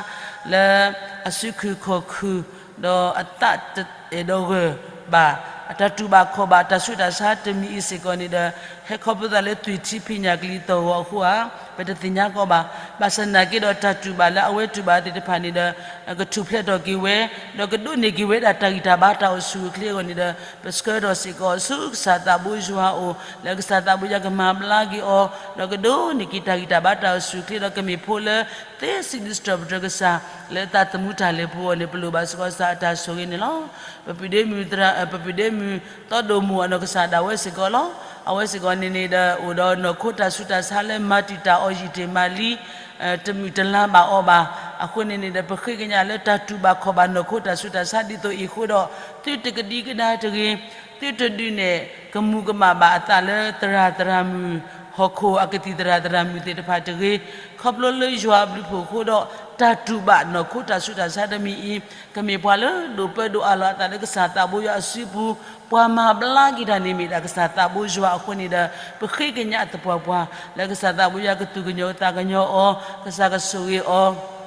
လၢ အစုခုၣ်ခီၣ်ခုၣ်, ဒီးအသးတအဲၣ်ဒိးဂၢၢ်ဘၣ်, အတၢ်တူၢ်ဘၣ်ခီၣ်ဘၣ် တၢ်ဆူးတၢ်ဆါတမံၤအံၤစ့ၢ်ကီးန့ၣ်ဒီး, ဟဲခီဖျိသးလၢသွံၣ်ထံဖံးညၣ်ကလံၤသီၣ်ဂီၤအဃိဧါ, ပတသ့ၣ်ညါကီးဘၣ်. ဘၣ်ဆၣ်သနာ်က့ဒီး တၢ်တူၢ်ဘၣ်လၢအဝဲတူၢ်ဘၣ်သ့ၣ်တဖၣ်န့ၣ်ဒီး ကထူၣ်ဖျဲးထီၣ်က့ၤဝဲ, ဒီးကဒိးန့ၢ်က့ၤဝဲဒၣ်တၢ်ဂံၢ်တၢ်ဘါတၢ်အိၣ်ဆူၣ်အိၣ်ချ့အဂီၢ်န့ၣ်ဒီး, ပဆှၢထီၣ်စ့ၢ်ကီးဆူကစၢ်သးဘိယွၤအအိၣ်, လၢကစၢ်သးဘိယွၤကမၤဘျါက့ၤအီၤ, ဒီးကဒိးန့ၢ်က့ၤတၢ်ဂံၢ်တၢ်ဘါတၢ်အိၣ်ဆူၣ်အိၣ်ချ့ဒီးကမ့ၢ်ဖိလၢ သ့စံးဘျုးစံးထီၣ်ပတြၢၤကစၢ်, လၢသးသမူတၢ်လဲၤပူၤအဂီၢ်န့ၣ် ပလိၣ်ဘၣ်စ့ၢ်ကီးကစၢ်အတၢ်ဆိၣ်ဂ့ၤန့ၣ်လီၤ. ပပုၢ်ဒ့မုၣ်သရၣ်, ပပုၢ်ဒ့မုၣ်သီဒိၣ်မိၢ်အနီၢ်ကစၢ်ဒၣ်ဝဲစ့ၢ်ကီးလီၤ. အဝဲစ့ၢ်ကီးန့ၣ်န့ၣ်ဒီး အိၣ်ဒီးနီၢ်ခိတၢ်ဆူးတၢ်ဆါလၢမၤတံာ်တာ်အီၤယံာ်တ့ၢ်မးလံ တမုၢ်တလၤဘၣ်အီၤဘၣ်. အဃိန့ၣ်န့ၣ်ဒီး ပဃ့ကညးလၢတၢ်တူၢ်ဘၣ်ခီၣ်ဘၣ်နီၢ်ခိတၢ်ဆူးတၢ်ဆါဒ်သိးအံၤအဃိဒီး, သုတကဒံကဒါတဂ့ၤ, သုတဒုးနဲၣ်ကမူၤကမၣ်ဘၣ်အသးလၢသရၣ်သရၣ်မုၣ်, ဟီၣ်ခိၣ်အကသံၣ်သရၣ်သရၣ်မုၣ်သ့ၣ်တဖၣ်တဂ့ၤ, ခီဖျိလၢယွၤအဘျုးအဖှိၣ်အဃိဒီး, တၢ်တူၢ်ဘၣ်နီၢ်ခိတၢ်ဆူးတၢ်ဆါတမံၤအံၤ, ကမ့ၢ်ပှၤလၢဒိးပၢဒိးအးလီၤအသးလၢကစၢ်သးဘိယွၤအစုပူၤ, ပှၤမၤဘျါက့ၤတၢ်န့ၣ်မ့ၢ်ဒၣ်ကစၢ်သးဘိယွၤအဃိန့ၣ်ဒီး, ပဃ့ကညးသပှၢ်ပှၢ်, လၢကစၢ်သးဘိယွၤကသူၣ်ကညီၤသးကညီၤအီၤ, ကစၢ်ကဆိၣ်ဂ့ၤအီၤ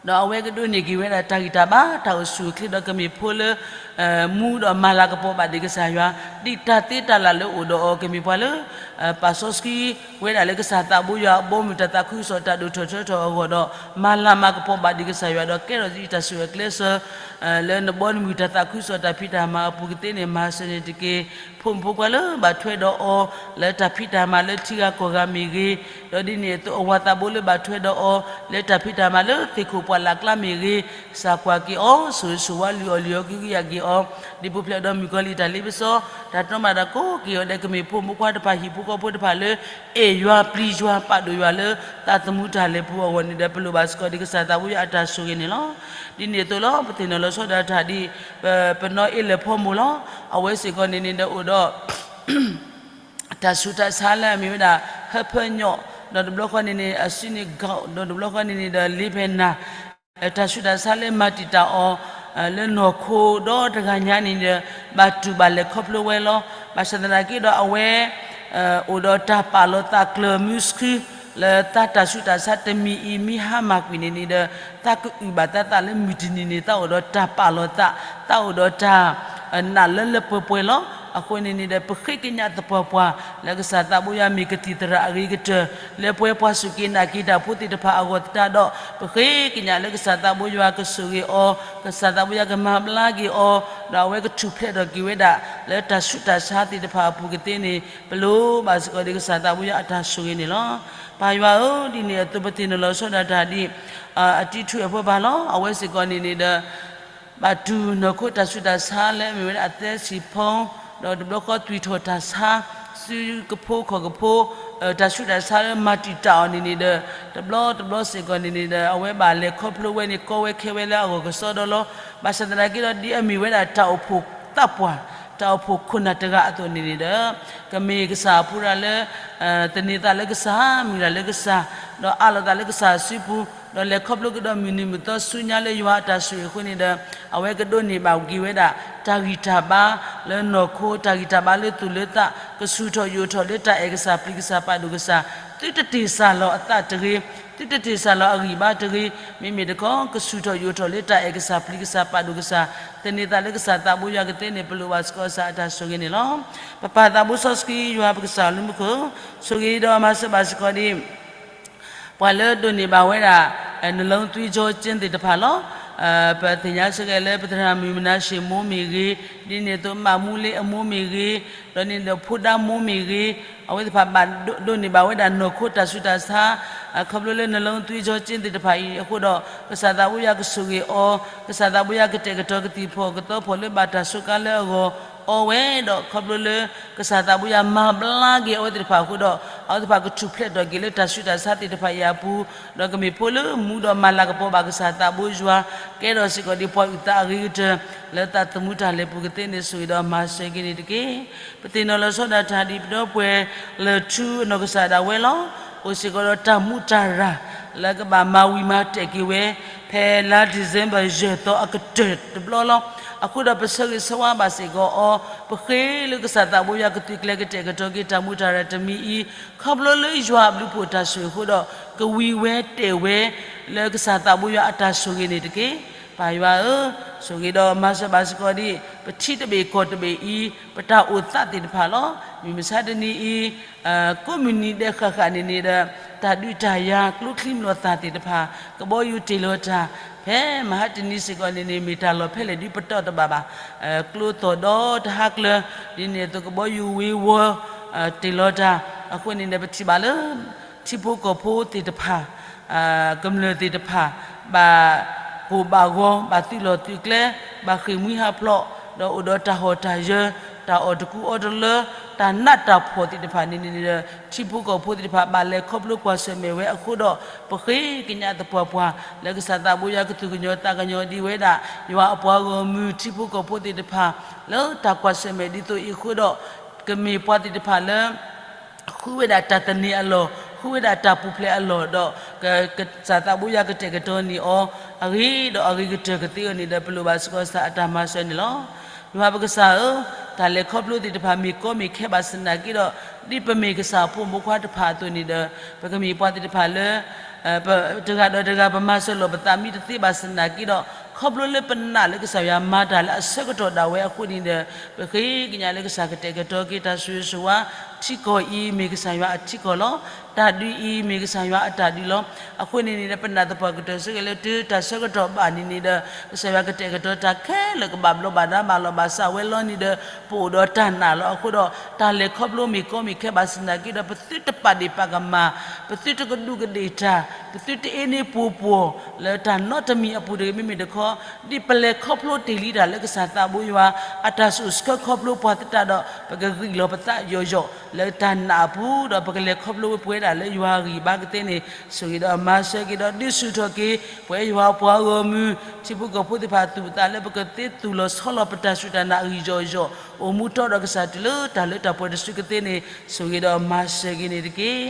ဒီးအဝဲကဒိးန့ၢ်က့ၤဝဲဒၣ်တၢ်ဂံၢ်တၢ်ဘါတၢ်အိၣ်ဆူၣ်အိၣ်ချ့ဒီးကမ့ၢ်ဖိလၢ မူဒီးမၤလၤကပီၤဘၣ်ဒံးကစၢ်ယွၤ, ဒ်တၢ်သ့တၢ်လၢ်လၢအိၣ်ဒီးအီၤကမ့ၢ်ပှၤလၢ ပာ်စီဆှံဝဲဒၣ်လၢကစၢ်သးဘိယွၤအဘီအမုၢ်တၢ်သးခုကစီၣ်တၢ်ဒိၣ်ထီၣ်ထီထီၣ်အဂီၢ်ဒီး မၤလၤမၤကပီၤဘၣ်ဒံးကစၢ်ယွၤဒီးကဲထီၣ်ဒ်တၢ်ဆိၣ်ဂ့ၤကျဲးစၢး လၢနဘီနမုၢ်တၢ်သးခုကစီၣ်တၢ်ဖံးတၢ်မၤအပူၤကသ့န့ၣ် မၤစၢၤန့ၢ်တက့ၢ်. ဖိမုၣ်ဖိခွါလၢဘၣ်ထွဲဒီးအီၤလၢတၢ်ဖံးတၢ်မၤလၢထံဂၤကီၢ်ဂၤမ့ၢ်ဂ့ၤ, ဒီးဒ်န့ၣ်အသိးအဝၤသးဘိလၢဘၣ်ထွဲဒီးအီၤလၢတၢ်ဖံးတၢ်မၤလၢသ့ၣ်ခိၣ်ပှၢ်လၢ်ကျါမ့ၢ်ဂ့ၤ, ကစၢ်ကွၢ်က့ၤအီၤ, ဆိၣ်ဂ့ၤဆိၣ်ဝါလုၢ်အီၣ်လုၢ်အီကဟုကယာ်က့ၤအီၤ, ဒ်ပူၤဖျဲးဒီးမုၣ်ကီၤလံၢ်တၢ်လ့ပစီ, တၢ်တီမၤတၢ်ကိးက့ၤအီၤဒဲးကမ့ၢ်ဖိမုၣ်ဖိခွါတဖၣ်ဟံၣ်ဖိဃီဖိတဖၣ်လၢ အဲၣ်ယွၤပျံၤယွၤပာ်ဒိၣ်ယွၤလၢသးသမူတၢ်လဲၤပူၤအဂီၢ်န့ၣ်ဒီး ပလိၣ်ဘၣ်စ့ၢ်ကီးဒံးကစၢ်သးဘိယွၤအတၢ်ဆိၣ်ဂ့ၤန့ၣ်လီၤ. ဒ်န့ၣ်အသိးလီၤ ပသ့ၣ်နီၣ်လီၤဆီဒၣ်တၢ်ဒ် ပနီၢ်အ့လၢၢ်ဖီမိၢ်လီၤ. အဝဲစ့ၢ်ကီးန့ၣ်န့ၣ်ဒီးအိၣ်ဒီး တၢ်ဆူးတၢ်ဆါလၢအမ့ၢ်ဝဲဒၣ် ဟၢဖၢညီၣ်, ဒီးတဘျီဃီန့ၣ်န့ၣ် အစုန့ၣ် gout, ဒီးတဘျီဃီန့ၣ်န့ၣ်ဒီး လ့ဖဲနၤ, တၢ်ဆူးတၢ်ဆါလၢမၤတံာ်တာ်အီၤ လၢနီၢ်ခိဒီတဂၤညါန့ၣ်ဒီး ဘၣ်တူၢ်ဘၣ်လဲၤခီဖျိဝဲလီၤ. ဘၣ်ဆၣ်သနာ်က့ဒီးအဝဲ အိၣ်ဒီးတၢ်ပာ်လီၤသးကျၢၤမုၢ်ဆှု လၢသးတၢ်ဆူးတၢ်ဆါတမံၤအံၤမ့ၢ်ဟါမၢ်ကွံာ်န့ၣ်န့ၣ်ဒီး သးကအုၣ်ဘၣ်သးသးလၢမုၢ်တနံၤန့ၣ် သးအိၣ်ဒီးတၢ်ပာ်လီၤသး, သးအိၣ်ဒီးတၢ် နာ်လၢလၢပှဲၤပှဲၤလီၤ. အဃိန့ၣ်န့ၣ်ဒီး ပဃ့ကညးသပှၢ်ပှၢ် လၢကစၢ်သးဘိယွၤမ့ၢ်ကသံၣ်သရၣ်အဂ့ၤကတၢၢ် လၢပှဲၤပှၤစူၢ်က့ၤနာ်က့ၤတၢ်ဖိသ့ၣ်တဖၣ်အဂီၢ်သတးဒီး ပဃ့ကညးလၢကစၢ်သးဘိယွၤကဆိၣ်ဂ့ၤအီၤ, ကစၢ်သးဘိယွၤကမၤဘျါက့ၤအီၤ, ဒီးအဝဲကထူၣ်ဖျဲးထီၣ်က့ၤဝဲဒၣ် လၢတၢ်ဆူးတၢ်ဆါသ့ၣ်တဖၣ်အပူၤကသ့န့ၣ် ပလိၣ်ဘၣ်စ့ၢ်ကီးဒ်ကစၢ်သးဘိယွၤအတၢ်ဆိၣ်ဂ့ၤန့ၣ်လီၤ. ပၢ်ယွၤဧၢ, ဒ်န့ၣ်အသိး ပသ့ၣ်နီၣ်လီၤဆီဒၣ်တၢ်ဒ် အတံၤထူၣ်အဖိဘၣ်လီၤ. အဝဲစ့ၢ်ကီးန့ၣ်န့ၣ်ဒီး ဘၣ်တူၢ်နီၢ်ခိတၢ်ဆူးတၢ်ဆါလၢအမ့ၢ်ဝဲဒၣ်အသဲစံာ်ဖိ, ဒီးတဘျီဃီသွံၣ်ထီၣ်တၢ်ဆါ စုကဖိခီၣ်ကဖိ, တၢ်ဆူးတၢ်ဆါလၢမၤတံာ်တာ်အီၤန့ၣ်န့ၣ်ဒီး တဘျီတဘျီစ့ၢ်ကီးန့ၣ်န့ၣ်ဒီး အဝဲဘၣ်လဲၤခီဖျိဝဲန့ၣ် ကီဝဲခဲဝဲလၢအဂီၢ်ကစီဒီလီၤ. ဘၣ်ဆၣ်သနာ်က့ဒီး ဒ်အမ့ၢ်ဝဲဒၣ်တၢ်အိၣ်ဖှိၣ်သးပှၢ်, တၢ်အိၣ်ဖှိၣ်ခိၣ်နၢ်တဂၤအသိးန့ၣ်န့ၣ်ဒီး ကမ့ၢ်ကစၢ်အဖိဒၣ်လၢ သန့ၤသးလၢကစၢ်, မုၢ်လၢ်လၢကစၢ်, ဒီးအးလီၤသးလၢကစၢ်အစုပူၤ, ဒီးလဲၤခီဖျိကဒီးမုၢ်နံၤမုၢ်သီဆူညါလၢယွၤအတၢ်ဆိၣ်ဂ့ၤအဃိန့ၣ်ဒီး အဝဲကဒိးန့ၢ်ဘၣ်က့ၤဝဲဒၣ် တၢ်ဂံၢ်တၢ်ဘါလၢနီၢ်ခိ, တၢ်ဂံၢ်တၢ်ဘါလၢသူၣ်လၢသး, ကဆူၣ်ထီၣ်ယိာ်ထီၣ်လၢတၢ်အဲၣ်ကစၢ်ပျံၤကစၢ်ပာ်ဒိၣ်ကစၢ်, သုတတ့ၢ်စၢ်လီၤအသးတဂ့ၤ, သုတတ့ၢ်စၢ်လီၤအဂံၢ်ဘါတဂ့ၤ, မ့မ့ၢ်တခီ ကဆူၣ်ထီၣ်ယိာ်ထီၣ်လၢတၢ်အဲၣ်ကစၢ်ပျံၤကစၢ်ပာ်ဒိၣ်ကစၢ်, သန့ၤသးလၢကစၢ်သးဘိယွၤကသ့န့ၣ် ပလိၣ်ဘၣ်စ့ၢ်ကီးကစၢ်အတၢ်ဆိၣ်ဂ့ၤန့ၣ်လီၤ. ပပၢ်သးဘိစီဆှံယွၤပကစၢ်လၢမူခိၣ်, ဆိၣ်ဂ့ၤဒီးမၤစၢၤဘၣ်စ့ၢ်ကီးဒ် ပှၤလၢဒိးန့ၢ်ဘၣ်ဝဲဒၣ် နလီသွံၣ်ကၠီကၠ့သ့ၣ်တဖၣ်လီၤ. ပသ့ၣ်ညါစ့ၢ်ကီးလၢပသရၣ်မုၣ်မနၤၡ့မိၢ်မ့ၢ်ဂ့ၤ, ဒ်န့ၣ်အသိးမးမူလ့အမိၢ်မ့ၢ်ဂ့ၤ, ဒီးန့ၣ်ဒီးဖိဒါမိၢ်မ့ၢ်ဂ့ၤ, အဝဲသ့ၣ်တဖၣ်ဘၣ်ဒိးန့ၢ်ဘၣ်ဝဲဒၣ်နီၢ်ခိတၢ်ဆူးတၢ်ဆါ ခီဖျိလၢနလီသွံၣ်ကၠီကၠ့သ့ၣ်တဖၣ်အံၤအဃိဒီး ကစၢ်သးဘိယွၤကဆိၣ်ဂ့ၤအီၤ, ကစၢ်သးဘိယွၤကတဲာ်ကတီၤကသံၣ်ဖီၣ်ကသီဖီၣ်လၢဘၣ်တၢ်စူးကါလၢအဂီၢ် အီဝဲဒီး ခီဖျိလၢ ကစၢ်သးဘိယွၤမၤဘျါက့ၤအဝဲသ့ၣ်တဖၣ်အဃိဒီး အဝဲသ့ၣ်တဖၣ်ကထူၣ်ဖျဲးထီၣ်က့ၤလၢတၢ်ဆူးတၢ်ဆါသ့ၣ်တဖၣ်အံၤအပူၤ, ဒီးကမ့ၢ်ဖိလၢမူဒီးမၤလၤကပီၤဘၣ်ကစၢ်သးဘိယွၤ, ကဲထီၣ်စ့ၢ်ကီးဒ်ပှၤအုၣ်သးအဂ့ၤကတၢၢ် လၢသးသမူတၢ်လဲၤပူၤကသ့န့ၣ် ဆိၣ်ဂ့ၤဒီးမၤစၢၤက့ၤန့ၣ်တက့ၢ်. ပသ့ၣ်နီၣ်လီၤဆီဒၣ်တၢ်ဒ်ပဒီပုၢ်ဝဲၢ်လၢၢ်ထူအနီၢ်ကစၢ်ဒၣ်ဝဲလီၤ. အိၣ်စ့ၢ်ကီးဒီးတၢ်မူးတၢ်ရၢ် လၢကဘၣ်မၤဝံၤမၤတဲာ်က့ၤဝဲ ဖဲလါ December ယဲၢ်သီအကတၢၢ်တဘျီလီၤ. အဃိဒီးပဆၢဂ့ၤဆၢဝါဘၣ်စ့ၢ်ကီးအီၤ, ပဃ့လၢကစၢ်သးဘိယွၤကသုးကျဲၤကတဲာ်ကတီၤက့ၤတၢ်မူးတၢ်ရၢ်တမံၤအံၤ, ခီဖျိလၢယွၤအဘျုးဖှိၣ်တၢ်ဆိၣ်ဂ့ၤအဃိဒီး ကဝံၤဝဲတဲာ်ဝဲ လၢကစၢ်သးဘိယွၤအတၢ်ဆိၣ်ဂ့ၤန့ၣ်တက့ၢ်. ပၢ်ယွၤဧၢ, ဆိၣ်ဂ့ၤဒီးမၤစၢၤဘၣ်စ့ၢ်ကီးဒ် ပထံတဘ့ၣ်ကီၢ်တဘ့ၣ်အံၤ ပတၢ်အိၣ်သးသ့ၣ်တဖၣ်လီၤ. မုၢ်မဆါတနံၤအံၤ ကိးမုၢ်နံၤဒဲးဃၣ်ဃၣ်န့ၣ်န့ၣ်ဒီး တၢ်ဒုးတၢ်ယၤ ကျိချံမျိာ်သၣ်သ့ၣ်တဖၣ် ကဘီယူၤတ့ၢ်လီၤတၢ်, ဖဲမဟါတနံၤစ့ၢ်ကီးန့ၣ်န့ၣ် မ့ၢ်တၢ်လီၢ်ဖဲလဲၣ်ဒ်ပတီၢ်တဘၣ်ဘၣ်, ကျိသီၣ်ဒီတဟါကျၢၤ, ဒ်န့ၣ်အသိးကဘီယူၤဝ့ၤဝီၤ တ့ၢ်လီၤတၢ်, အဃိန့ၣ်ဒီးပထံၣ်ဘၣ်လၢ ထံဖိကီၢ်ဖိသ့ၣ်တဖၣ် ကမျၢၢ်သ့ၣ်တဖၣ် ဘၣ်ကိၢ်ဘၣ်ဂီၤ ဘၣ်သုးလီၢ်သုးကျဲ ဘၣ်ဃ့ၢ်မှံဟးဖျိး ဒီးအိၣ်ဒီးတၢ်ဟီၣ်တၢ်ယၢၤ တၢ်အီၣ်တကူအီတလၢ တၢ်နးတၢ်ဖှီၣ်သ့ၣ်တဖၣ်န့ၣ်န့ၣ်ဒီး ထံဖိကီၢ်ဖိသ့ၣ်တဖၣ် ဘၣ်လဲၤခီဖျိကွၢ်ဆၢၣ်မဲာ်ဝဲအဃိဒီး ပဃ့ကညးသပှၢ်ပှၢ် လၢကစၢ်သးဘိယွၤကသူၣ်ကညီၤသးကညီၤဒံးဝဲဒၣ် ယွၤအပှၤဂီၢ်မုၢ်ထံဖိကီၢ်ဖိသ့ၣ်တဖၣ် လၢတၢ်ကွၢ်ဆၢၣ်မဲာ်ဒ်သိးအံၤအဃိဒီး ကမ့ၢ်ပှၤသ့ၣ်တဖၣ်လၢ ဃုဝဲဒၣ်တၢ်သန့ၤအလီၢ်, ဃုဝဲဒၣ်တၢ်ပူၤဖျဲးအလီၢ်ဒီး ကစၢ်သးဘိယွၤကတဲာ်ကတီၤန့ၢ်အီၤ အဂ့ၤဒီးအဂ့ၤကတၢၢ်ကသ့အဂီၢ်န့ၣ်ဒီး ပလိၣ်ဘၣ်စ့ၢ်ကီးကစၢ်အတၢ်မၤစၢၤန့ၣ်လီၤ. ယွၤပကစၢ်ဧၢ, တၢ်လဲၤခီဖျိသ့ၣ်တဖၣ်မ့ၢ်ကီမ့ၢ်ခဲဘၣ်ဆၣ်သနာ်က့ဒီး ဒ်ပမ့ၢ်ကစၢ်အဖိမုၣ်ဖိခွါတဖၣ်အသိးန့ၣ်ဒီး ပကမ့ၢ်ပှၤသ့ၣ်တဖၣ်လၢ တဂၤဒီးတဂၤ ပမၤစၢၤလိာ်ပသးမံတသ့ဘၣ်ဆၣ်သနာ်က့ဒီး ခီဖျိလၢပနာ်လၢကစၢ်ယွၤမၤတၢ်လၢအဆၢကတီၢ်ဒၣ်ဝဲအဃိန့ၣ်ဒီး ပဃ့ကညးလၢကစၢ်ကတဲာ်ကတီၤက့ၤတၢ်ဆိၣ်ဂ့ၤဆိၣ်ဝါ, ထံကီၢ်အံၤမ့ၢ်ကစၢ်ယွၤအထံကီၢ်လီၤ. တၢ်ဒုးအံၤမ့ၢ်ကစၢ်ယွၤအတၢ်ဒုးလီၤ. အဃိန့ၣ်န့ၣ် ပနာ်သပှၢ်ကတၢၢ်စ့ၢ်ကီးလၢ တုၤတၢ်ဆၢကတီၢ်ဘၣ်န့ၣ်န့ၣ်ဒီး ကစၢ်ယွၤကတဲာ်ကတီၤတၢ်ခဲလၢာ်ကဘၣ်ဘျီးဘၣ်ဒါဘၣ်လီၤဘၣ်စးဝဲလီၤန့ၣ်ဒီး ပအိၣ်ဒီးတၢ်နာ်လီၤ. အဃိဒီး တၢ်လဲၤခီဖျိမ့ၢ်ကီမ့ၢ်ခဲဘၣ်ဆၣ်သနာ်က့ဒီး ပသုတပာ်ဒ့ၣ်ပာ်ကမၣ်, ပသုတကဒူးကဒ့ၣ်တၢ်, ပသုတအ့န့ၢ်ပှိၤပှီၢ် လၢတၢ်နီတမံၤအပူၤတဂ့ၤ မ့မ့ၢ်တခီ ဒ်ပလဲၤခီဖျိတ့ၢ်လံတၢ်လၢကစၢ်သးဘိယွၤ အတၢ်ဆိၣ်ဆှၢခီဖျိပှၤသတးဒီး ပကဂံၢ်လီၤပသးယိာ်ယိာ် လၢတၢ်နာ်အပူၤ ဒီးပကလဲၤခီဖျိပဝဲဒၣ်လၢယွၤအဂံၢ်အဘါကသ့န့ၣ် ဆိၣ်ဂ့ၤဒီးမၤစၢၤက့ၤဒီး ဒုးဆူၣ်ထီၣ်က့ၤ ပဝဲယွၤပှၤဂီၢ်မုၢ် ထံဖိကီၢ်ဖိသ့ၣ်တဖၣ်အသူၣ်ပသးလၢပကသ့သူၣ်လီၤဆီလီၤပတၢ်စူၢ်တၢ်နာ်အဂံၢ်ယိာ်ယိာ် အိၣ်မူတီဒီးကစၢ်တုၤလၢတၢ်လၢတၢ်ပှဲၤတစုကသ့န့ၣ် ဆိၣ်ဂ့ၤဒီးမၤစၢၤက့ၤန့ၣ်တက့ၢ်.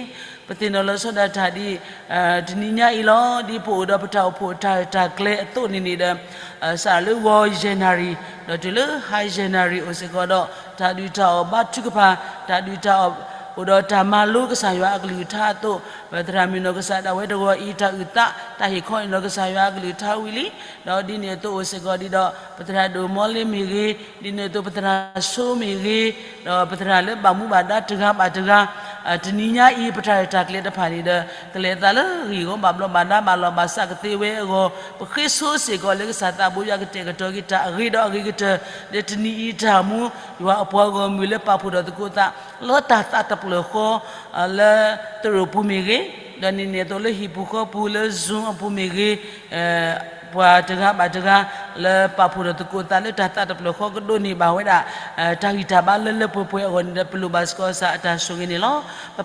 ပသ့ၣ်နီၣ်လီၤဆီဒၣ်တၢ်ဒ် တနံၤညါအံၤလီၤ ဒ်ပအိၣ်ဒီးပတၢ်အိၣ်ဖှိၣ်တၢ်ရဲၣ်တၢ်ကျဲၤအသိးန့ၣ်န့ၣ်ဒီး စးလၢဂီၤယဲၢ်နၣ်ရံၣ် ဒီးတုၤလၢဟါယဲၢ်နၣ်ရံၣ်အိၣ်စ့ၢ်ကီးဒီး တၢ်ဒုၣ်တၢ်အီၣ်ဘါထုကဖၣ် တၢ်ဒုၣ်တၢ်အီၣ် အိၣ်ဒီးတၢ်မၤလိကစၢ်ယွၤအကလုၢ်ကထါအသိး ပသရၣ်မုၣ်နီၢ်ကစၢ်ဒၣ်ဝဲတဂီၤအံၤ တၢ်အုၣ်သး တၢ်ဟ့ၣ်ခီအံၤနီၢ်ကစၢ်ယွၤအကလုၢ်ကထါဝံၤလံ ဒီးဒ်န့ၣ်အသိးအိၣ်စ့ၢ်ကီးဒ်ဒီး ပသရၣ်ဒိၣ်မီလ့မ့ၢ်ဂ့ၤ ဒ်န့ၣ်အသိးပသရၣ်ဆိမ့ၢ်ဂ့ၤ ဒီးပသရၣ်လၢဘၣ်မူဘၣ်ဒါတဂၤဘၣ်တဂၤ တနံၤညါအံၤ ပတၢ်ရဲၣ်တၢ်ကျဲၤတဖၣ်န့ၣ်ဒီး ကလဲၤအသးလၢဂ့ၢ်ဂီၢ်ဘၣ်ဘျီးဘၣ်ဒါဘၣ်လီၤဘၣ်စးကသ့ဝဲအဂီၢ် ပဃ့ဆိစ့ၢ်ကီးလၢကစၢ်သးဘိယွၤကတဲာ်ကတီၤက့ၤ တၢ်အဂ့ၤဒီးအဂ့ၤကတၢၢ် လၢတနံၤအံၤတၢ်မူ ယွၤအပှၤဂီၢ်မုၢ်လၢပာ်ဖှိၣ်ထီၣ်သကိးသး လၢတၢ်သးတဖျၢၣ်ဃီ လၢတရူးပူၤမ့ၢ်ဂ့ၤ, ဒီးန့ၣ်န့ၣ်အသိးလၢဟံၣ်ပူၤဃီပူၤ လၢ Zoom အပူၤမ့ၢ်ဂ့ၤ, ပှၤတဂၤဘၣ်တဂၤ လၢပာ်ဖှိၣ်ထီၣ်သကိးသးလၢတၢ်သးတဖျၢၣ်ဃီ ကဒိးန့ၢ်ဘၣ်ဝဲဒၣ် တၢ်ဂံၢ်တၢ်ဘါလၢလၢပှဲၤပှဲၤအဂီၢ်န့ၣ်ဒီး ပလိၣ်ဘၣ်စ့ၢ်ကီးကစၢ်အတၢ်ဆိၣ်ဂ့ၤန့ၣ်လီၤ.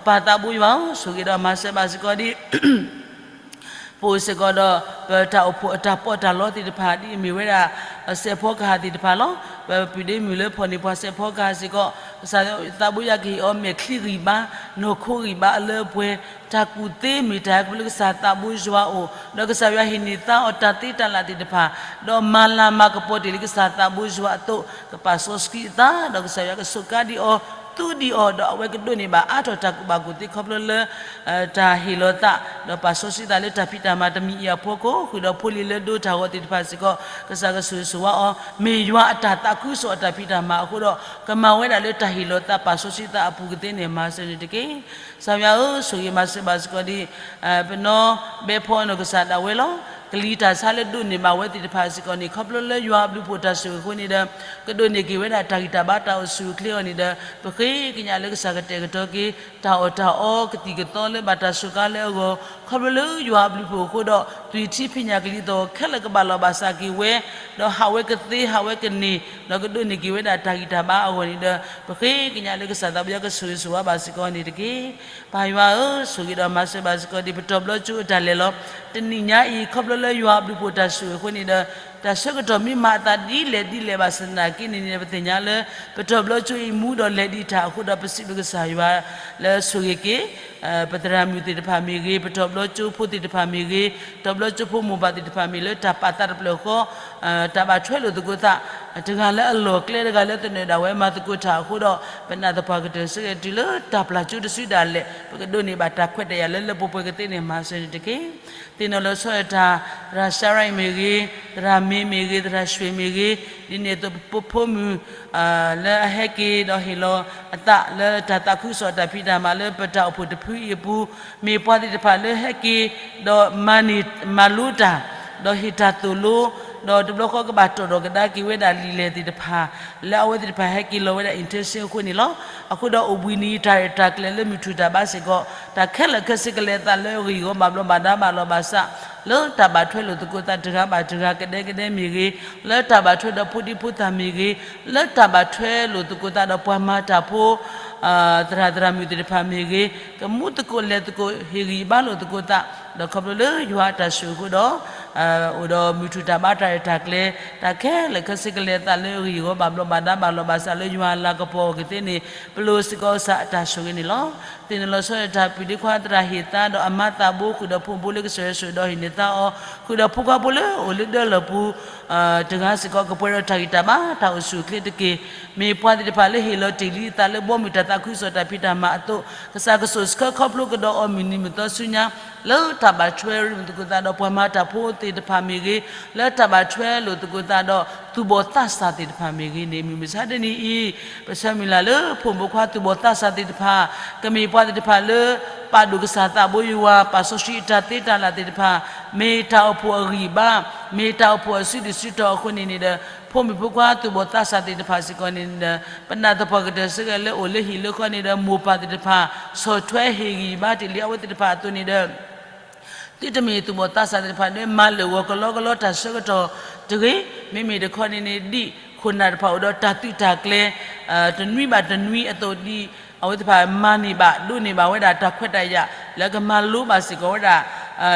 ပပၢ်သးဘိယွၤဧၢ, ဆိၣ်ဂ့ၤဒီးမၤစၢၤဘၣ်စ့ၢ်ကီးဒ် ပအိၣ်စ့ၢ်ကီးဒီး ပတၢ်အိၣ်ဖှိၣ်အတၢ်ပီးတၢ်လီသ့ၣ်တဖၣ် ဒ်အမ့ၢ်ဝဲဒၣ် စဲးဖီကဟၣ်သ့ၣ်တဖၣ်လီၤ. ပပုၢ်ဒ့မုၣ်လၢဖီၣ်န့ၢ်ပှၤစဲးဖီကဟၣ်စ့ၢ်ကီး ကစၢ်သးဘိယွၤကဟ့ၣ်အီၤမဲာ်ချံဂံၢ်ဘါ နီၢ်ခိဂံၢ်ဘါအလၢအပှဲၤ တၢ်ကူၣ်သ့မ့ၢ်တၢ်ဟဲခီဖျိလၢကစၢ်သးဘိယွၤအအိၣ် ဒီးကစၢ်ယွၤဟ့ၣ်န့ၢ်သါအီၤတၢ်သ့တၢ်လၢ်သ့ၣ်တဖၣ် ဒီးမၤလၤမၤကပီၤတ့ၢ်လံကစၢ်သးဘိယွၤအသိး ကပာ်စီဆှံအသး ဒီးကစၢ်ယွၤကစူးကါဒံးအီၤ သူဒံးအီၤဒီးအဝဲကဒိးန့ၢ်ဘၣ်အါထီၣ်တၢ်ကူၣ်ဘၣ်ကူၣ်သ့ခီဖျိလၢ တၢ်ဟ့ၣ်လီၤသး ဒီးပာ်စီဆှံသးလၢတၢ်ဖံးတၢ်မၤတမံၤအံၤအဖီခိၣ် ဃုာ်ဒီးဖိလံၤလၢဒိတၢ်ဂီၤသ့ၣ်တဖၣ်စ့ၢ်ကီး ကစၢ်ကဆိၣ်ဂ့ၤဆိၣ်ဝါအီၤ မ့ၢ်ယွၤအတၢ်သးခုကစီၣ်အတၢ်ဖံးတၢ်မၤအဃိဒီး ကမၤဝဲဒၣ်လၢတၢ်ဟ့ၣ်လီၤသးပာ်စီဆှံသးအပူၤကသ့န့ၣ် မၤစၢၤန့ၣ်တက့ၢ်. ကစၢ်ယွၤဧၢ, ဆိၣ်ဂ့ၤမၤစၢၤဘၣ်စ့ၢ်ကီးဒ် ပနီၣ်ဘဲဖီအနီၢ်ကစၢ်ဒၣ်ဝဲလီၤ. ကလံၤတၢ်ဆါလၢဒိးန့ၢ်ဘၣ်ဝဲသ့ၣ်တဖၣ်စ့ၢ်ကီးန့ၣ် ခီဖျိလၢယွၤအဘျုးဖှိၣ်တၢ်ဆိၣ်ဂ့ၤအဃိန့ၣ်ဒီး ကဒိးန့ၢ်က့ၤဝဲဒၣ်တၢ်ဂံၢ်တၢ်ဘါတၢ်အိၣ်ဆူၣ်အိၣ်ချ့အီၤန့ၣ်ဒီး ပဃ့ကညးလၢကစၢ်ကတဲာ်ကတီၤက့ၤ တၢ်အီၣ်တၢ်အီကသံၣ်ကသီလၢဘၣ်တၢ်စူးကါလၢအဂီၢ် ခီဖျိလၢယွၤအဘျုးဖှိၣ်အဃိဒီး သွံၣ်ထံဖံးညၣ်ကလံၤသီၣ်ခဲလၢာ်ကဘၣ်လီၤဘၣ်စးက့ၤဝဲ ဒီးဟးဝဲကသ့ဟးဝဲကန့ၢ် ဒီးကဒိးန့ၢ်က့ၤဝဲဒၣ်တၢ်ဂံၢ်တၢ်ဘါအဂီၢ်န့ၣ်ဒီး ပဃ့ကညးလၢကစၢ်သးဘိယွၤကဆိၣ်ဂ့ၤဆိၣ်ဝါဘၣ်စ့ၢ်ကီးန့ၣ်တက့ၢ်. ပၢ်ယွၤဧၢ, ဆိၣ်ဂ့ၤဒီးမၤစၢၤဘၣ်စ့ၢ်ကီးဒ်ပတီၢ်ဘျီကၠိအတၢ်လဲၤလီၤ တနံၤညါအံၤ ခီဖျိလၢယွၤအဘျုးဖှိၣ်တၢ်ဆိၣ်ဂ့ၤအဃိန့ၣ်ဒီး တၢ်ဆၢကတီၢ်မ့ၢ်မၤအသးဒ်လဲၣ်ဒ်လဲၣ်ဘၣ်ဆၣ်သနာ်က့န့ၣ်န့ၣ် ပသ့ၣ်ညါလၢ ပတီၢ်ဘျီကၠိအံၤမူဒီးလဲၤဒံးတၢ်အဃိဒီး ပစံးဘျုးကစၢ်ယွၤလၢဆိၣ်ဂ့ၤက့ၤ ပသရၣ်မုၣ်သ့ၣ်တဖၣ်မ့ၢ်ဂ့ၤ, ပတီၢ်ဘျီကၠိဖိသ့ၣ်တဖၣ်မ့ၢ်ဂ့ၤ, တီၢ်ဘျီကၠိဖိမိၢ်ပၢ်သ့ၣ်တဖၣ်မ့ၢ်လၢတၢ်ပာ်သးတဖျၢၣ်ဃီ တၢ်ဘၣ်ထွဲလိာ်သကိးသး တဂၤလၢအလီၢ်ကျဲ တဂၤလၢသနၢၣ်ဒၣ်ဝဲမၤသကိးတၢ်အဃိဒီး ပနာ်သပှၢ်ကတၢၢ်စ့ၢ်ကီးတုၤလၢတၢ်ပျၢ်ကၠိတစုဒၣ်လဲာ် ပကဒိးန့ၢ်ဘၣ်တၢ်ခွဲးတၢ်ယာ်လၢလၢပှဲၤပှဲၤကသ့န့ၣ် မၤစၢၤန့ၣ်တက့ၢ်. သ့ၣ်နီၣ်လီၤဆီဒၣ်တၢ် သရၣ်စါရံမ့ၢ်ဂ့ၤ, သရၣ်မ့ၢ်မ့ၢ်ဂ့ၤ, သရၣ်ရွှ့ၣ်မ့ၢ်ဂ့ၤ, ဒ်န့ၣ်အသိးပဖိမုၣ် လၢအဟဲက့ၤဒီးဟ့ၣ်လီၤအသးလၢတၢ်သးခုကစီၣ် တၢ်ဖံးတၢ်မၤလၢပတၢ်အိၣ်ဖှိၣ်တဖုအံၤအပူၤ, မ့ၢ်ပှၤသ့ၣ်တဖၣ်လၢဟဲက့ၤ ဒီးမၤန့ၢ်မၤလိတၢ်, ဒီးဟ့ၣ်တၢ်သိၣ်လိ, ဒီးတဘျီဃီကဘၣ်တီၣ်ထီၣ်ကဒါက့ၤဝဲဒၣ်လံာ်လဲၢ်သ့ၣ်တဖၣ် လၢအဝဲသ့ၣ်တဖၣ်ဟဲက့ၤလီၤဝဲဒၣ် intention အဃိန့ၣ်လီၤ. အဃိဒီးအိၣ်ဘှံးနံၤတၢ်ရဲၣ်တၢ်ကျဲၤလၢမုၢ်ထူၣ်တၢ်ဘါစ့ၢ်ကီး တၢ်ခဲလၢာ်ခဲဆ့ကလဲၤအသးလၢအဂ့ၢ်အဂီၢ်ဘၣ်ဘျီးဘၣ်ဒါဘၣ်လီၤဘၣ်စး လၢတၢ်ဘၣ်ထွဲလိာ်သကိးသးတဂၤဘၣ်တဂၤကဒဲကဒဲမ့ၢ်ဂ့ၤ, လၢတၢ်ဘၣ်ထွဲဒီးဖိဒံဖိသၣ်မ့ၢ်ဂ့ၤ, လၢတၢ်ဘၣ်ထွဲလိာ်သကိးသးဒီးပှၤမၤတၢ်ဖိ သရၣ်သရၣ်မုၣ်သ့ၣ်တဖၣ်မ့ၢ်ဂ့ၤ, ကမူသကိးလဲၤသကိးဟ့ၣ်ဂံၢ်ဘါလိာ်သကိးသး, ဒီးခီဖျိလၢယွၤအတၢ်ဆိၣ်ဂ့ၤအဃိဒီး အိၣ်ဒီးမုၢ်ထူၣ်တၢ်ဘါတၢ်ရဲၣ်တၢ်ကျဲၤ တၢ်ခဲလၢာ်ခဲဆ့ကလဲၤအသးလၢအဂ့ၢ်အဂီၢ်ဘၣ်ဘျီးဘၣ်ဒါဘၣ်လီၤဘၣ်စးလၢယွၤအလၤကပီၤအဂ့ၢ်သ့ၣ်န့ၣ် ပလိၣ်စ့ၢ်ကီးကစၢ်အတၢ်ဆိၣ်ဂ့ၤန့ၣ်လီၤ. သ့ၣ်နီၣ်လီၤဆီဒၣ်တၢ်ပုၢ်ဒ့ခွါသရၣ်ဟ့ၣ်သါဒီးအမါသးဘိဃုာ်ဒီးဖိမုၣ်ဖိလၢကစၢ်ယွၤဆိၣ်ဒီး ဟ့ၣ်န့ၢ်သါအီၤ ဃုာ်ဒီးဖိခွါဖိလၢအိၣ်လၢဒၢလီၢ်ပူၤ တဂၤစ့ၢ်ကီး ကပှဲၤဒီးတၢ်ဂံၢ်တၢ်ဘါတၢ်အိၣ်ဆူၣ်အိၣ်ချ့တက့ၢ်. မ့ၢ်ပှၤသ့ၣ်တဖၣ်လၢဟ့ၣ်လီၤတ့ၢ်လံအသးလၢဘီမုၢ်တၢ်သးခုကစီၣ်တၢ်ဖံးတၢ်မၤအသိး ကစၢ်ကစိာ်ဆှၢခီဖျိကဒီးအီၤမုၢ်နံၤမုၢ်သီဆူညါ လၢတၢ်ဘၣ်ထွဲလိာ်သကိးသးဒီးပှၤမၤတၢ်ဖိသ့ၣ်တဖၣ်မ့ၢ်ဂ့ၤ, လၢတၢ်ဘၣ်ထွဲလိာ်သကိးသးဒီးသူၣ်ဘီၣ်သးစၢ်သ့ၣ်တဖၣ်မ့ၢ်ဂ့ၤန့ၣ် မုၢ်မဆါတနံၤအံၤ ပဆၢမုၢ်လၢ်လၢဖိမုၣ်ဖိခွါသူၣ်ဘီၣ်သးစၢ်သ့ၣ်တဖၣ် ကမ့ၢ်ပှၤသ့ၣ်တဖၣ်လၢ ပာ်ဒိၣ်ကစၢ်သးဘိယွၤ ပာ်စီဆှံအတၢ်သ့တၢ်လၢ်သ့ၣ်တဖၣ် မ့ၢ်တၢ်အိၣ်ဖှိၣ်အဂံၢ်အဘါ, မ့ၢ်တၢ်အိၣ်ဖှိၣ်အစုဒုၣ်စုတီၤအဃိန့ၣ်န့ၣ်ဒီး ဖိမုၣ်ဖိခွါသူၣ်ဘီၣ်သးစၢ်သ့ၣ်တဖၣ်စ့ၢ်ကီးန့ၣ်ဒီး ပနာ်သပှၢ်ကတၢၢ်စ့ၢ်ကီးလၢအိၣ်လၢဟံၣ်လၢဃီန့ၣ်ဒီး မိၢ်ပၢ်သ့ၣ်တဖၣ် ဆီၣ်ထွဲဟ့ၣ်ဂံၢ်ဘါတ့ၢ်လံအဝဲသ့ၣ်တဖၣ်အသိးန့ၣ်ဒီး သုတမ့ၢ်သူၣ်ဘီၣ်သးစၢ်သ့ၣ်တဖၣ်လၢမၤလၢာ်ဂီၤကလီကလီတၢ်ဆၢကတီၢ်တဂ့ၤ, မ့မ့ၢ်တခီန့ၣ်န့ၣ် ဒ်ခိၣ်နၢ်တဖၣ်အိၣ်ဒီးတၢ်သုးတၢ်ကျဲၤ တနွံဘၣ်တနွံအသိးဒ် အဝဲသ့ၣ်တဖၣ်မၤန့ၢ်ဘၣ်ဒိးန့ၢ်ဘၣ်ဝဲဒၣ်တၢ်ခွဲးတၢ်ယာ် လၢကမၤလိဘၣ်စ့ၢ်ကီးဝဲဒၣ်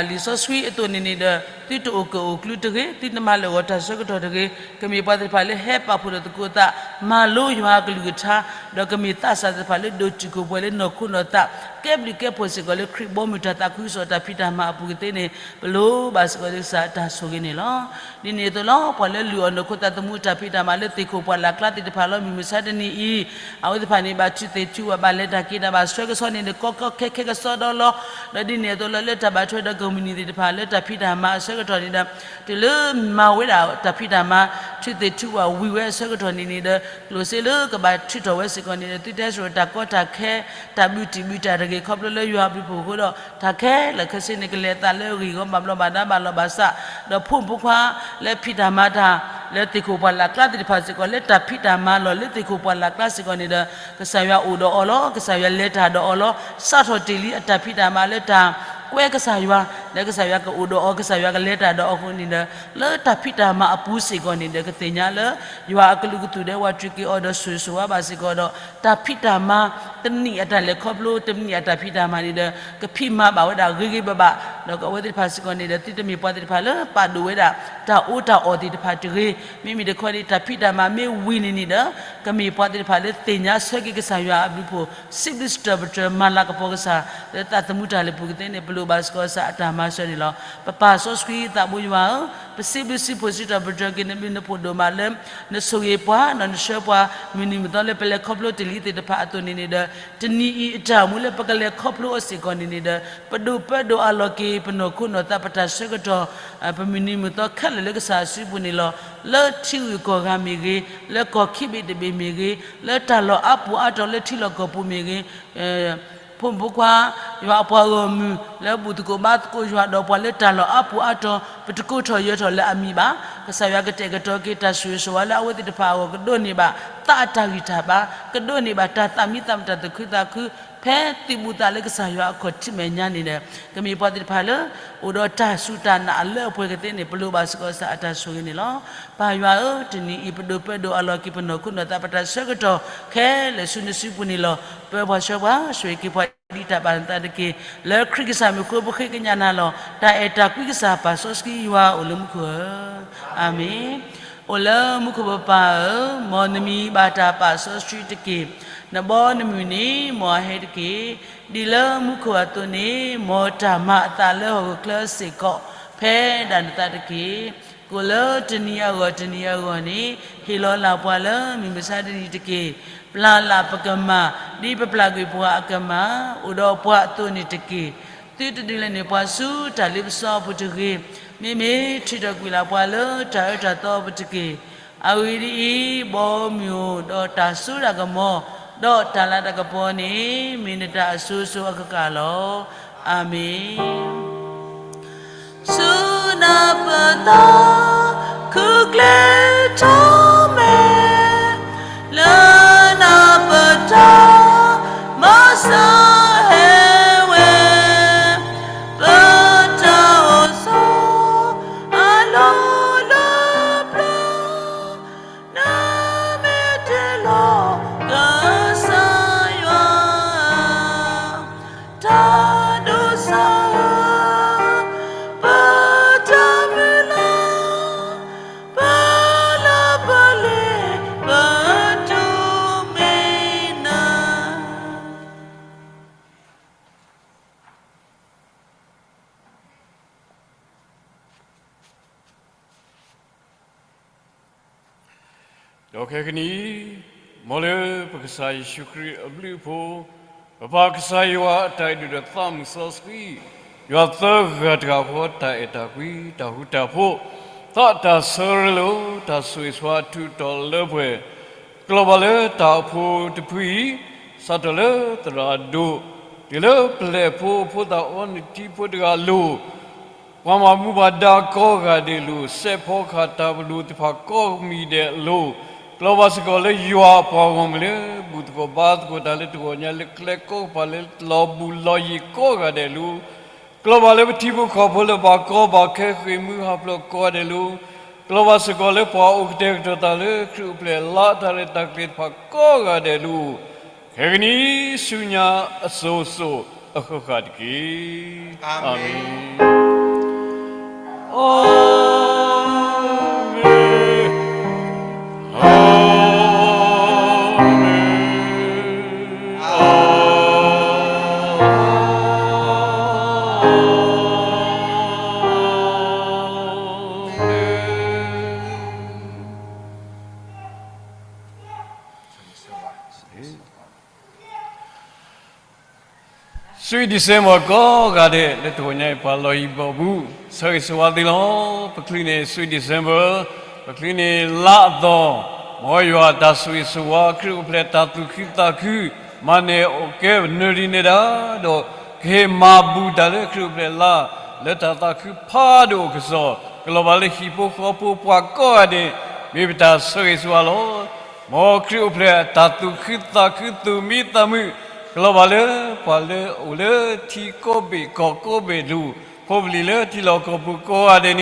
လံာ်စီဆှံအသိးန့ၣ်န့ၣ်ဒီး သုတအိၣ်ကၢၣ်အိၣ်ကျူတဂ့ၤ, သုတမၤလၢာ်ဂီၤတၢ်ဆၢကတီၢ်တဂ့ၤ, ကမ့ၢ်ပှၤသ့ၣ်တဖၣ်လၢဟဲပာ်ဖှိၣ်ထီၣ်သကိးသး မၤလိယွၤအကလုၢ်ကထါ, ဒီးကမ့ၢ်သးစၢ်သ့ၣ်တဖၣ်လၢဒိးစူၢ်က့ၤပှဲၤလၢနီၢ်ခိနီၢ်သး ကဲဘျုးကဲဖှိၣ်စ့ၢ်ကီးလၢခရံာ်ဘီမုၢ်တၢ်သးခုကစီၣ်တၢ်ဖံးတၢ်မၤအပူၤကသ့န့ၣ် ပလိၣ်ဘၣ်စ့ၢ်ကီးကစၢ်အတၢ်ဆိၣ်ဂ့ၤန့ၣ်လီၤ. ဒ်န့ၣ်အသိးလီၤ ပှၤလၢလုၢ်အီၣ်နီၢ်ခိသးသမူတၢ်ဖံးတၢ်မၤလၢသ့ၣ်ခိၣ်ပှၢ်လၢ်ကျါသ့ၣ်တဖၣ်လီၤ. မုၢ်မဆါတနံၤအံၤ အဝဲသ့ၣ်တဖၣ်န့ၣ် ဘၣ်ထုးသ့ၣ်ထုးဝဲ ဘၣ်လဲၤတၢ်က့ၤတၢ် ဘၣ်ဆှၢကဆှီန့ၣ်ဒီး ကီကီခဲခဲကစီဒီလီၤ. ဒီးဒ်န့ၣ်အသိးလီၤ လၢတၢ်ဘၣ်ထွဲဒီးကီၢ်မုၢ်နံၤသ့ၣ်တဖၣ် လၢတၢ်ဖံးတၢ်မၤအဆၢ ဆၢကတီၢ်န့ၣ်ဒီး တုၤလၢမၤဝဲဒၣ်တၢ်ဖံးတၢ်မၤ ထုးသ့ၣ်ထုးဝးဝံၤဝဲအဆၢကတီၢ်န့ၣ်န့ၣ်ဒီး ကျိၣ်စ့လၢကဘၣ်ထုးထီၣ်ဝဲစ့ၢ်ကီးန့ၣ်ဒီး သုတဲစိၤတၢ်ကီတၢ်ခဲ တၢ်ဘုးတံၢ်ဘုးတၢ်တဂ့ၤ ခီဖျိလၢယွၤအဘျုးအဖှိၣ်အဃိဒီး တၢ်ခဲလၢာ်ခဲဆ့န့ၣ် ကလဲၤအသးလၢအဂ့ၢ်အဂီၢ် ဘၣ်ဘျီးဘၣ်ဒါဘၣ်လီၢ်ဘၣ်စး ဒီးဖိမုၣ်ဖိခွါလၢဖံးတၢ်မၤတၢ် လၢသ့ၣ်ခိၣ်ပှၢ်လၢ်ကျါသ့ၣ်တဖၣ်စ့ၢ်ကီး လၢတၢ်ဖံးတၢ်မၤလီၢ်လၢသ့ၣ်ခိၣ်ပှၢ်လၢ်ကျါစ့ၢ်ကီးန့ၣ်ဒီး ကစၢ်ယွၤအိၣ်ဒီးအီၤလီၤ. ကစၢ်ယွၤလဲၤတၢ်ဒီးအီၤလီၤ. စးထီၣ်တ့ၢ်လံအတၢ်ဖံးတၢ်မၤလၢတၢ်ကွဲကစၢ်ယွၤ လၢကစၢ်ယွၤကအိၣ်ဒီးအီၤ ကစၢ်ယွၤကလဲၤတၢ်ဒီးအီၤအဃိန့ၣ်ဒီး လၢတၢ်ဖံးတၢ်မၤအပူၤစ့ၢ်ကီးန့ၣ်ဒီး ကသ့ၣ်ညါလၢ ယွၤအကလုာ်ကသုာ်ဒီးဝးတြံၤက့ၤအီၤဒီးဆိၣ်ဂ့ၤဆိၣ်ဝါဘၣ်စ့ၢ်ကီးဒီး တၢ်ဖံးတၢ်မၤ တနံၣ်အတၢ်လဲၤခီဖျိ တနံၣ်အတၢ်ဖံးတၢ်မၤန့ၣ်ဒီး ကဖံးမၤဘၣ်ဝဲဒၣ်ဂ့ၤဂ့ၤဘၣ်ဘၣ် ဒီးအဝဲသ့ၣ်တဖၣ်စ့ၢ်ကီးန့ၣ်ဒီး သုတမ့ၢ်ပှၤသ့ၣ်တဖၣ်လၢပာ်ဒိၣ်ဝဲဒၣ် တၢ်အီတၢ်အီသ့ၣ်တဖၣ်တဂ့ၤ. မ့မ့ၢ်တခီန့ၣ် တၢ်ဖံးတၢ်မၤမ့ၢ်ဝံၤန့ၣ်န့ၣ်ဒီး ကမ့ၢ်ပှၤသ့ၣ်တဖၣ်လၢသ့ၣ်ညါဆၢက့ၤကစၢ်ယွၤအဘျုးအဖှိၣ် စံးဘျုးစံးထီၣ်ပတြၢၤမၤလၤကပီၤကစၢ် လၢသးသမူတၢ်လၢာ်ပူၤကသ့န့ၣ် ပလိၣ်ဘၣ်စ့ၢ်ကီးကစၢ်အတၢ်မၤစၢၤန့ၣ်လီၤ. ပပၢ်စီဆှံသးဘိယွၤဧၢ, ပစံးဘျုးစံးဖှိၣ်စံးထီၣ်ပတြၢၤက့ၤနဘျုးနဖှိၣ်ဒိၣ်မးလၢ နဆိၣ်ဂ့ၤပှၤ ဒီးနဆှၢပှၤ မုၢ်နံၤမုၢ်သီလၢပလဲၤခီဖျိတ့ၢ်လံသ့ၣ်တဖၣ်အသိးန့ၣ်န့ၣ်ဒီး တနံၤအံၤအတၢ်အိၣ်မူလၢပကလဲၤခီဖျိအီၤစ့ၢ်ကီးန့ၣ်န့ၣ်ဒီး ပဒိၣ်ပၢဒိၣ်အလီၢ်က့ၤ ပနီၢ်ခိနီၢ်သးပတၢ်ဆၢကတီၢ် ပမုၢ်နံၤမုၢ်သီခဲလၢာ်လၢကစၢ်အစုပူၤန့ၣ်လီၤ. လၢထံဂုၤကီၢ်ဂၤမ့ၢ်ဂ့ၤ, လၢကီၢ်ခံဘ့ၣ်တဘ့ၣ်မ့ၢ်ဂ့ၤ, လၢတၢ်လီၢ်အါပူၤအါတီၤလၢထံလီၢ်ကီၢ်ပူၤမ့ၢ်ဂ့ၤ, ဖိမုၣ်ဖိခွါ ယွၤအပှၤဂီၢ်မုၢ် လၢဘူၣ်သကိးဘါသကိးယွၤဒီးပှၤလၢတၢ်လီၢ်အါပူၤအါတီၤ ပတကိးထီၣ်ယၢၤထီၣ်လၢအမံၤဘၣ်. ကစၢ်ယွၤကတဲာ်ကတီၤက့ၤတၢ်ဆိၣ်ဂ့ၤဆိၣ်ဝါလၢအဝဲသ့ၣ်တဖၣ်အဂီၢ် ကဒိးန့ၢ်ဘၣ်သးအတၢ်ဂံၢ်တၢ်ဘါ, ကဒိးန့ၢ်ဘၣ်တၢ်သးမံသးမတၢ်သူၣ်ခုသးခု ဖဲသုးဘူးသးလၢကစၢ်ယွၤအခီၣ်ထံးမဲာ်ညါန့ၣ်ဒီး ကမ့ၢ်ပှၤသ့ၣ်တဖၣ်လၢ အိၣ်ဒီးတၢ်စူၢ်တၢ်နာ်အလၢအပှဲၤကသ့န့ၣ် ပလိၣ်ဘၣ်စ့ၢ်ကီးကစၢ်အတၢ်ဆိၣ်ဂ့ၤန့ၣ်လီၤ. ပၢ်ယွၤဧၢ, တနံၤအံၤ ပဒိၣ်ပၢဒိၣ်အလီၢ်က့ၤပနီၢ်ခိနီၢ်သးပတၢ်ဆၢကတီၢ်ခဲလၢာ်ဆူနစုပူၤန့ၣ်လီၤ. ပၢပှၤဆှၢပှၤ ဆိၣ်ဂ့ၤက့ၤပှၤဒ်တၢ်ဘၣ်နသးတက့ၢ်. လၢခရံာ်ကစၢ်မံၤအဃိ ပဃ့ကညးနၤလီၤ. တၢ်အဲၣ်တၢ်ကွံကစၢ်ပၢ်စီဆှံယွၤအိၣ်လၢမူခိၣ်ဧၢ, အၤမ့ၣ်. အိၣ်လၢမူခိၣ်ပပၢ်ဧၢ, မ်နမံၤဘၣ်တၢ်ပာ်စီဆှံတက့ၢ်. နဘီနမုၢ်နံၤ မ်အဟဲတက့ၢ်. ဒ်လၢမူခိၣ်အသိးန့ၣ် မ်တၢ်မၤအသးလၢဟီၣ်ခိၣ်ချၢစ့ၢ်ကီး ဖဲဒၣ်နသးတက့ၢ်. ကိၣ်လၢတနံၤအဂီၢ်တနံၤအဂီၢ်န့ၣ် ဟ့ၣ်လီၤလၢ်ပှၤလၢမုၢ်မဆါတနံၤတက့ၢ်. ပျၢ်လၢ်ပကမၢ် ဒ်ပပျၢ်ကွံာ်ပှၤအကမၢ် အိၣ်ဒီးပှၤအသိးန့ၣ်တက့ၢ်. သုတဒုးလဲၤနုာ်ပှၤဆူတၢ်လ့ပစီအပူၤတဂ့ၤ. မ့မ့ၢ်ထုးထီၣ်ကွံာ်လၢ်ပှၤလၢတၢ်အၢတၢ်သီအပူၤတက့ၢ်. အဂ့ၢ်ဒ်အံၤ, ဘီမုၢ်အိၣ်ဒီးတၢ်စိတၢ်ကမီၤ ဒီးတၢ်လၤတၢ်ကပီၤန့ၣ် မ့ၢ်နတၢ်အစိၤစိၤအဃၣ်ဃၣ်လီၤ. အၤမ့ၣ်. ဆူနၢ်ပၢၢ်သး ခုၣ်ကျဲထီၣ်မဲာ် လၢနၢ်ပၢၢ်တၢ် မၤစၢၤဟဲဝဲ ပတၢ်အိၣ်ဆိး အလီၢ်လၢပျၢၤ နမ့ၢ်တ့လီၤ ကစၢ်ယွၤ တၢ်ဒိးစၢ်ဧၢ, ပတၢ်မုၢ်လၢ် ပလၢပလ့ ပဒိးမ့ၢ်နၤ ဒီးခဲကနံၣ်အံၤ, မ်လၢပကစၢ်ယ့ၣ်ၡူးခရံာ်အဘျုးအဖှိၣ်, ပပၢ်ကစၢ်ယွၤအတၢ်အဲၣ်ဒိၣ်ဒီးသးမုၢ်စီဆှံ, ယွၤသၢဂၤတဂၤဃီ တၢ်အဲၣ်တၢ်ကွံ တၢ်ဃူတၢ်ဖိး, သးတၢ်ဆၢရ့လိာ် တၢ်ဆိၣ်ဂ့ၤဆိၣ်ဝါအထူးတီၤလၢပှဲၤ, ကျီၢ်ဘၣ်လၢတၢ်အိၣ်ဖှိၣ်တဖုအံၤ, စးထီၣ်လၢသရၣ်ဒိၣ်, တုၤလၢပျဲၢ်ဖိအဖိသၣ်အီနံၣ်ထံဖိတဂၤအလိၤ ပှၤမၤမူဘၣ်ဒါကိးဂၤဒဲးအလိၤ, စဲးဖီကဟၣ်တၢ်ပဒိၣ်သ့ၣ်တဖၣ်ကိးမံၤဒဲးအလိၤ, ကျီၢ်ဘၣ်စ့ၢ်ကီးလၢယွၤအပှၤဂီၢ်မုၢ်လၢ ဘူၣ်သကိးဘါသကိးတၢ်လၢတဂီၢ်ညါ လၢကျဲကိးကပၤလၢလီၤဘူၣ်လီၤယံၤကိးဂၤဒဲးအလိၤ, ကျီၢ်ဘၣ်လၢပထံဖိကီၢ်ဖိလၢဘၣ်ကီဘၣ်ခဲဃ့ၢ်မှံဟးဖျိးကိးဂၤဒဲးအလိၤ, ကျီၢ်ဘၣ်စ့ၢ်ကီးလၢပှၤအိၣ်ကတဲာ်ကတီၤတၢ်လၢခရံာ်အိၣ်ဖျဲၣ်လါတၢ်ရဲၣ်တၢ်ကျဲၤသ့ၣ်တဖၣ်ကိးဂၤဒဲးအလိၤ, ခဲကနံၣ်ဆူညါအစိၤစိၤအဃၣ်ဃၣ်တက့ၢ်. အၤမ့ၣ်. Sweet December ကိးဂၤဒဲး လၢတဂီၤညါအံၤ ပှၤလီၢ်ဟံၣ်ဘီမုၢ် ဆၢဂ့ၤဆၢဝါသုလီၤ. ပချုးန့ၢ် Sweet December, ပချုးန့ၢ်လါအသီ, မ်ယွၤတၢ်ဆိၣ်ဂ့ၤဆိၣ်ဝါ ခရံာ်အိၣ်ဖျဲၣ်တၢ်သူၣ်ခုသးခု မၤနၢၤအီၤကဲပနၢၤဒ်န့ၣ်ဒၣ်ဒီး ကဟ့ၣ်မၤဘူၣ်တၢ်လၢခရံာ်အိၣ်ဖျဲၣ်လါ လၢတၢ်သးခုဖးဒိၣ်အိၣ်ကစီၣ် ကလီၤဘၣ်လၢဟံၣ်ဖိဃီဖိပှၤကိးဂၤဒဲး မ့ၢ်ပတၢ်ဆၢဂ့ၤဆိၣ်ဝါလီၤ. မ်ခရံာ်အိၣ်ဖျဲၣ်တၢ်သူၣ်ခုသးခုသူၣ်မံသးမုာ် ကလီၤဘၣ်လၢပှၤလၢအအိၣ်လၢထံကိးဘ့ၣ်ကီၢ်ကိးဘ့ၣ်ဒူၣ် ဖိပလံၤလၢထံလီၢ်ကီၢ်ပူၤကိးဂၤဒဲး